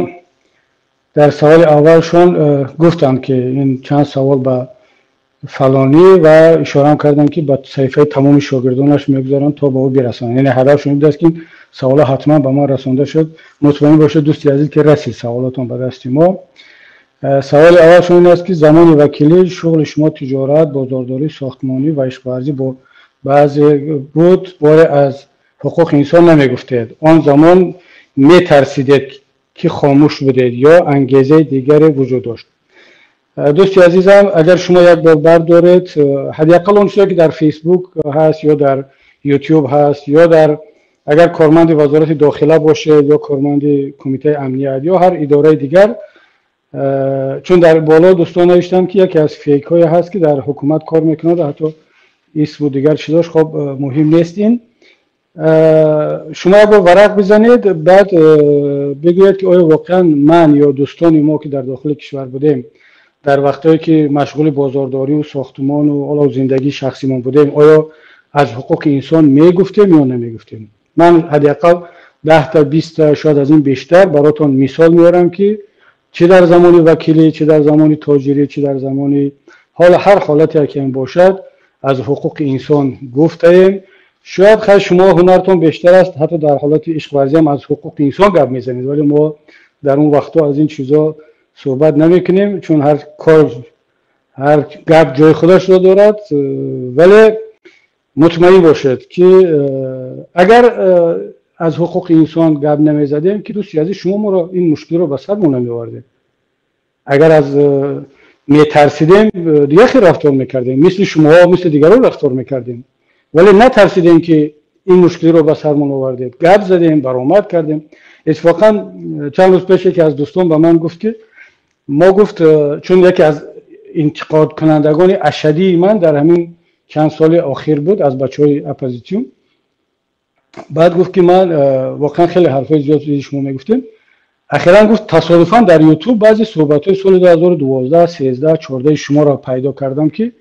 дар саволи аввалшон гуфтанд, ки ин чанд савол ба фалонӣ ва ишораам карданд, ки ба саҳифаи тамоми шогирдонаш мегузоранд, то ба ӯ бирасонанд. Яъне ҳадафшон ин будааст, ки саволҳо ҳатман ба ман расонда шуд. Мутмаин бошед, дӯсти азиз, ки расид саволотон ба дасти мо. Саволи аввалшон ин аст, ки замони вакилӣ шуғли шумо тиҷорат, бозордорӣ, сохтмонӣ ва ишқварзӣ бо баъзе буд, боре аз ҳуқуқи инсон намегуфтед. Он замон метарсидед, ки хомӯш будед, ё ангезаи дигаре вуҷуд дошт? Дӯсти азизам, агар шумо як бор бардоред, ҳадди ақал он чизе, ки дар Фейсбук ҳаст ё дар Ютуб ҳаст, ё дар агар корманди Вазорати дохила бошед ё корманди Кумитаи амният ё ҳар идораи дигар, чун дар боло дӯстон навиштанд, ки яке аз фейкҳое ҳаст, ки дар ҳукумат кор мекунад, ҳатто исму дигар чизош, хоб, муҳим нест ин. Шумо як бор варақ бизанед, баъд бигӯед, ки оё воқеан ман ё дӯстони мо, ки дар дохили кишвар будем, дар вақтҳое ки машғули бозордорию сохтмону ҳоло зиндагии шахсимон будем, оё аз ҳуқуқи инсон мегуфтем ё намегуфтем. Ман ҳадди ақал 10-та, 20-та, шояд аз ин бештар баротон мисол меорам, ки чӣ дар замони вакилӣ, чӣ дар замони тоҷирӣ, чӣ дар замони ҳол, ҳар ҳолате ки ҳам бошад, аз ҳуқуқи инсон гуфтаем. Шояд хай шумо ҳунартон бештар аст, ҳатто дар ҳолати ишқварзиам аз ҳуқуқи инсон гап мезанед, вале мо дар он вақтҳо аз ин чизо суҳбат намекунем, чун ҳар кор, ҳар гап ҷои худашро дорад. Вале мутмаин бошед, ки агар аз ҳуқуқи инсон гап намезадем, ки дӯсти азиз, шумо моро ин мушкилро ба сармон намеовардед. Агар аз метарсидем, дигар хел рафтор мекардем, мисли шумоҳо, мисли дигарон рафтор мекардем, вале натарсидем, ки ин мушкилиро ба сармон овардед, гап задем, баромад кардем. Иттифоқан чанд рӯз пеш яке аз дӯстон ба ман гуфт, ки мо, гуфт, чун яке аз интиқодкунандагони ашадии ман дар ҳамин чанд соли охир буд аз бачаҳои оппозитсион, баъд гуфт, ки ман воқеан хеле ҳарфҳои зиёд шумо мегуфтем. Ахиран, гуфт, тасодуфан дар Ютуб баъзе суҳбатҳои соли 2012, 13, 14 шуморо пайдо кардам, ки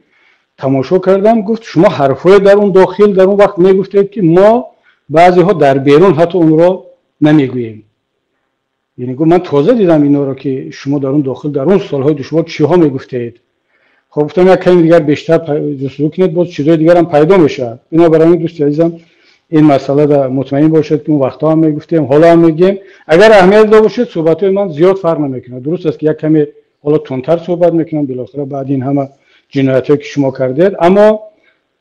тамошо кардам. Гуфт, шумо ҳарфҳое дар он дохил, дар он вақт мегуфтед, ки мо баъзеҳо дар берун ҳатто онро намегӯем. Яъне гуфт, ман тоза дидам инҳоро, ки шумо дар он дохил, дар он солҳои душвор чиҳо мегуфтед. Хоб, гуфтам, як ками дигар бештар ҷустуҷӯ кунед, боз чизҳои дигарам пайдо мешавад. Бинобар ин, дӯсти азизам, ин масъала мутмаин бошед, ки он вақтҳо ҳам мегуфтем, ҳоло ҳам мегӯем. Агар аҳамият дода бошед, суҳбатҳои ман зиёд фарқ намекунад. Дуруст аст, ки як каме ҳоло тундтар суҳбат мекунам, билохира баъди ин ҳама ҷиноятҳое, ки шумо кардед, аммо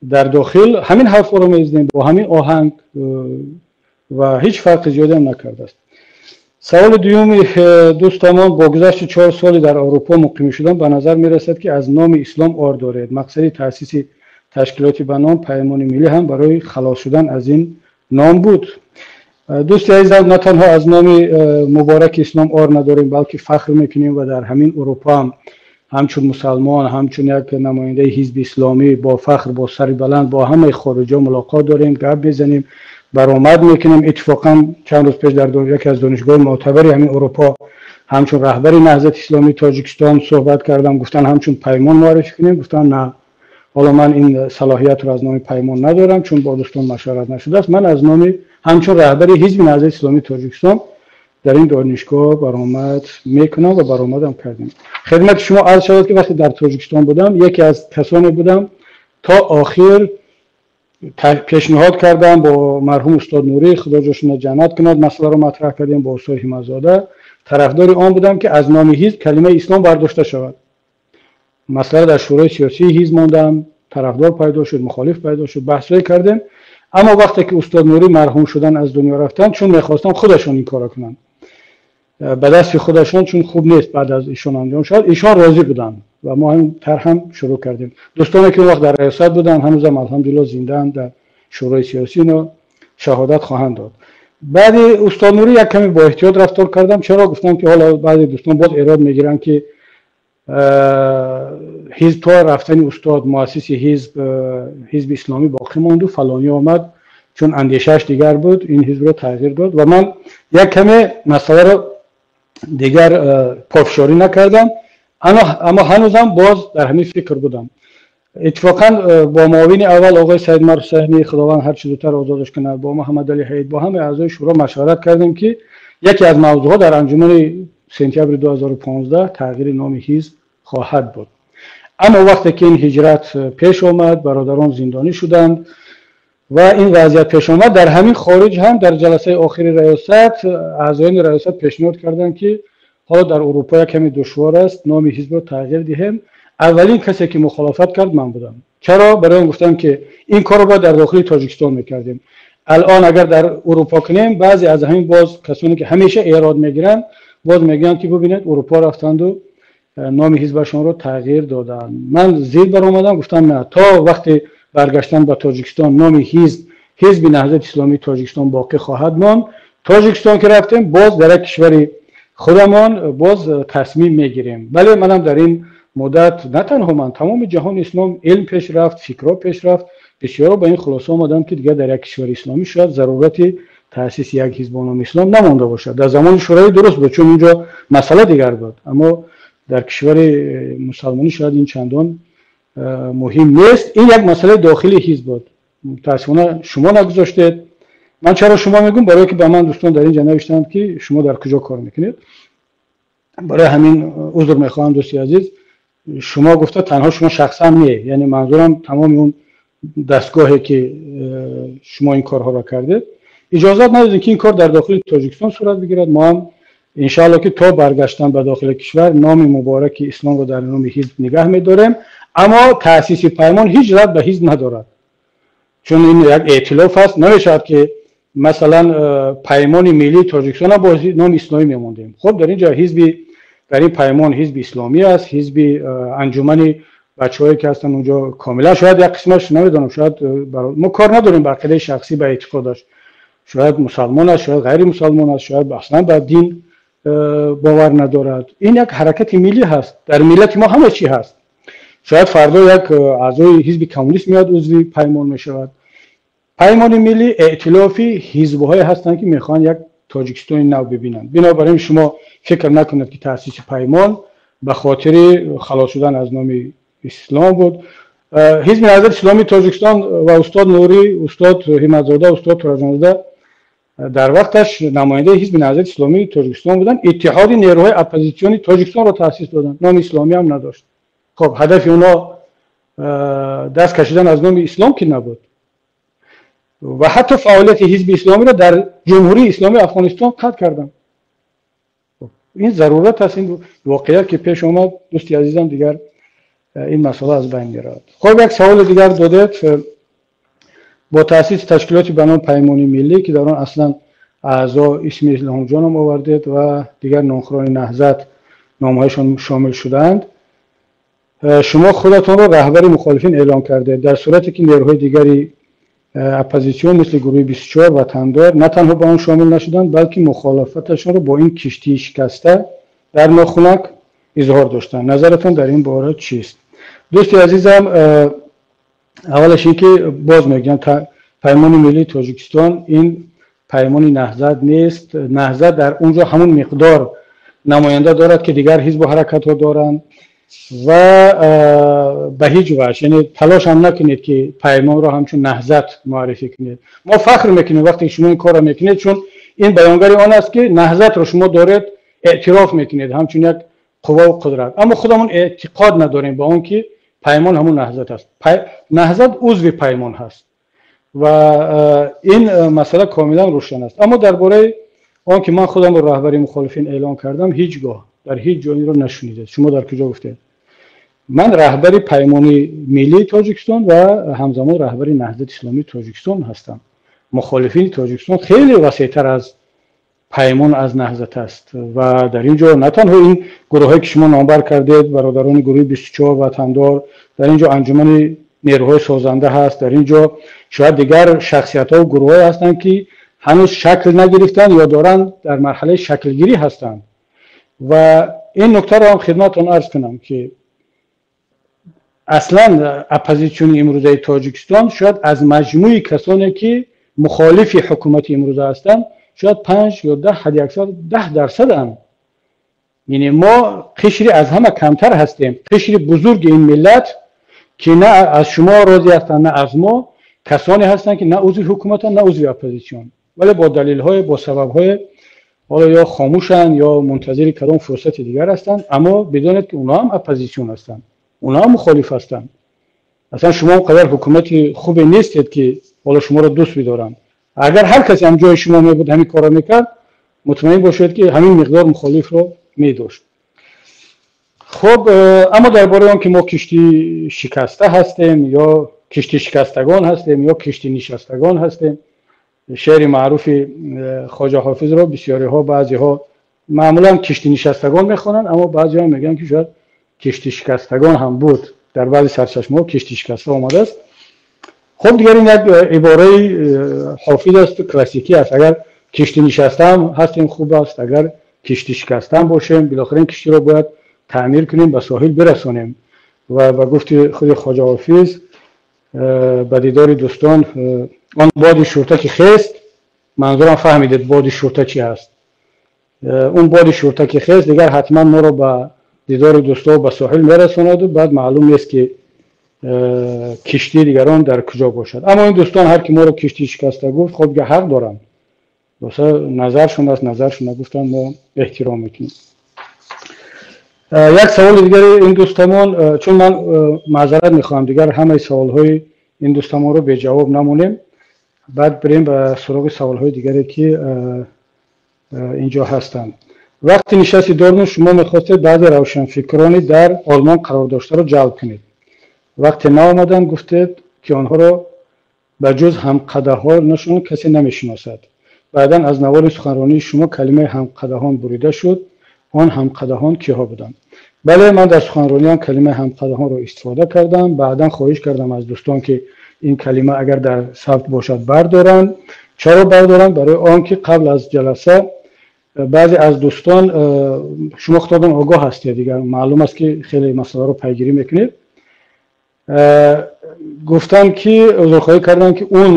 дар дохил ҳамин ҳарфҳоро мезанем бо ҳамин оҳанг ва ҳеҷ фарқи зиёде ҳам накардааст. Саволи дуюми дӯстамон: бо гузашти 4 соли дар Аврупо муқим шудан ба назар мерасад, ки аз номи ислом ор доред. Мақсади таъсиси ташкилоти ба ном Паймони миллӣ ҳам барои халос шудан аз ин ном буд? Дӯсти азизам, на танҳо аз номи мубораки ислом ор надорем, балки фахр мекунем ва дар ҳамин Урупо ҳам ҳамчун мусалмон, ҳамчун як намояндаи ҳизби исломӣ бо фахр, бо сари баланд бо ҳамаи хориҷиҳо мулоқот дорем, гап мезанем, баромад мекунем. Иттифоқан чанд рӯз пеш дар яке аз донишгоҳи мӯътабари ҳамин Урупо ҳамчун раҳбари Наҳзати исломии Тоҷикистон суҳбат кардам. Гуфтан, ҳамчун Паймон муаррифӣ кунем. Гуфтан, на, ҳоло ман ин салоҳиятро аз номи Паймон надорам, чун бо дӯстон машварат нашудааст. Ман аз номи ҳамчун раҳбари ҳизби Наҳзати исломии Тоҷикистон дар ин донишгоҳ баромад мекунам ва баромадам кардем. Хидмати шумо арз шавад, ки вақте дар Тоҷикистон будам, яке аз касоне будам, то охир пешниҳод кардам бо марҳум устод Нурӣ, худо ҷошона ҷаннат кунад, масъаларо матраҳ кардем бо устод Ҳимматзода. Тарафдори он будам, ки аз номи ҳизб калимаи ислом бардошта шавад. Масъала дар шӯрои сиёсии ҳизб мондам, тарафдор пайдо шуд, мухолиф пайдо шуд, баҳсҳое кардем. Аммо вақте ки устод Нурӣ марҳум шудан, аз дунё рафтанд, чун мехостам худашон ин корро кунанд ба дасти худашон, чун хуб нест баъд аз ишон анҷом шавад, ишон розӣ буданд ва мо ҳамин тарҳам шурӯъ кардем. Дӯстоне, ки он вақт дар риёсат буданд, ҳанӯзам алҳамдулилло зиндаанд, дар шӯрои сиёсӣ ино шаҳодат хоҳанд дод. Баъди устод Нурӣ як каме бо эҳтиёт рафтор кардам. Чаро? Гуфтам, ки ҳоло баъзе дӯстон боз эрод мегиранд, ки Ҳизб то рафтани устод муассиси ҳизб, ҳизби исломӣ боқӣ монду фалонӣ омад, чун андешааш дигар буд, ин ҳизбро тағйир дод ва ман як каме масъаларо дигар пофишорӣ накардам, аммо ҳанӯзам боз дар ҳамин фикр будам. Иттифоқан бо муовини аввал оғои Саид Марсаҳмӣ, Худованд ҳарчи зудтар озодаш кунад, бо Муҳаммадалӣ Ҳаид, бо ҳамаи аъзои шӯро машварат кардем, ки яке аз мавзӯъҳо дар анҷумани сентябри 2015 тағйири номи ҳизб хоҳад буд. Аммо вақте ки ин ҳиҷрат пеш омад, бародарон зиндонӣ шуданд ва ин вазъият пеш омад, дар ҳамин хориҷ ҳам дар ҷаласаи охири раёсат аъзоёни раёсат пешниҳод карданд, ки ҳоло дар Урупо як каме душвор аст, номи ҳизбро тағйир диҳем. Аввалин касе ки мухолифат кард ман будам. Чаро? Барои он гуфтам, ки ин корро бояд дар дохили Тоҷикистон мекардем. Алон агар дар Урупо кунем, баъзе аз ҳамин боз касоне ки ҳамеша эрод мегиранд, боз мегӯянд, ки бубинед, Урупо рафтанду номи ҳизбашонро тағйир доданд. Ман зид баромадам, гуфтам на, то вақти баргаштан ба Тоҷикистон номи ҳизб Ҳизби Наҳзати Исломии Тоҷикистон боқӣ хоҳад монд. Тоҷикистон ки рафтем, боз дар як кишвари худамон боз тасмим мегирем. Бале, манам дар ин муддат, на танҳо ман, тамоми ҷаҳони ислом, илм пеш рафт, фикрҳо пеш рафт, бисёро ба ин хулоса омаданд, ки дигар дар як кишвари исломӣ шояд зарурати таъсиси як ҳизб бо номи ислом намонда бошад. Дар замони Шӯравӣ дуруст буд, чун инҷо масъала дигар буд, аммо дар кишвари мусалмонӣ шояд ин чандон муҳим нест. Ин як масъалаи дохили ҳизб буд. Мутаассифона шумо нагузоштед. Ман чаро шумо мегӯм? Барое ки ба ман дӯстон дар инҷа навиштанд, ки шумо дар куҷо кор мекунед. Барои ҳамин узр мехоҳам, дӯсти азиз, шумо гуфта танҳо шумо шахсан не, яъне манзурам тамоми он дастгоҳе ки шумо ин корҳоро кардед. Иҷозат надодед, ки ин кор дар дохили Тоҷикистон сурат бигирад. Мо ҳам иншаалло, ки то баргаштан ба дохили кишвар номи мубораки исломро дар номи ҳизб нигаҳ медорем, аммо таъсиси паймон ҳеҷ рабт ба ҳизб надорад, чун ин як эътилоф аст. Намешавад, ки масалан Паймони Миллии Тоҷикистон бо номи исломӣ мемондем. Хуб, дар ин ҷо ҳизби, дар ин паймон ҳизби исломӣ аст, ҳизби анҷумани бачаҳое ки ҳастанд онҷо комилан, шояд як қисмаш, намедонам, шояд мо кор надорем ба ақидаи шахсӣ, ба эътиқодаш, шояд мусалмон аст, шояд ғайри мусалмон аст, шояд аслан ба дин бовар надорад. Ин як ҳаракати миллӣ ҳаст, дар миллати мо ҳама чӣ ҳаст. Шояд фардо як аъзои ҳизби коммунист меояд, узви паймон мешавад. Паймони миллӣ эътилофи ҳизбҳое ҳастанд, ки мехоҳанд як Тоҷикистони нав бибинанд. Бинобар ин шумо фикр накунед, ки таъсиси паймон ба хотири халос шудан аз номи ислом буд. Ҳизби Наҳзати Исломии Тоҷикистон ва устод Нурӣ, устод Ҳиматзода, устод Тураҷонзода дар вақташ намояндаи Ҳизби Наҳзати Исломии Тоҷикистон буданд, Иттиҳоди нерӯҳои оппозитсиони Тоҷикистонро таъсис доданд, номи исломӣ ҳам надошт. Хоб, ҳадафи онҳо даст кашидан аз номи ислом ки набуд ва ҳатто фаъолияти ҳизби исломиро дар Ҷумҳурии Исломии Афғонистон қатъ карданд. Ин зарурат аст, ин воқеият ки пеш омад, дӯсти азизам, дигар ин масъала аз байн меравад. Хоб, як саволи дигар додед. Бо таъсиси ташкилоти ба номи Паймони Миллӣ, ки дар он аслан аъзо исми Илҳомҷоном овардед ва дигар нонхӯрони Наҳзат номҳояшон шомил шудаанд, шумо худатонро раҳбари мухолифин эълон кардед, дар сурате ки нерӯҳои дигари оппозитсион мисли гурӯҳи 24, Ватандор на танҳо ба он шомил нашуданд, балки мухолифаташонро бо ин киштии шикаста дар нохунак изҳор доштанд. Назаратон дар ин бора чист? Дӯсти азизам, аввалаш ин ки боз мегӯям, Паймони Миллии Тоҷикистон ин паймони Наҳзат нест. Наҳзат дар он ҷо ҳамон миқдор намоянда дорад, ки дигар ҳизбу ҳаракатҳо доранд ва ба ҳеҷ ваҷҳ, яъне талош ҳам накунед, ки паймонро ҳамчун Наҳзат муаррифӣ кунед. Мо фахр мекунем, вақте ки шумо ин корро мекунед, чун ин баёнгари он аст, ки Наҳзатро шумо доред эътироф мекунед ҳамчун як қувваву қудрат. Аммо худамон эътиқод надорем ба он ки паймон ҳамон Наҳзат аст. Наҳзат узви паймон ҳаст ва ин масъала комилан рӯшан аст. Аммо дар бораи он ки ман худамро раҳбари мухолифин эълон кардам, ҳеҷ гоҳ дар ҳеҷ ҷо инро нашунидед. Шумо дар куҷо гуфтед? Ман раҳбари Паймони Миллии Тоҷикистон ва ҳамзамон раҳбари Наҳзати Исломии Тоҷикистон ҳастам. Мухолифини Тоҷикистон хеле васеътар аз паймон, аз Наҳзат аст ва дар ин ҷо на танҳо ин гурӯҳҳое ки шумо номбар кардед, бародарони гурӯҳи 24, Ватандор, дар ин ҷо анҷумани нерӯҳои созанда ҳаст, дар ин ҷо шояд дигар шахсиятҳо гурӯҳҳое ҳастанд, ки ҳанӯз шакл нагирифтанд ё доранд дар марҳалаи шаклгирӣ ҳастанд. ва ин нуктаро ҳам хидматтон арз кунам, ки аслан оппозитсиони имрӯзаи Тоҷикистон шояд аз маҷмӯи касоне ки мухолифи ҳукумати имрӯза ҳастанд, шояд 5 ё 10, ҳадди аксар 10%-анд. Яъне мо қишри аз ҳама камтар ҳастем, қишри бузурги ин миллат ки на аз шумо розӣ ҳастанд, на аз мо, касоне ҳастанд ки на узви ҳукуматанд, на узви оппозитсион, вале бо далелҳое, бо сабабҳое ҳоло ё хомӯшанд, ё мунтазири кадом фурсати дигар ҳастанд. Аммо бидонед, ки онҳо ҳам оппозитсион ҳастанд, онҳо ҳам мухолиф ҳастанд. Аслан шумо он қадар ҳукумати хубе нестед, ки ҳоло шуморо дӯст бидоранд. Агар ҳар касе ҳам ҷои шумо мебуд, ҳамин корро мекард, мутмаин бошед, ки ҳамин миқдор мухолифро медошт. Хуб, аммо дар бораи он ки мо киштӣ шикаста ҳастем ё киштӣ шикастагон ҳастем ё киштӣ нишастагон ҳастем, шеъри маъруфи Хоҷа Ҳофизро бисёриҳо, баъзеҳо маъмулан киштӣ нишастагон мехонанд, аммо баъзеҳо мегӯянд, ки шояд киштӣ шикастагон ҳам буд. Дар баъзе сарчашмаҳо киштӣ шикаста омадааст. Хуб, дигар ин як ибораи Ҳофиз асту классикӣ аст. Агар киштӣ нишаста ҳам ҳастем, хуб аст, агар киштӣ шикаста ҳам бошем, билохира ин киштиро бояд таъмир кунем, ба соҳил бирасонем. Ва ба гуфти худи Хоҷа Ҳофиз, ба дидори дӯстон он боди шурта ки хест, манзурам фаҳмидед боди шурта чи ҳаст, он боди шурта ки хест, дигар ҳатман моро ба дидори дӯстҳо, ба соҳил мерасонаду баъд маълум нест, ки киштии дигарон дар куҷо бошад. Аммо ин дӯстон, ҳар ки моро киштӣ шикаста гуфт, хуб, дига ҳақ доранд, назаршон аст, назаршон гуфтанд, мо эҳтиром мекунем. Як саволи дигари ин дӯстамон, чун ман маъзарат мехоҳам, дигар ҳамаи саволҳои ин дӯстамонро беҷавоб намонем, баъд бирем ба суроғи саволҳои дигаре, ки инҷо ҳастанд. Вақти нишасти Дортмунд шумо мехостед баъзе равшанфикрони дар Олмон қарор доштаро ҷалб кунед. Вақте наомаданд, гуфтед, ки онҳоро ба ҷуз ҳамқадаҳонашон касе намешиносад. Баъдан аз навори суханронии шумо калимаи ҳамқадаҳон бурида шуд. Он ҳамқадаҳон киҳо буданд? Бале, ман дар суханрониам калимаи ҳамқадаҳонро истифода кардам. Баъдан хоҳиш кардам аз дӯстон, ки ин калима агар дар сабт бошад, бардоранд. Чаро бардоранд? Барои он ки қабл аз ҷаласа баъзе аз дӯстон, шумо худатон огоҳ ҳастед, дигар маълум аст, ки хеле масъаларо пайгирӣ мекунед, гуфтанд, ки узрхоҳӣ карданд, ки он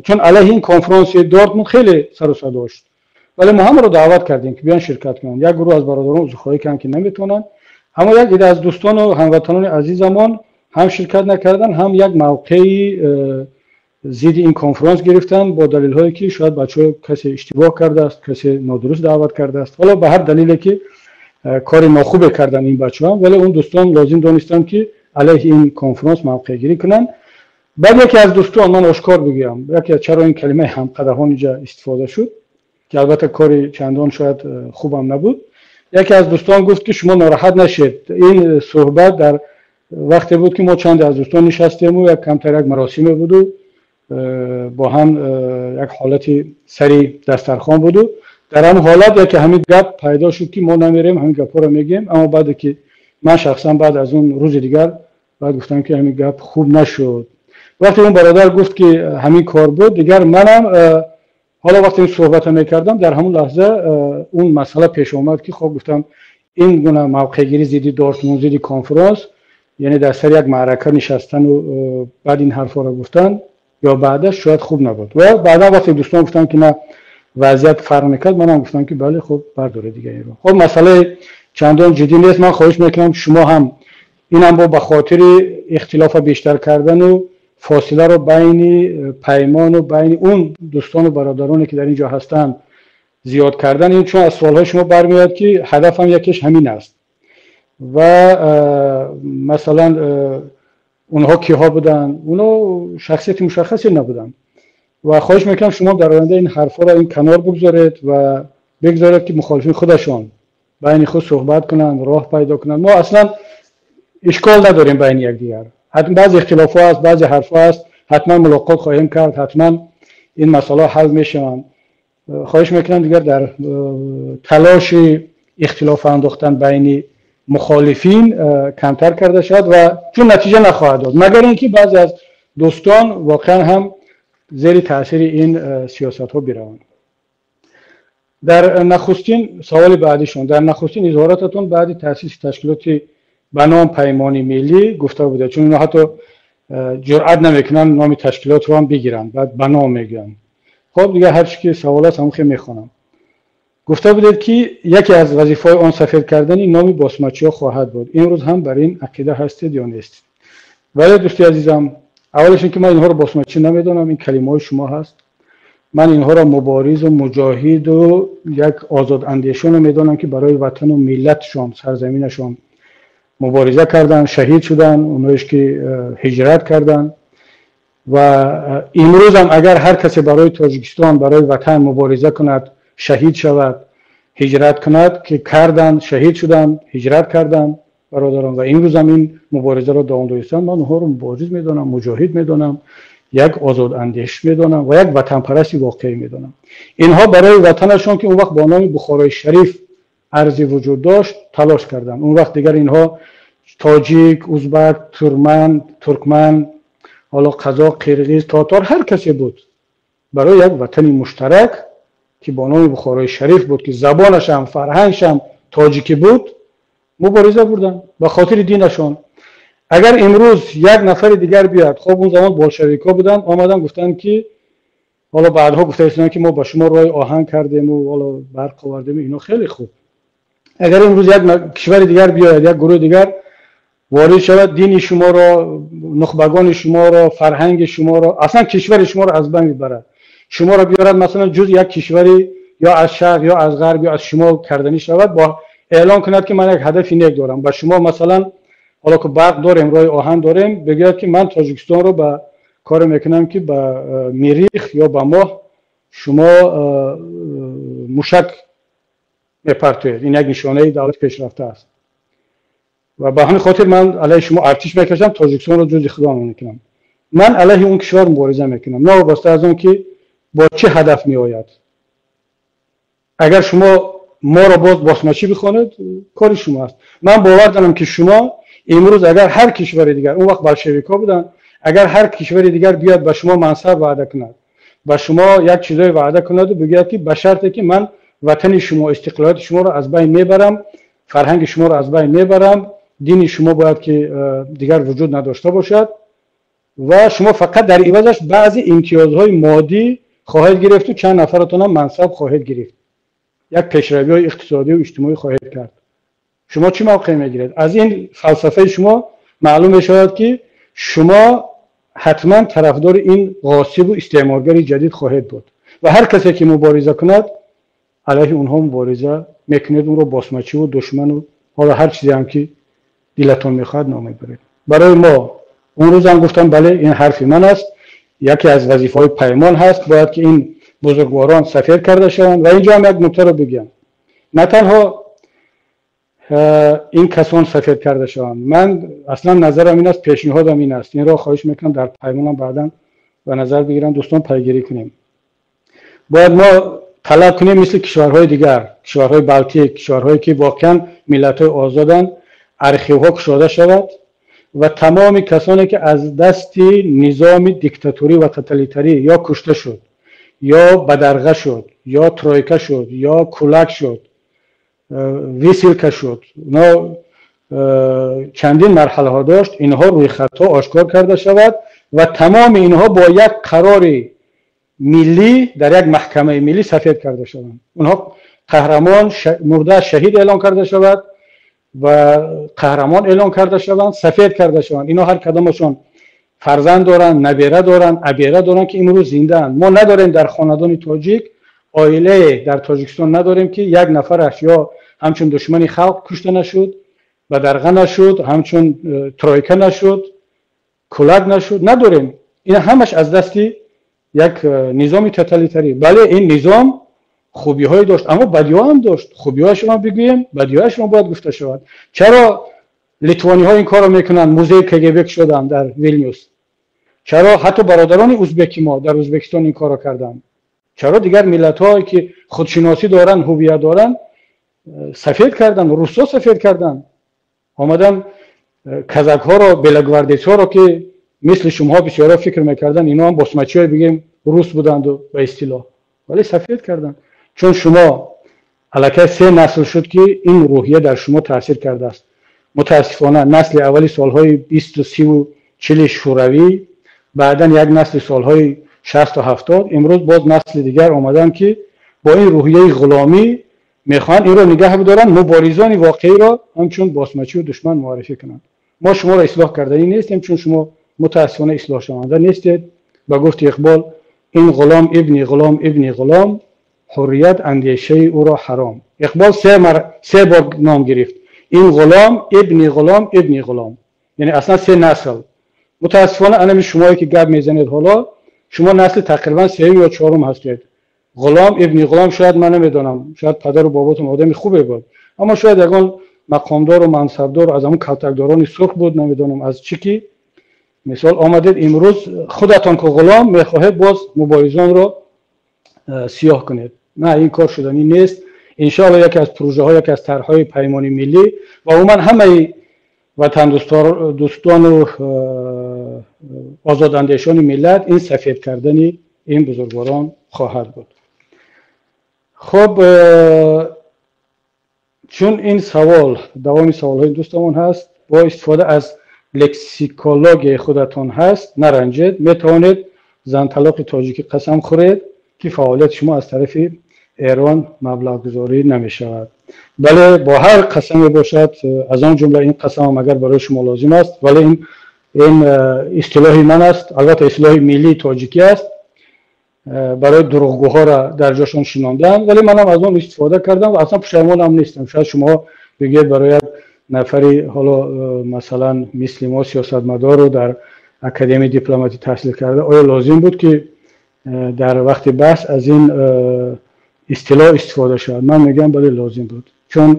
чун алайҳи ин конфронси Дортмунд хеле сару садо шуд, вале мо ҳамаро даъват кардем, ки биён ширкат кунанд. Як гурӯҳ аз бародарон узрхоҳӣ карданд, ки наметавонанд, аммо як ида аз дӯстону ҳамватанони азизамон ҳам ширкат накарданд, ҳам як мавқеи зидди ин конфронс гирифтанд бо далелҳое, ки шояд бачаҳо касе иштибоҳ кардааст, касе нодуруст даъват кардааст. Ҳоло ба ҳар далеле ки кори нохубе карданд ин бачаҳо, вале он дӯстон лозим донистанд, ки алайҳи ин конфронс мавқеъгирӣ кунанд. Баъд яке аз дӯстон, ман ошкор бигӯям, яке чаро ин калимаи ҳамқадаҳон инҷа истифода шуд, ки албатта кори чандон шояд хубам набуд, яке аз дӯстон гуфт, ки шумо нороҳат нашед. Ин суҳбат дар вақте буд, ки мо чанде аз дӯстон нишастему як камтар як маросиме буду бо ҳам як ҳолати сари дастархон буду дар ҳамин ҳолат яке ҳамин гап пайдо шуд, ки мо намерем, ҳамин гапҳоро мегӯем. Аммо баъде ки ман шахсан баъд аз он рӯзи дигар баъд гуфтам, ки ҳамин гап хуб нашуд. Вақте он бародар гуфт, ки ҳамин кор буд, дигар манам ҳоло вақте ин суҳбата мекардам, дар ҳамон лаҳза он масъала пеш омад, ки хоб, гуфтам, ин гуна мавқеъгирӣ зидди Дортмунд, зидди конфронс, яъне дар сари як маърака нишастану баъд ин ҳарфҳоро гуфтан ё баъдаш шояд хуб набуд. Ва баъдан вақте дӯстон гуфтанд, ки на, вазъият фарқ мекард, манам гуфтам, ки бале, хуб, бардоред дигар инро. Хуб, масъалаи чандон ҷиддӣ нест. Ман хоҳиш мекунам, шумо ҳам инам бо ба хотири ихтилофа бештар кардану фосиларо байни Паймону байни он дӯстону бародароне, ки дар ин ҷо ҳастанд, зиёд кардан, ин чун аз суолҳои шумо бармеояд, ки ҳадафам якеш ҳамин аст. Ва масалан, онҳо киҳо буданд? Онҳо шахсияти мушаххасе набуданд. Ва хоҳиш мекунам, шумо дар оянда ин ҳарфҳоро ин канор бигзоред ва бигзоред, ки мухолифин худашон байни худ суҳбат кунанд, роҳ пайдо кунанд. Мо аслан ишкол надорем байни якдигар. Баъзе ихтилофҳо аст, баъзе ҳарфҳо аст, ҳатман мулоқот хоҳем кард, ҳатман ин масъалаҳо ҳал мешаванд. Хоҳиш мекунам, дигар дар талоши ихтилоф андохтан байни мухолифин камтар карда шавад ва чун натиҷа нахоҳад дод, магар ин ки баъзе аз дӯстон воқеан ҳам зери таъсири ин сиёсатҳо бираванд. Дар нахустин саволи баъдишон, дар нахустин изҳоротатон баъди таъсиси ташкилоти ба ном Паймони Миллӣ гуфта буда, чун инҳо ҳатто ҷуръат намекунанд номи ташкилотро ҳам бигиранд, баъд ба ном мегӯянд. Хоб, дигар ҳар чи ки савол аст, ҳамон хел мехонам. Гуфта будед, ки яке аз вазифаҳои он сафед кардани номи босмачиҳо хоҳад буд. Имрӯз ҳам бар ин ақида ҳастед ё нест? Вале, дӯсти азизам, аввалаш ин ки ман инҳоро босмачӣ намедонам, ин калимаҳои шумо ҳаст. Ман инҳоро муборизу муҷоҳиду як озодандешоно медонам, ки барои ватану миллатшон, сарзаминашон мубориза карданд, шаҳид шуданд, онҳоеш ки ҳиҷрат карданд. Ва имрӯзам агар ҳар касе барои Тоҷикистон, барои ватан мубориза кунад, шаҳид шавад, ҳиҷрат кунад, ки карданд, шаҳид шуданд, ҳиҷрат карданд бародарон, ва имрӯзам ин муборизаро давом додистанд, ман онҳоро мубориз медонам, муҷоҳид медонам, як озодандеш медонам ва як ватанпарасти воқеӣ медонам. Инҳо барои ватанашон, ки он вақт бо номи Бухорои Шариф арзи вуҷуд дошт, талош карданд. Он вақт дигар инҳо тоҷик, узбак, турман, туркман, ҳоло қазоқ, қирғиз, тотор, ҳар касе буд, барои як ватани муштарак, ки бо номи Бухорои Шариф буд, ки забонашам, фарҳангшам тоҷикӣ буд, мубориза бурданд ба хотири динашон. Агар имрӯз як нафари дигар биёяд, хоб, он замон болшевикҳо буданд, омаданд, гуфтанд, ки ҳоло баъдҳо гуфта истоданд, ки мо ба шумо роҳи оҳан кардему ҳоло барқ овардему ино, хеле хуб. Агар имрӯз як кишвари дигар биёяд, як гурӯҳи дигар ворид шавад, дини шуморо, нухбагони шуморо, фарҳанги шуморо, аслан кишвари шуморо аз байн мебарад, шуморо биёрад, масалан, ҷуз як кишвари ё аз шарқ, ё аз ғарб, ё аз шимол карданӣ шавад, бо эълон кунад, ки ман як ҳадафи нек дорам, ба шумо, масалан, ҳоло ки барқ дорем, роҳи оҳан дорем, бигӯяд, ки ман Тоҷикистонро ба коре мекунам, ки ба Мирих ё ба Моҳ шумо мушак мепартоед, ин як нишонаи давлати пешрафта аст ва ба ҳамин хотир ман алайҳи шумо артиш мекашам, Тоҷикистонро ҷузи худам мекунам, ман алайҳи он кишвар мубориза мекунам, новобаста аз он ки бо чӣ ҳадаф меояд. Агар шумо моро боз босмачӣ бихонед, кори шумо аст. Ман бовар дорам, ки шумо имрӯз агар ҳар кишвари дигар, он вақт болшевикҳо буданд, агар ҳар кишвари дигар биёяд, ба шумо мансаб ваъда кунад, ба шумо як чизое ваъда кунаду бигӯяд, ки ба шарте ки ман ватани шумо, истиқлолияти шуморо аз байн мебарам, фарҳанги шуморо аз байн мебарам, дини шумо бояд ки дигар вуҷуд надошта бошад ва шумо фақат дар ивазаш баъзе имтиёзҳои моддӣ хоҳед гирифту чанд нафаратонам мансаб хоҳед гирифт, як пешравиҳои иқтисодию иҷтимоӣ хоҳед кард, шумо чӣ мавқеъ мегиред? Аз ин фалсафаи шумо маълум мешавад, ки шумо ҳатман тарафдори ин ғосибу истеъморгари ҷадид хоҳед буд ва ҳар касе ки мубориза кунад, алайҳи онҳо мубориза мекунед, онро босмачиву душману ҳоло ҳар чизе ҳам ки дилатон мехоҳад ном мебаред. Барои мо он рӯзам гуфтам, бале, ин ҳарфи ман аст, яке аз вазифаҳои Паймон ҳаст, бояд ки ин бузургворон сафед карда шаванд. Ва инҷо ҳам як нуктаро бигӯям: на танҳо ин касон сафед карда шаванд, ман аслан назарам ин аст, пешниҳодам ин аст, инро хоҳиш мекунам дар Паймонам баъдан ба назар бигирам, дӯстон, пайгирӣ кунем. Бояд мо талаб кунем, мисли кишварҳои дигар, кишварҳои Балтик, кишварҳое ки воқеан миллатҳои озоданд, архивҳо кушода шавад ва тамоми касоне ки аз дасти низоми диктатурӣ ва тоталитарӣ ё кушта шуд, ё бадарға шуд, ё тройка шуд, ё кулак шуд, высылка шуд, но чандин марҳалаҳо дошт, инҳо рӯйхатҳо ошкор карда шавад ва тамоми инҳо бо як қарори миллӣ дар як маҳкамаи миллӣ сафед карда шаванд. Онҳо қаҳрамон, мурда шаҳид эълон карда шавад ва қаҳрамон эълон карда шаванд, сафед карда шаванд. Инҳо ҳар кадомашон фарзанд доранд, набера доранд, абера доранд, ки имрӯз зиндаанд. Мо надорем дар хонадони тоҷик, оилае дар Тоҷикистон надорем, ки як нафараш ё ҳамчун душмани халқ кушта нашуд, бадарға нашуд, ҳамчун тройка нашуд, кулак нашуд. Надорем. Ин ҳамаш аз дасти як низоми тоталитарӣ. Бале, ин низом хубиҳое дошт, аммо бадиҳо ҳам дошт. Хубиҳояшро бигӯем, бадиҳояшро бояд гуфта шавад. Чаро литвониҳо ин корро мекунанд, музеи КГБ кушоданд дар Вилнюс? Чаро ҳатто бародарони узбеки мо дар Узбекистон ин корро карданд? Чаро дигар миллатҳое ки худшиносӣ доранд, ҳувият доранд, сафед карданд? Русҳо сафед карданд, омадан казакҳоро, белогвардейцҳоро, ки мисли шумоҳо бисёрҳо фикр мекарданд, инҳо ҳам босмачиҳое, бигем, рус буданду ба истилоҳ, вале сафед карданд. Чун шумо Аллакай се насл шуд, ки ин рӯҳия дар шумо таъсир кардааст. Мутаассифона, насли аввали солҳои 20-у 30-у 40-и Шӯравӣ, баъдан як насли солҳои 60-у 70, имрӯз боз насли дигар омаданд, ки бо ин рӯҳияи ғуломӣ мехоҳанд инро нигаҳ бидоранд, муборизони воқеиро ҳамчун босмачиву душман муаррифӣ кунанд. Мо шуморо ислоҳ карданӣ нестем, чун шумо мутаассифона ислоҳшаванда нестед. Ба гуфти Иқбол: «Ин ғулом ибни ғулом ибни ғулом, ҳуррият андешаи ӯро ҳаром». Иқбол се бор ном гирифт: ин ғулом ибни ғулом ибни ғулом, яъне аслан се насл. Мутаассифона, анами шумое ки гап мезанед, ҳоло шумо насли тақрибан сеюм ё чорум ҳастед. Ғулом ибни ғулом, шояд, ман намедонам, шояд падару боботон одами хубе буд, аммо шояд ягон мақомдору мансабдор аз ҳамон калтакдорони сурх буд, намедонам аз чӣ, ки мисол омадед имрӯз худатон ки ғулом, мехоҳед боз муборизонро сиёҳ кунед. На, ин кор шуданӣ нест. Иншоалло, яке аз прожеҳо, яке аз тарҳҳои Паймони Миллӣ ва умуман ҳамаи ватандӯстону озодандешони миллат ин сафед кардани ин бузургворон хоҳад буд. Хуб, чун ин савол давоми саволҳои дӯстамон ҳаст, бо истифода аз лексикологияи худатон ҳаст, наранҷед, метавонед занталоқи тоҷикӣ қасам хӯред, ки фаъолияти шумо аз тарафи Эрон маблағгузорӣ намешавад? Бале, бо ҳар қасаме бошад, аз он ҷумла ин қасамам, агар барои шумо лозим аст. Вале ин истилоҳи ман аст, албатта истилоҳи миллии тоҷикӣ аст барои дурӯғгӯҳоро дар ҷошон шинондан, вале манам аз он истифода кардам ва аслан пушаймонам нестам. Шояд шумо бигӯед, барои як нафари ҳоло масалан мисли мо, сиёсатмадору дар Академияи дипломатӣ таҳсил карда, оё лозим буд, ки дар вақти баҳс аз ин истилоҳ истифода шавад? Ман мегӯям, бале, лозим буд, чун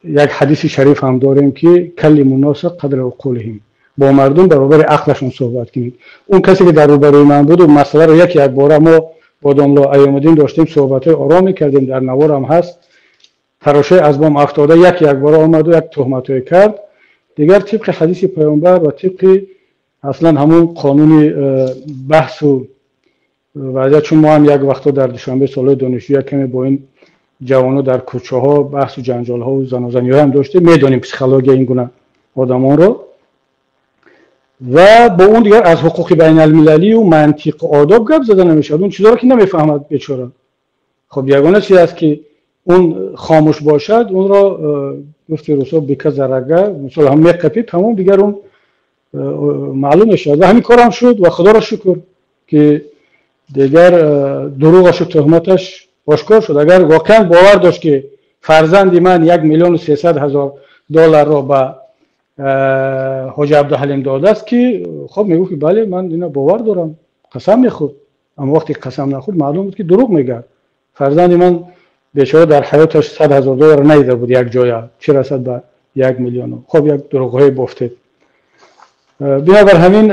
як ҳадиси шариф ҳам дорем, ки كلموا الناس قدر عقولهم, бо мардум баробари ақлашон суҳбат кунед. Он касе ки дар рӯбарӯи ман буду масъаларо як якбора, мо бо домло Аёмуддин доштем, суҳбатҳои ором мекардем, дар наворам ҳаст, тарошаи аз бом афтода як якбора омаду як туҳматҳое кард. Дигар тибқи ҳадиси Паёмбар ва тибқи аслан ҳамун қонуни баҳсу вазъият, чун мо ҳам як вақто дар Душанбе солҳои донишҷӯ як каме бо ин ҷавоно дар кӯчаҳо баҳсу ҷанҷолҳову занозаниҳоям доштем, медонем психологияи ин гуна одамонро ва бо он дигар аз ҳуқуқи байналмилалию мантиқу одоб гап зада намешавад. Он чизоро ки намефаҳмад бечора. Хоб, ягона чиз аст, ки он хомӯш бошад, онро, гуфти русо, быка за рога, мисол, ҳам меқапид, тамом, дигар он маълум мешавад. Ва ҳамин корам шуд ва Худоро шукр, ки дигар дурӯғашу туҳматаш ошкор шуд. Агар воқеан бовар дошт, ки фарзанди ман 1 300 000 долларро ба Ҳоҷи Абдуҳалим додааст, ки хоб, мегуфт, ки бале, ман ина бовар дорам, қасам мехӯрд. Аммо вақте қасам нахӯрд, маълум буд, ки дурӯғ мегӯяд. Фарзанди ман бечора дар ҳаёташ 100 000 доллар надида буд як ҷоя, чӣ расад ба 1 миллиону. Хоб, як дурӯғҳое бофтед. Бинобар ҳамин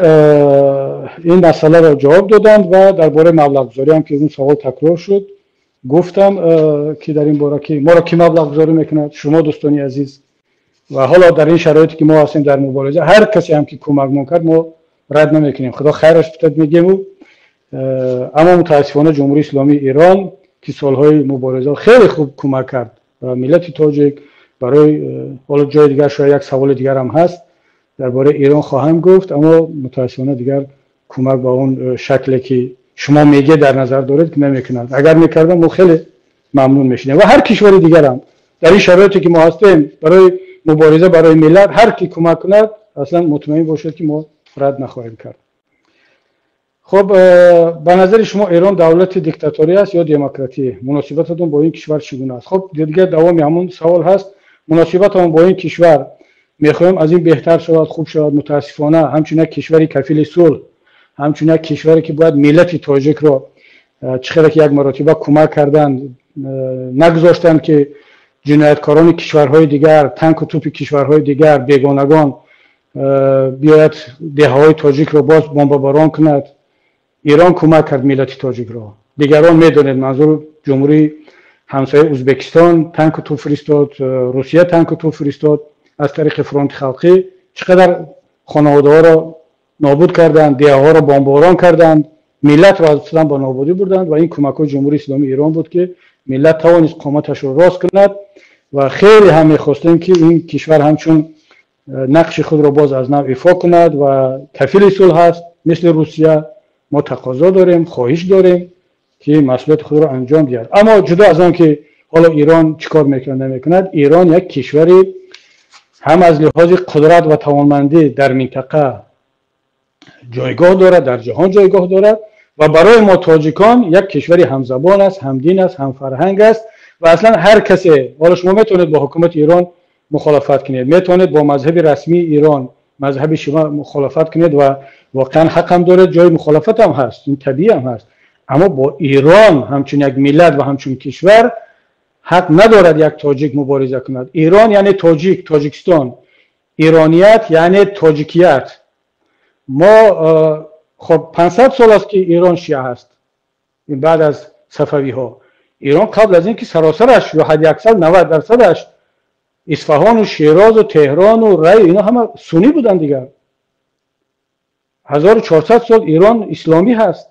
ин масъаларо ҷавоб доданд. Ва дар бораи маблағгузориам, ки он савол такрор шуд, гуфтам, ки дар ин бора, ки моро кӣ маблағгузорӣ мекунад? Шумо, дӯстони азиз. Ва ҳоло дар ин шароите ки мо ҳастем дар мубориза, ҳар касе ҳам ки кӯмакмон кард, мо рад намекунем, Худо хайраш битад мегему. Аммо мутаассифона, Ҷумҳурии Исломии Эрон, ки солҳои мубориза хеле хуб кӯмак кард ба миллати тоҷик барои, ҳоло ҷои дигар шояд як саволи дигарам ҳаст, дар бораи Эрон хоҳам гуфт, аммо мутаассифона дигар кӯмак ба он шакле ки шумо мегӯед, дар назар доред, ки намекунад. Агар мекардам, мо хеле мамнун мешудем. Ва ҳар кишвари дигарам дар ин шароите ки мо ҳастем, барои мубориза барои миллат ҳар ки кӯмак кунад, аслан мутмаин бошед, ки мо рад нахоҳем кард. Хуб, ба назари шумо Эрон давлати диктаторӣ аст ё демократӣ? Муносибататон бо ин кишвар чӣ гуна аст? Хуб, дигар давоми ҳамун савол ҳаст. Муносибатамон бо ин кишвар, мехоҳем аз ин беҳтар шавад, хуб шавад. Мутаассифона, ҳамчун як кишвари кафили сулҳ, ҳамчун як кишваре ки бояд миллати тоҷикро, чӣ хеле ки як маротиба кӯмак карданд, нагузоштанд, ки ҷинояткорони кишварҳои дигар, танку тупи кишварҳои дигар, бегонагон биёяд, деҳаҳои тоҷикро боз бомбаборон кунад. Эрон кӯмак кард миллати тоҷикро. Дигарон медонед, манзур ҷумҳурии ҳамсояи Ӯзбекистон танку туп фиристод, Русия танку туп фиристод аз тариқи Фронти халқӣ. Чӣ қадар хонаводаҳоро нобуд карданд, деҳаҳоро бомборон карданд, миллатро аслан ба нобудӣ бурданд. Ва ин кӯмакҳои Ҷумҳурии Исломии Эрон буд, ки Миллат тавонист қоматашро рост кунад ва хеле ҳам мехостем, ки ин кишвар ҳамчун нақши худро боз аз нав ифо кунад ва кафили сулҳ аст. Мисли Русия мо тақозо дорем, хоҳиш дорем, ки масъулияти худро анҷом диҳад. Аммо ҷудо аз он ки ҳоло Ирон чӣ кор мекунад, намекунад, Ирон як кишвари ҳам аз лиҳози қудрат ва тавонмандӣ дар минтақа ҷойгоҳ дорад, дар ҷаҳон ҷойгоҳ дорад ва барои мо тоҷикон як кишвари ҳамзабон аст, ҳамдин аст, ҳамфарҳанг аст. Ва аслан ҳар касе, ҳоло шумо метавонед бо ҳукумати Ирон мухолифат кунед, метавонед бо мазҳаби расмии Ирон, мазҳаби шумо мухолифат кунед ва воқеан ҳақ ҳам доред, ҷои мухолифат ҳам ҳаст, ин табиӣ ҳам ҳаст. Аммо бо Ирон ҳамчун як миллат ва ҳамчун кишвар ҳақ надорад як тоҷик мубориза кунад. Ирон яъне тоҷик, Тоҷикистон, ироният яъне тоҷикият. Мо хоб 500 сол аст, ки Ирон шиа ҳаст, баъд аз сафавиҳо. Ирон қабл аз ин ки саросараш ё ҳадди аксар 90%-аш, Исфаҳону Шерозу Теҳрону Рай, ино ҳама суннӣ буданд. Дигар 1400 сол Ирон исломӣ ҳаст.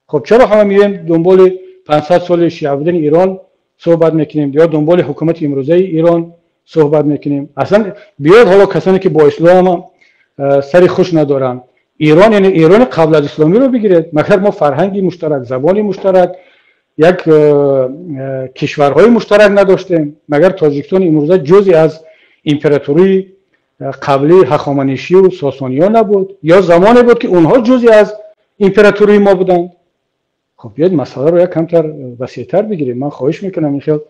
Хоб чаро ҳама меоем дунболи 500 соли шиа будани Ирон суҳбат мекунем ё дунболи ҳукумати имрӯзаи Ирон суҳбат мекунем? Аслан биёед, ҳоло касоне ки бо ислом сари хуш надоранд, Ирон яъне Ирони қабл аз исломиро бигиред. Магар мо фарҳанги муштарак, забони муштарак, як кишварҳои муштарак надоштем? Магар Тоҷикистони имрӯза ҷузъе аз импературии қаблии ҳахоманишию сосониён набуд ё замоне буд, ки онҳо ҷузъе аз импературии мо буданд? Хоб биёед, масъаларо як камтар васеътар бигирем. Ман хоҳиш мекунам, ин хел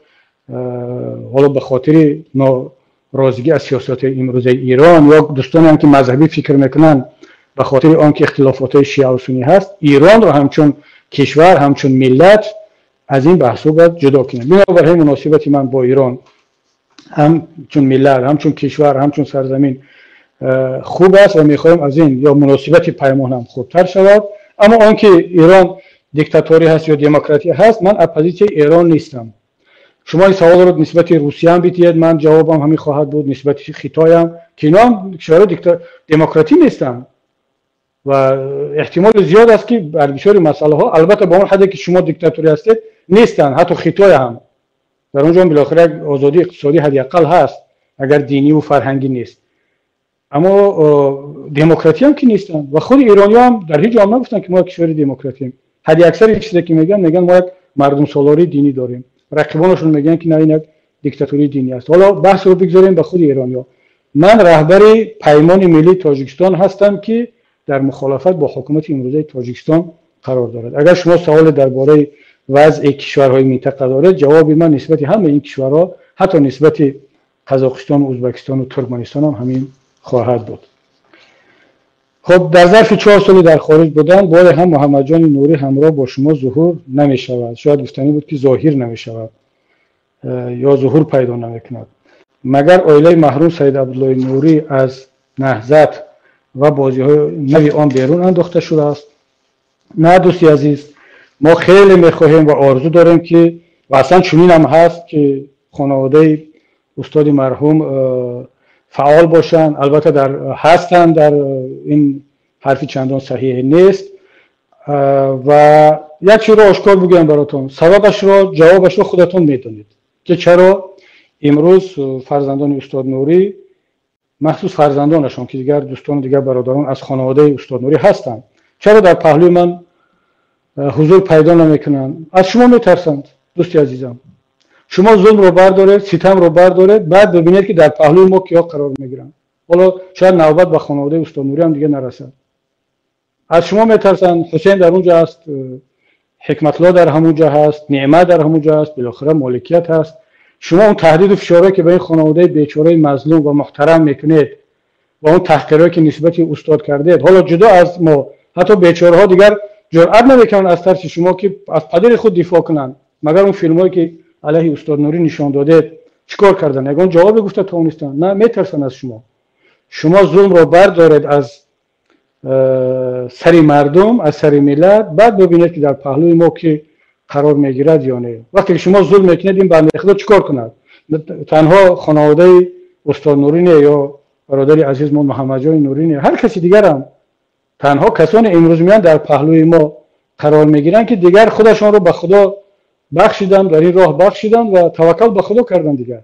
ҳоло ба хотири норозигӣ аз сиёсати имрӯзаи Ирон ё дӯстоне ҳам, ки мазҳабӣ фикр мекунанд, ба хотири он ки ихтилофотҳои шиаву суннӣ ҳаст, Иронро ҳамчун кишвар, ҳамчун миллат аз ин баҳсҳо бояд ҷудо кунем. Бинобар ҳамин муносибати ман бо Ирон ҳамчун миллат, ҳамчун кишвар, ҳамчун сарзамин хуб аст ва мехоҳем аз ин ё муносибати паймон ҳам хубтар шавад. Аммо он ки Ирон диктаторӣ ҳаст ё демократия ҳаст, ман оппозитсияи Эрон нестам. Шумо ин саволро нисбати Русияам бидиҳед, ман ҷавобам ҳамин хоҳад буд, нисбати Хитоям, ки иноам кишварҳои демократӣ нестанд ва эҳтимоли зиёд аст, ки бар бисёри масъалаҳо, албатта, ба он ҳадде ки шумо диктаторӣ ҳастед, нестанд. Ҳатто Хитой ҳам, дар он ҷо билохира як озодии иқтисодӣ ҳадди ақал ҳаст, агар диниву фарҳангӣ нест, аммо демократиям ки нестанд. Ва худи эрониҳо ҳам дар ҳеҷ ҷо ҳам нагуфтанд, ки мо як кишвари демократием. Ҳадди аксари чизе ки мегӯянд, мегӯянд, мо як мардумсолории динӣ дорем. Рақибонашон мегӯянд, ки на, ин як диктатурии динӣ аст. Ҳоло баҳсро бигзорем ба худи эрониҳо. Ман раҳбари Паймони миллии Тоҷикистон ҳастам, ки дар мухолифат бо ҳукумати имрӯзаи Тоҷикистон қарор дорад. Агар шумо саволе дар бораи вазъи кишварҳои минтақа доред, ҷавоби ман нисбати ҳамаи ин кишварҳо, ҳатто нисбати Қазоқистону Ӯзбекистону Туркманистон ҳам ҳамин хоҳад буд. Хоб, дар зарфи 4 соли дар хориҷ будан боре ҳам Муҳаммадҷони Нурӣ ҳамроҳ бо шумо зуҳур намешавад. Шояд гуфтанӣ буд, ки зоҳир намешавад ё зуҳур пайдо намекунад. Магар оилаи маҳрум Саид Абдуллои Нурӣ аз Наҳзат ва бозиҳои нави он берун андохта шудааст? На, дӯсти азиз, мо хеле мехоҳем ва орзу дорем, ки ва аслан чунин ҳам ҳаст, ки хонаводаи устоди марҳум фаъол бошанд. Албатта, дар ҳастанд, дар ин ҳарфи чандон саҳиҳе нест. Ва як чизро ошкор бигӯям баротон: сабабашро, ҷавобашро худатон медонед, ки чаро имрӯз фарзандони устод Нурӣ, махсус фарзандонашон, ки дигар дӯстону дигар бародарон аз хонаводаи устод Нурӣ ҳастанд, чаро дар паҳлӯи ман ҳузур пайдо намекунанд. Аз шумо метарсанд, дӯсти азизам. Шумо зулмро бардоред, ситамро бардоред, баъд бибинед, ки дар паҳлӯи мо киҳо қарор мегиранд. Ҳоло шояд навбат ба хонаводаи устод Нурӣ ҳам дига нарасад. Аз шумо метарсанд. Ҳусейн дар он ҷо аст, Ҳикматлло дар ҳамон ҷо ҳаст, Неъмат дар ҳамон ҷо ҳаст, билохира моликият ҳаст. Шумо он таҳдиду фишорҳое, ки ба ин хонаводаи бечораи мазлум ва муҳтарам мекунед, ва он таҳқирҳое, ки нисбати устод кардед, ҳоло ҷудо аз мо, ҳатто бечораҳо дигар ҷуръат намекунанд аз тарси шумо, ки аз падари худ дифоъ кунанд. Магар он филмҳое, ки алайҳи устод Нурӣ нишон додед, чӣ кор карданд? Ягон ҷавобе гуфта тавонистанд? На, метарсанд аз шумо. Шумо зулмро бардоред аз сари мардум, аз сари миллат, баъд бибинед, ки дар паҳлӯи мо ки қарор мегирад ё не. Вақте ки шумо зулм мекунед, ин бандаи худо чӣ кор кунад? Танҳо хонаводаи устод Нурӣ не ё бародари азизмон Муҳаммадҷони Нурӣ не, ҳар каси дигарам. Танҳо касоне имрӯз меянд, дар паҳлӯи мо қарор мегиранд, ки дигар худашонро ба Худо Бахшидам, дар ин роҳ бахшидам ва таваккал ба Худо кардам дигар.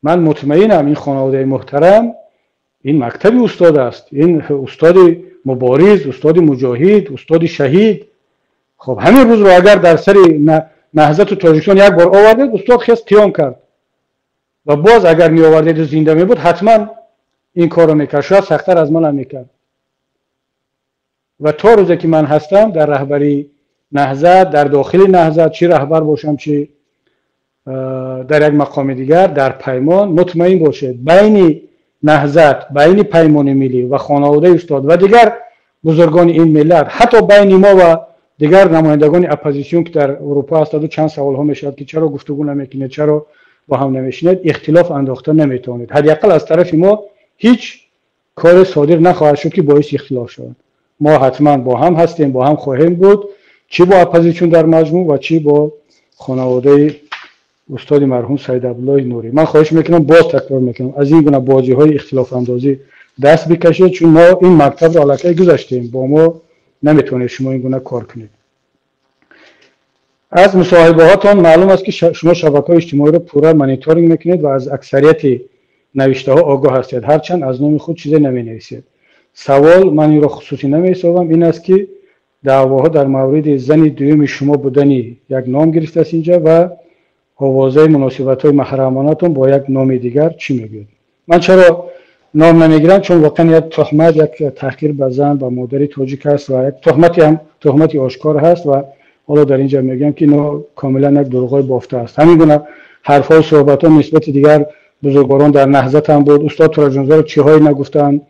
Ман мутмаинам, ин хонаводаи муҳтарам, ин мактаби устод аст, ин устоди мубориз, устоди муҷоҳид, устоди шаҳид. Хоб, ҳамин рӯзро агар дар сари Наҳзату Тоҷикистон як бор овардед, устод хес қиём кард ва боз агар меовардеду зинда мебуд, ҳатман ин корро мекард, шояд сахттар аз манам мекард. Ва то рӯзе ки ман ҳастам дар раҳбарии Наҳзат, дар дохили Наҳзат, чӣ раҳбар бошам, чӣ дар як мақоми дигар, дар Паймон, мутмаин бошед, байни Наҳзат, байни Паймони Миллӣ ва хонаводаи устод ва дигар бузургони ин миллат, ҳатто байни мо ва дигар намояндагони оппозитсион, ки дар Аврупо ҳастаду чанд саволҳо мешавад, ки чаро гуфтугӯ намекунед, чаро бо ҳам намешинед, ихтилоф андохта наметавонед. Ҳадди ақал аз тарафи мо ҳеҷ коре содир нахоҳад шуд, ки боиси ихтилоф шавад. Мо ҳатман бо ҳам ҳастем, бо ҳам хоҳем буд, чӣ бо оппозитсион дар маҷмӯъ ва чӣ бо хонаводаи устоди марҳум Саид Абдуллоҳи Нурӣ. Ман хоҳиш мекунам, боз такрор мекунам, аз ин гуна бозиҳои ихтилофандозӣ даст бикашед, чун мо ин мактабро аллакай гузаштем, бо мо наметавонед шумо ин гуна кор кунед. Аз мусоҳибаҳотон маълум аст, ки шумо шабакаҳои иҷтимоиро пурра мониторинг мекунед ва аз аксарияти навиштаҳо огоҳ ҳастед, ҳарчанд аз номи худ чизе наменависед. Савол, ман инро хусусӣ намеҳисобам, ин аст, ки даъвоҳо дар мавриди зани дуюми шумо будани як ном гирифтааст инҷа ва овозаи муносибатҳои маҳрамонатон бо як номи дигар, чӣ мегӯед? Ман чаро ном намегирам? Чун воқеан як туҳмат, як таҳқир ба зан, ба модари тоҷик аст ва як туҳмати ҳам туҳмати ошкор ҳаст. Ва ҳоло дар инҷа мегӯям, ки ино комилан як дурӯғҳои бофта аст. Ҳамин гуна ҳарфҳо, суҳбатҳо нисбати дигар бузургворон дар Наҳзат ҳам буд. Устод Тураҷонзоро чиҳое нагуфтанд,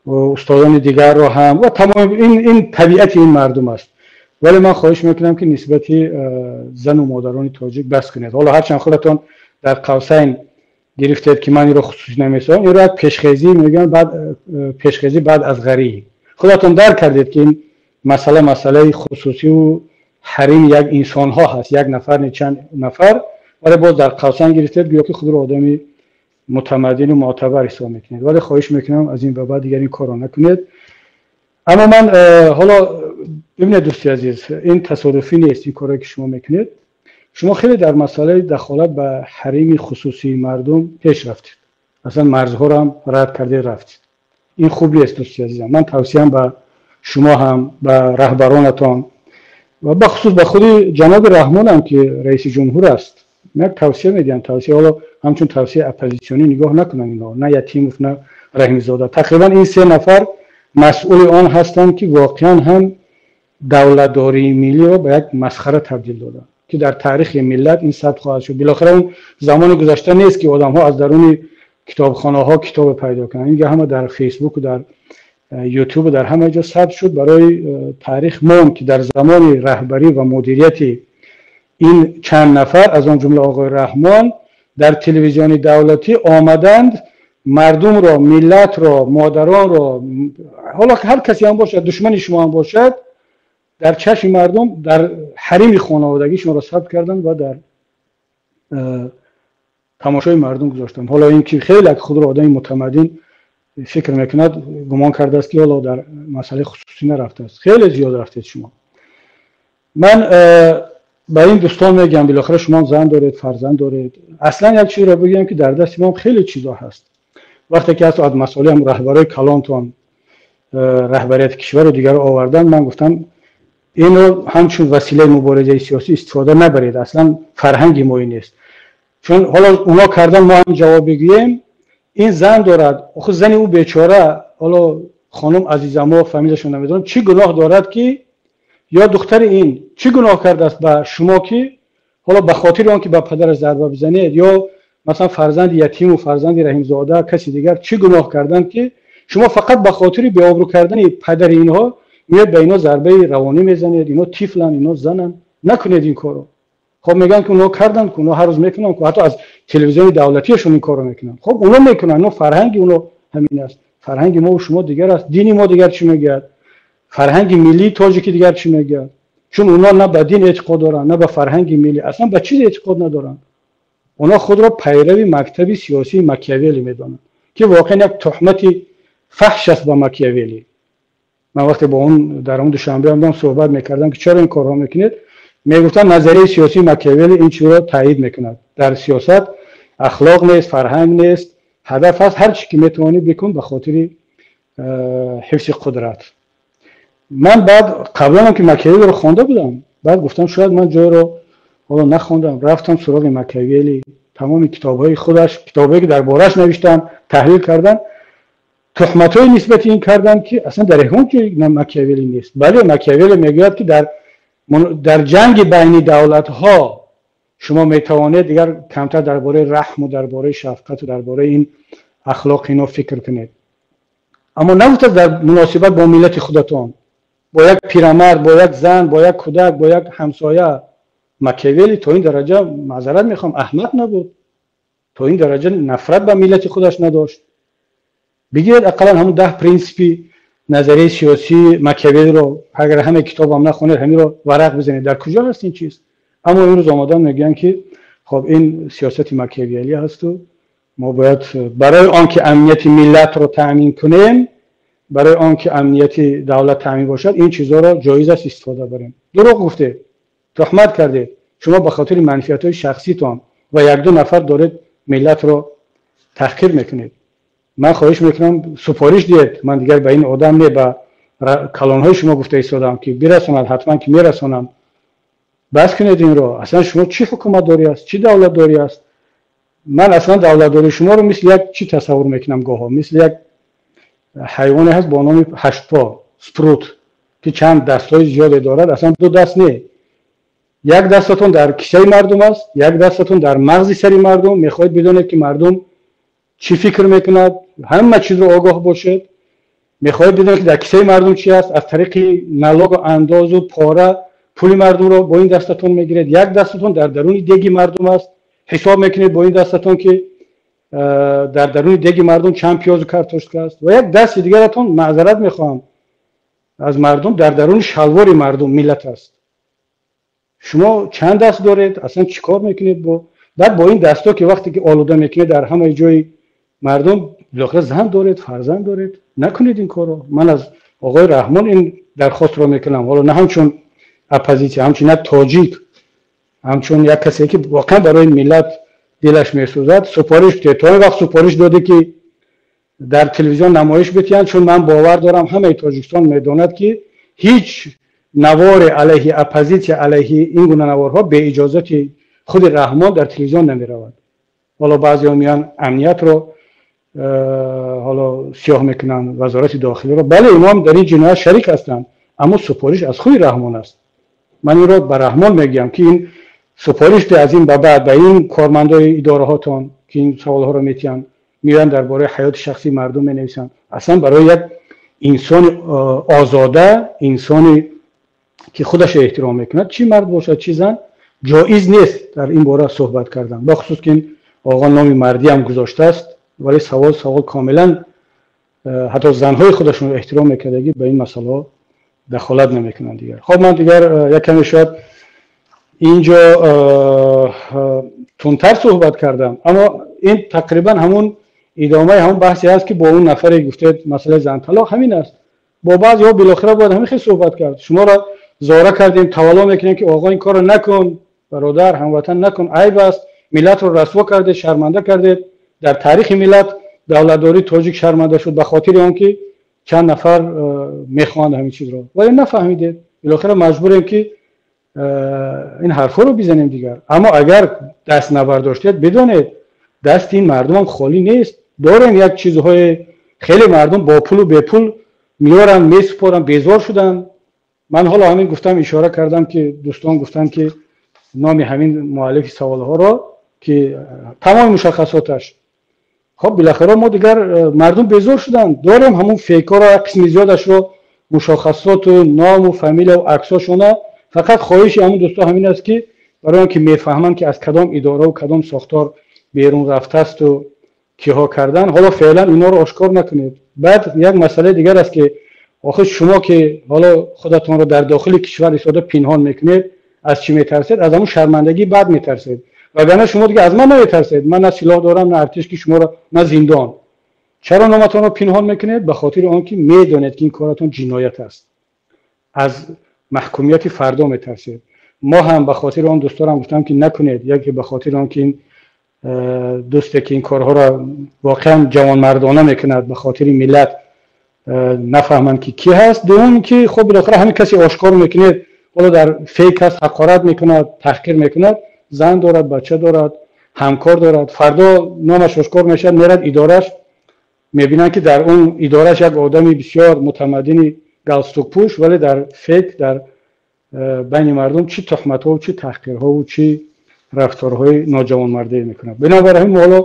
устодони дигарро ҳам, ва тамоми ин табиати ин мардум аст. Вале ман хоҳиш мекунам, ки нисбати зану модарони тоҷик бас кунед. Ҳоло ҳарчанд худатон дар қавсайн гирифтед, ки ман инро хусусӣ намесозам, инро як пешхезӣ мегӯям, баъд пешхезӣ баъд аз ғарӣ худатон дарк кардед, ки ин масъала масъалаи хусусию ҳарими як инсонҳо ҳаст, як нафар не, чанд нафар. Вале боз дар қавсан гирифтед, гӯё ки худро одами мутамаддину муътабар ҳисоб мекунед. Вале хоҳиш мекунам, аз ин ба баъд дигар ин корро накунед. Аммо ман ҳоло, бибинед, дӯсти азиз, ин тасодуфӣ нест, ин коре ки шумо мекунед. Шумо хеле дар масъалаи дахолат ба ҳарими хусусии мардум пеш рафтед, аслан марзҳоро ҳам рад кардед, рафтед. Ин хуб нест, дӯсти азизам. Ман тавсиям ба шумо ҳам, ба раҳбаронатон ва бахусус ба худи ҷаноби Раҳмонам, ки раиси ҷумҳур аст, як тавсия медиҳам. Тавсия, ҳоло ҳамчун тавсияи оппозитсионӣ нигоҳ накунанд инҳо, на Ятимов, на Раҳимзода. Тақрибан ин се нафар масъули он ҳастанд, ки воқеан ҳам давлатдории миллиро ба як масхара табдил доданд, ки дар таърихи миллат ин сабт хоҳад шуд. Билохира он замони гузашта нест, ки одамҳо аз даруни китобхонаҳо китобе пайдо кунанд. Инга ҳама дар Фейсбуку, дар Ютубу, дар ҳама ҷо сабт шуд, барои таърих монд, ки дар замони раҳбарӣ ва мудирияти ин чанд нафар, аз он ҷумла оғои Раҳмон, дар телевизиони давлатӣ омаданд, мардумро, миллатро, модаронро, ҳоло ҳар касе ҳам бошад, душмани шумо ҳам бошад, дар чашми мардум дар ҳарими хонаводагӣ шуморо сабт карданд ва дар тамошои мардум гузоштанд. Ҳоло ин ки хеле худро одами мутамаддин фикр мекунад, гумон кардааст, ки ҳоло дар масъалаи хусусӣ нарафтааст. Хеле зиёд рафтед шумо. Ман ба ин дӯстон мегӯям, билохира шумо зан доред, фарзанд доред. Аслан як чизро бигӯям, ки дар дасти мо хеле чизо ҳаст. Вақте ки аз масъалаи ҳам раҳбарои калонтон, раҳбарияти кишвару дигарро овардан, ман гуфтам, инро ҳамчун василаи муборизаи сиёсӣ истифода набаред, аслан фарҳанги мо ин нест. Чун ҳоло оно кардан, мо ҳам ҷавоб бигӯем, ин зан дорад, охир зани ӯ бечора, ҳоло хонум Азизамо, фамилияшон намедонам, чӣ гуноҳ дорад, ки ё духтари ин чӣ гуноҳ кардааст ба шумо, ки ҳоло ба хотири он ки ба падараш зарба бизанед? Ё масалан фарзанди Ятиму, фарзанди Раҳимзода, каси дигар чӣ гуноҳ карданд, ки шумо фақат ба хотири беобрӯ кардани падари инҳо меоед, ба ино зарбаи равонӣ мезанед? Ино тифланд, ино зананд. Накунед ин корро. Хоб, мегӯянд, ки онҳо карданд, ки онҳо ҳар рӯз мекунанд, ки ҳатто аз телевизиони давлатиашон ин корро мекунанд. Хоб, онҳо мекунанд, ино фарҳанги онҳо ҳамин аст. Фарҳанги мо шумо дигар аст. Дини мо дигар чӣ мегӯяд, фарҳанги миллии тоҷикӣ дигар чӣ мегӯяд? Чун онҳо на ба дин эътиқод доранд, на ба фарҳанги миллӣ, аслан ба чизе эътиқод надоранд. Онҳо худро пайрави мактаби сиёсии Макиавелли медонанд, ки воқеан як туҳмати фаҳш аст ба Макиавелли. Ман вақте бо он дар он Душанбе омадам, суҳбат мекардам, ки чаро ин корҳо мекунед. Мегуфтанд, назарияи сиёсии Макиавелли ин чизро таъйид мекунад. Дар сиёсат ахлоқ нест, фарҳанг нест, ҳадаф аст, ҳар чӣ ки метавонӣ бикун ба хотири ҳифзи қудрат. Ман баъд қабланам ки Макиавеллиро хонда будам, баъд гуфтам, шояд ман ҷойро ҳоло нахондам. Рафтам суроғи Макиавелли, тамоми китобҳои худаш, китобҳое ки дар бораш навиштанд, таҳлил карданд, туҳматҳои нисбати ин карданд, ки аслан дар ягон ҷой Макиавелли нест. Бале, Макиавелли мегӯяд, ки дар ҷанги байни давлатҳо шумо метавонед дигар камтар дар бораи раҳму дар бораи шафқату дар бораи ин ахлоқ ино фикр кунед, аммо нагуфтааст дар муносибат бо миллати худатон, бо як пирамард, бо як зан, бо як кӯдак, бо як ҳамсоя. Макиавелли то ин дараҷа, маъзарат мехоҳам, аҳмақ набуд, то ин дараҷа нафрат ба миллати худаш надошт. Бигиред ақаллан ҳамун 10 принсипи назарияи сиёсии Макиавеллиро, агар ҳама китобам нахонед, ҳаминро варақ бизанед, дар куҷо ҳаст ин чиз? Аммо имрӯз омадан мегӯянд, ки хоб, ин сиёсати макиавеллӣ ҳасту мо бояд барои он ки амнияти миллатро таъмин кунем, барои он ки амнияти давлат таъмин бошад, ин чизҳоро ҷоиз аст истифода барем. Дурӯғ гуфтед, туҳмат кардед. Шумо ба хотири манфиатҳои шахситон ва якду нафар доред миллатро таҳқир мекунед. Ман хоҳиш мекунам, супориш диҳед. Ман дигар ба ин одам не, ба калонҳои шумо гуфта истодам, ки бирасонад, ҳатман ки мерасонам. Бас кунед инро. Аслан шумо чӣ ҳукуматдорӣ аст, чӣ давлатдорӣ аст? Ман аслан давлатдории шуморо мисли як чӣ тасаввур мекунам гоҳо, мисли як ҳайвоне ҳаст бо номи ҳаштпо, спрут, ки чанд дастҳои зиёде дорад. Аслан ду даст не, як дастатон дар кисаи мардум аст, як дастатон дар мағзи сари мардум. Мехоҳед бидонед, ки мардум чӣ фикр мекунад, ҳама чизро огоҳ бошед. Мехоҳед бидонед, ки дар кисаи мардум чи аст, аз тариқи налогу андозу пора пули мардумро бо ин дастатон мегиред. Як дастатон дар даруни деги мардум аст, ҳисоб мекунед бо ин дастатон, ки дар даруни деги мардум чанд пиёзу картошка аст, ва як дасти дигаратон, маъзарат мехоҳам аз мардум, дар даруни шалвори мардум, миллат аст. Шумо чанд даст доред? Аслан чӣ кор мекунед? Бо баъд бо ин дастҳо, ки вақте ки олуда мекунед дар ҳамаи ҷои мардум, билохира зан доред, фарзанд доред, накунед ин корро. Ман аз оғои Раҳмон ин дархостро мекунам, ҳоло на ҳамчун оппозитсия, ҳамчун як тоҷик, ҳамчун як касе ки воқеан барои миллат дилаш месӯзад. Супориш бидиҳед. То ин вақт супориш доде, ки дар телевизион намоиш битиҳанд, чун ман бовар дорам, ҳамаи Тоҷикистон медонад, ки ҳеҷ наворе алайҳи оппозитсия, алайҳи ин гуна наворҳо беиҷозати худи Раҳмон дар телевизион намеравад. Ҳоло баъзеҳо меянд, амниятро ҳоло сиёҳ мекунанд, Вазорати дохилиро. Бале, инҳоам дар ин ҷиноят шарик ҳастанд, аммо супориш аз худи Раҳмон аст. Ман инро ба Раҳмон мегӯям, ки ин супориш аз ин ба баъд ба ин кормандои идораҳотон, ки ин саволҳоро метиҳанд, меоянд, дар бораи ҳаёти шахсии мардум менависанд. Аслан барои як инсони озода, инсоне ки худашро эҳтиром мекунад, чӣ мард бошад, чӣ зан, ҷоиз нест дар ин бора суҳбат кардан, бахусус ки ин оғо номи мардиам гузоштааст. Вале савол комилан, ҳатто занҳои худашонро эҳтиром мекардагӣ ба ин масъалаҳо дахолат намекунанд дигар. Хоб, ман дигар як каме шояд инҷо тунтар суҳбат кардам, аммо ин тақрибан ҳамун идомаи ҳамун баҳсе аст, ки бо он нафаре гуфтед, масъалаи занталоқ ҳамин аст. Бо баъзеҳо билохира бояд ҳамин хел суҳбат кард. Шуморо зора кардем, тавалло мекунем, ки оғо, ин корро накун, бародар, ҳамватан, накун, айб аст, миллатро расво кардед, шарманда кардед. Дар таърихи миллат давлатдории тоҷик шарманда шуд ба хотири он ки чанд нафар мехоҳанд ҳамин чизро, вале нафаҳмидед. Билохира маҷбурем, ки ин ҳарфҳоро бизанем дигар. Аммо агар даст набардоштед, бидонед, дасти ин мардумам холӣ нест. Дорем як чизҳое, хеле мардум бо пулу бепул меоранд, месупоранд, безор шуданд. Ман ҳоло ҳамин гуфтам, ишора кардам, ки дӯстон гуфтанд, ки номи ҳамин муаллифи саволҳоро, ки тамоми мушаххасоташ. Хоб, билохира мо дигар, мардум безор шуданд. Дорем ҳамун фейкҳоро, як қисми зиёдашро, мушаххасоту ному фамилияву аксошона. Фақат хоҳиши ҳамун дӯстон ҳамин аст, ки барои он ки мефаҳманд, ки аз кадом идораву кадом сохтор берун рафтаасту киҳо кардан, ҳоло феълан инҳоро ошкор накунед. Баъд як масъалаи дигар аст, ки охир шумо, ки ҳоло худатонро дар дохили кишвар истода пинҳон мекунед, аз чӣ метарсед? Аз ҳамун шармандагӣ баъд метарсед, вагарна шумо дига аз ман наметарсед. Ман на силоҳ дорам, на артиш, ки шуморо, на зиндон. Чаро номатонро пинҳон мекунед? Ба хотири он ки медонед, ки ин коратон ҷиноят аст, аз маҳкумияти фардо метарсед. Мо ҳам ба хотири он дӯстонам гуфтам, ки накунед, яке ба хотири он ки ин дӯсте ки ин корҳоро воқеан ҷавонмардона мекунад, ба хотири миллат нафаҳманд, ки кӣ ҳаст. Дуюм, ки хуб, билохира ҳамин касе ошкор мекунед, ҳоло дар фейк ҳаст, ҳақорат мекунад, таҳқир мекунад, зан дорад, бача дорад, ҳамкор дорад. Фардо номаш ошкор мешавад, мерад идораш, мебинанд, ки дар он идораш як одами бисёр мутамаддини галстукпӯш, вале дар фейк, дар байни мардум чӣ туҳматҳову чӣ таҳқирҳову чӣ рафторҳои ноҷавонмардӣ мекунад. Бинобар ҳамин мо ҳоло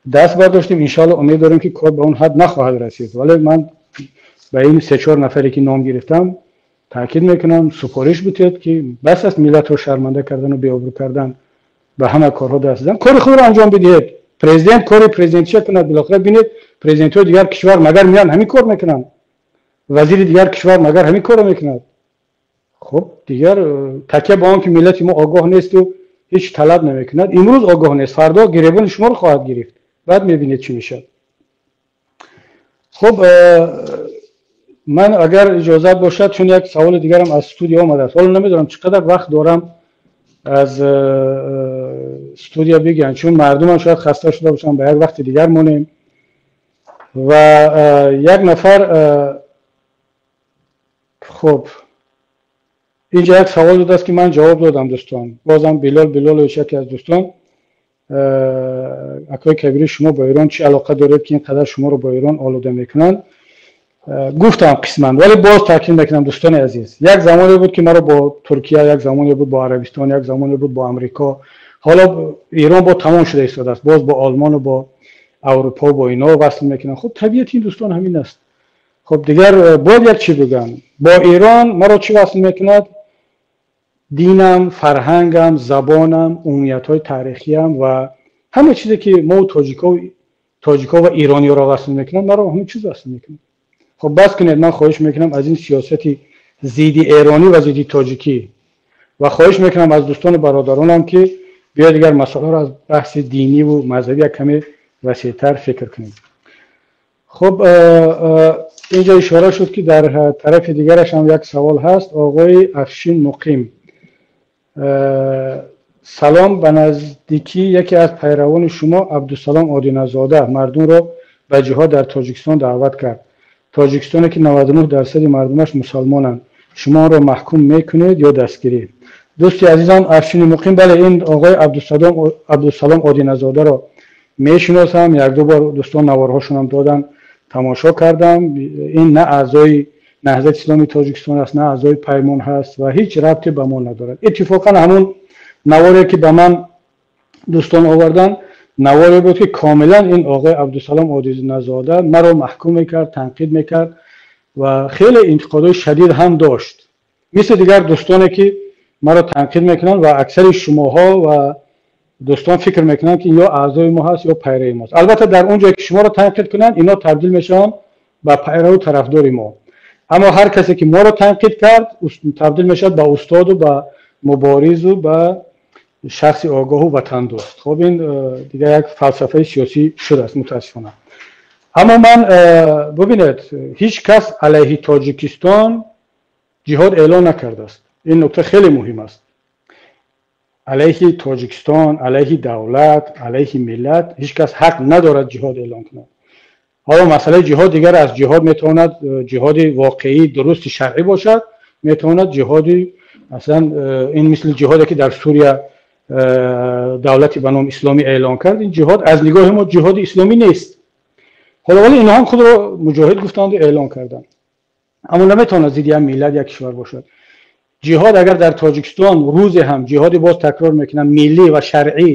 даст бардоштем. Иншоалло, умед дорем, ки кор ба он ҳад нахоҳад расид. Вале ман ба ин се-чор нафаре, ки ном гирифтам, таъкид мекунам, супориш бутед, ки бас аст миллатро шарманда кардану беобрӯ кардан, ба ҳама корҳо даст задан. Кори худро анҷом бидиҳед. Президент кори президентчия кунад. Билохира бинед, президентҳои дигар кишвар магар меянд ҳамин кор мекунанд? Вазири дигар кишвар магар ҳамин корро мекунад? Хуб, дигар такя ба он ки миллати мо огоҳ несту ҳеҷ талаб намекунад, имрӯз огоҳ нест, фардо гиребони шуморо хоҳад гирифт, баъд мебинед, чӣ мешавад. Хуб, ман агар иҷозат бошад, чун як саволи дигарам аз студия омадааст, ҳоло намедонам чӣ қадар вақт дорам, аз студия бигӯянд, чун мардумам шояд хаста шуда бошанд, ба як вақти дигар монем. Ва як нафар, хуб, инҷа як савол додааст, ки ман ҷавоб додам, дӯстон. Бозам Билол Билолович, яке аз дӯстон: «Акои Кабири, шумо бо Эрон чӣ алоқа доред, ки ин қадар шуморо бо Эрон олуда мекунанд?» Гуфтам қисман, вале боз таъкид мекунам, дӯстони азиз: як замоне буд, ки маро бо Туркия, як замоне буд бо Арабистон, як замоне буд бо Амрико, ҳоло Эрон бо тамом шуда истодааст, боз бо Олмону бо Аврупо, бо ино васл мекунанд. Хуб, табиати ин дӯстон ҳамин аст. Хуб, дигар бояд як чӣ бигӯям: бо Эрон маро чӣ васл мекунад? Динам, фарҳангам, забонам, умумиятҳои таърихиям ва ҳама чизе, ки мо тоҷико ва эрониёро васл мекунад, маро ҳамин чиз васл мекунад. Хуб, бас кунед, ман хоҳиш мекунам, аз ин сиёсати зидди эронӣ ва зидди тоҷикӣ ва хоҳиш мекунам аз дӯстону бародаронам, ки биё дигар масъаларо аз баҳси диниву мазҳабӣ як каме васеътар фикр кунем. Хуб, инҷо ишора шуд, ки дар тарафи дигараш ҳам як савол ҳаст. Оғои Афшин Муқим: «Салом. Ба наздикӣ яке аз пайравони шумо, Абдусалом Одиназода, мардумро ба ҷиҳод дар Тоҷикистон даъват кард, Тоҷикистоне ки 99 дарсади мардумаш мусалмонанд. Шумо онро маҳкум мекунед ё дастгирӣ?» Дӯсти азизам Афшини Муқим, бале, ин оғои Абдусалом Одиназодаро мешиносам. Якду бор дӯстон наворҳошонам доданд, тамошо кардам. Ин на аъзои Наҳзати Исломии Тоҷикистон аст, на аъзои Паймон ҳаст ва ҳеҷ рабте ба мо надорад. Иттифоқан ҳамун наворе, ки ба ман дӯстон оварданд, наворе буд, ки комилан ин оғои Абдусалом Одиназода маро маҳкум мекард, танқид мекард ва хеле интиқодҳои шадид ҳам дошт, мисли дигар дӯстоне, ки маро танқид мекунанд. Ва аксари шумоҳо ва дӯстон фикр мекунанд, ки ё аъзои мо ҳаст, ё пайрави мост. Албатта, дар он ҷое ки шуморо танқид кунанд, ино табдил мешаванд ба пайраву тарафдори мо, аммо ҳар касе ки моро танқид кард, табдил мешавад ба устоду, ба муборизу, ба шахси огоҳу ватандӯст. Хуб, ин дигар як фалсафаи сиёсӣ шудааст, мутаассифона. Аммо ман, бубинед, ҳеҷ кас алайҳи Тоҷикистон ҷиҳод эълон накардааст. Ин нукта хеле муҳим аст. Алайҳи Тоҷикистон, алайҳи давлат, алайҳи миллат ҳеҷ кас ҳақ надорад ҷиҳод эълон кунад. Ҳоло масъалаи ҷиҳод дигар аст. Ҷиҳод метавонад ҷиҳоди воқеӣ, дурусти шаръӣ бошад, метавонад ҷиҳоди, масалан, ин мисли ҷиҳоде, ки дар Сурия давлати ба номи исломӣ эълон кард, ин ҷиҳод аз нигоҳи мо ҷиҳоди исломӣ нест. Ҳоло вале инҳо ҳам худро муҷоҳид гуфтанду эълон карданд, аммо наметавонад зидди як миллат, як кишвар бошад. Ҷиҳод агар дар Тоҷикистон рӯзе ҳам ҷиҳоди, боз такрор мекунам, миллӣ ва шаръӣ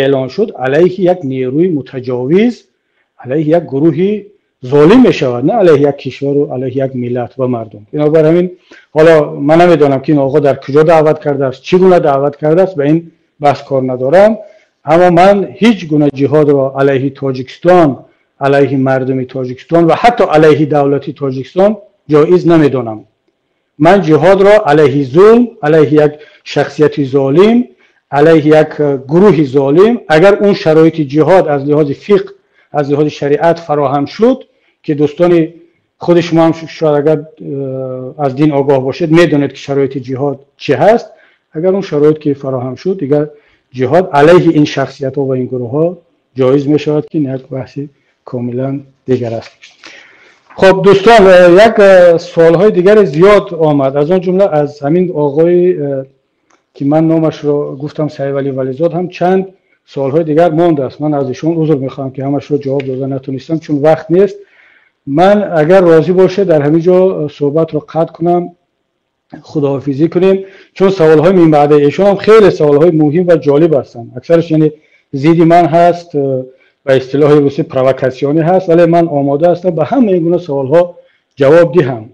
эълон шуд, алайҳи як нерӯи мутаҷовиз, алайҳи як гурӯҳи золим мешавад, на алайҳи як кишвару алайҳи як миллат ва мардум. Бинобар ҳамин, ҳоло ман намедонам, ки ин оғо дар куҷо даъват кардааст, чӣ гуна даъват кардааст, ба ин баҳс кор надорам, аммо ман ҳеҷ гуна ҷиҳодро алайҳи Тоҷикистон, алайҳи мардуми Тоҷикистон ва ҳатто алайҳи давлати Тоҷикистон ҷоиз намедонам. Ман ҷиҳодро алайҳи зулм, алайҳи як шахсияти золим, алайҳи як гурӯҳи золим, агар он шароити ҷиҳод аз лиҳози фиқҳ, аз лиҳози шариат фароҳам шуд, ки дӯстони худи шумо ҳам шояд агар аз дин огоҳ бошед, медонед, ки шароити ҷиҳод чӣ ҳаст. Агар он шароит ки фароҳам шуд, дигар ҷиҳод алайҳи ин шахсиятҳо ва ин гурӯҳҳо ҷоиз мешавад, ки ин як баҳси комилан дигар аст. Хуб дӯстон, як суолҳои дигаре зиёд омад, аз он ҷумла аз ҳамин оғои ки ман номашро гуфтам, Сайвалӣ Вализод, ҳам чанд суолҳои дигар мондааст. Ман аз ишон узр мехоҳам, ки ҳамашро ҷавоб дода натонистам, чун вақт нест. Ман агар розӣ бошед, дар ҳамин ҷо суҳбатро қатъ кунам, худоҳофизӣ кунем, чун саволҳои минбаъдаи эшон ҳам хеле саволҳои муҳим ва ҷолиб ҳастанд. Аксараш яъне зидди ман ҳаст, ба истилоҳи русӣ провокатсионӣ ҳаст, вале ман омода ҳастам ба ҳамаи ин гуна саволҳо ҷавоб диҳам,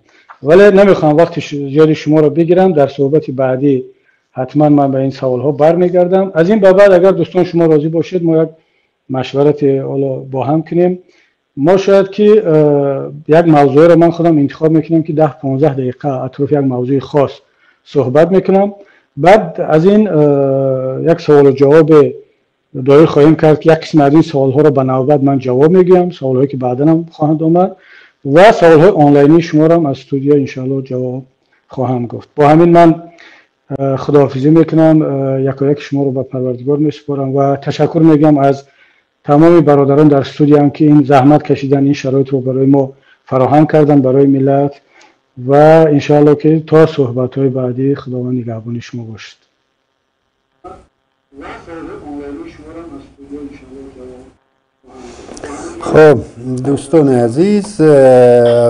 вале намехоҳам вақти зиёди шуморо бигирам. Дар суҳбати баъдӣ ҳатман ман ба ин саволҳо бармегардам. Аз ин ба баъд, агар дӯстон шумо розӣ бошед, мо як машварати ҳоло бо ҳам кунем. Мо шояд ки як мавзӯеро ман худам интихоб мекунам, ки 10-15 дақиқа атрофи як мавзӯи хос суҳбат мекунам. Баъд аз ин як саволу ҷавобе доир хоҳем кард, ки як қисми аз ин саволҳоро ба навбат ман ҷавоб мегӯям, саволҳое ки баъдан ҳам хоҳанд омад, ва саволҳои онлайнии шуморо ҳам аз студия иншоалло ҷавоб хоҳам гуфт. Бо ҳамин ман худоҳофизӣ мекунам, якояки шуморо ба Парвардигор месупорам ва ташаккур мегӯям аз тамоми бародарон дар студиям, ки ин заҳмат кашидан, ин шароитро барои мо фароҳам кардан, барои миллат, ва иншоалло ки то суҳбатҳои баъдӣ Худованд нигаҳбони шумо бошад. Хуб дӯстони азиз,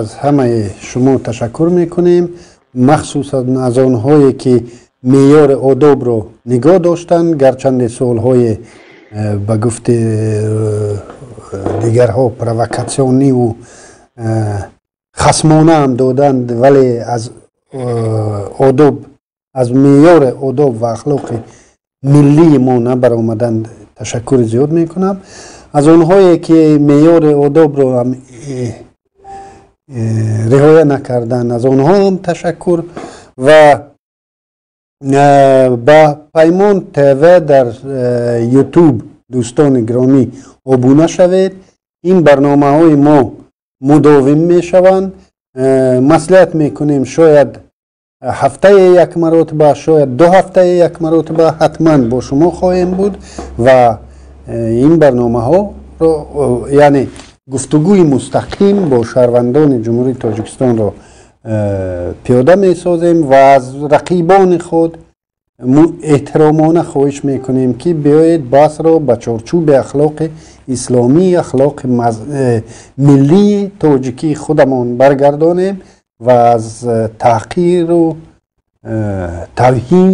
аз ҳамаи шумо ташаккур мекунем, махсусан аз онҳое ки меъёри одобро нигоҳ доштанд, гарчанде суолҳои ба гуфти дигарҳо провокатсиониву хасмона ҳам доданд, вале аз одоб, аз меъёри одоб ва ахлоқи миллии мо набаромаданд. Ташаккури зиёд мекунам. Аз онҳое ки меъёри одобро ҳам риоя накарданд, аз онҳо ҳам ташаккур. Ва ба Паймон ТВ дар Ютуб, дӯстони гиромӣ, обуна шавед. Ин барномаҳои мо мудовим мешаванд. Маслиҳат мекунем, шояд ҳафтае як маротиба, шояд 2 ҳафтае як маротиба ҳатман бо шумо хоҳем буд ва ин барномаҳоро, яъне гуфтугӯи мустақим бо шаҳрвандони Ҷумҳурии Тоҷикистонро пиёда месозем ва аз рақибони худ эҳтиромона хоҳиш мекунем, ки биёед баҳсро ба чорчӯби ахлоқи исломӣ, ахлоқи миллии тоҷикии худамон баргардонем ва аз таҳқиру тавҳин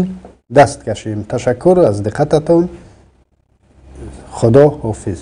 даст кашем. Ташаккур аз диққататон. Худо ҳофиз.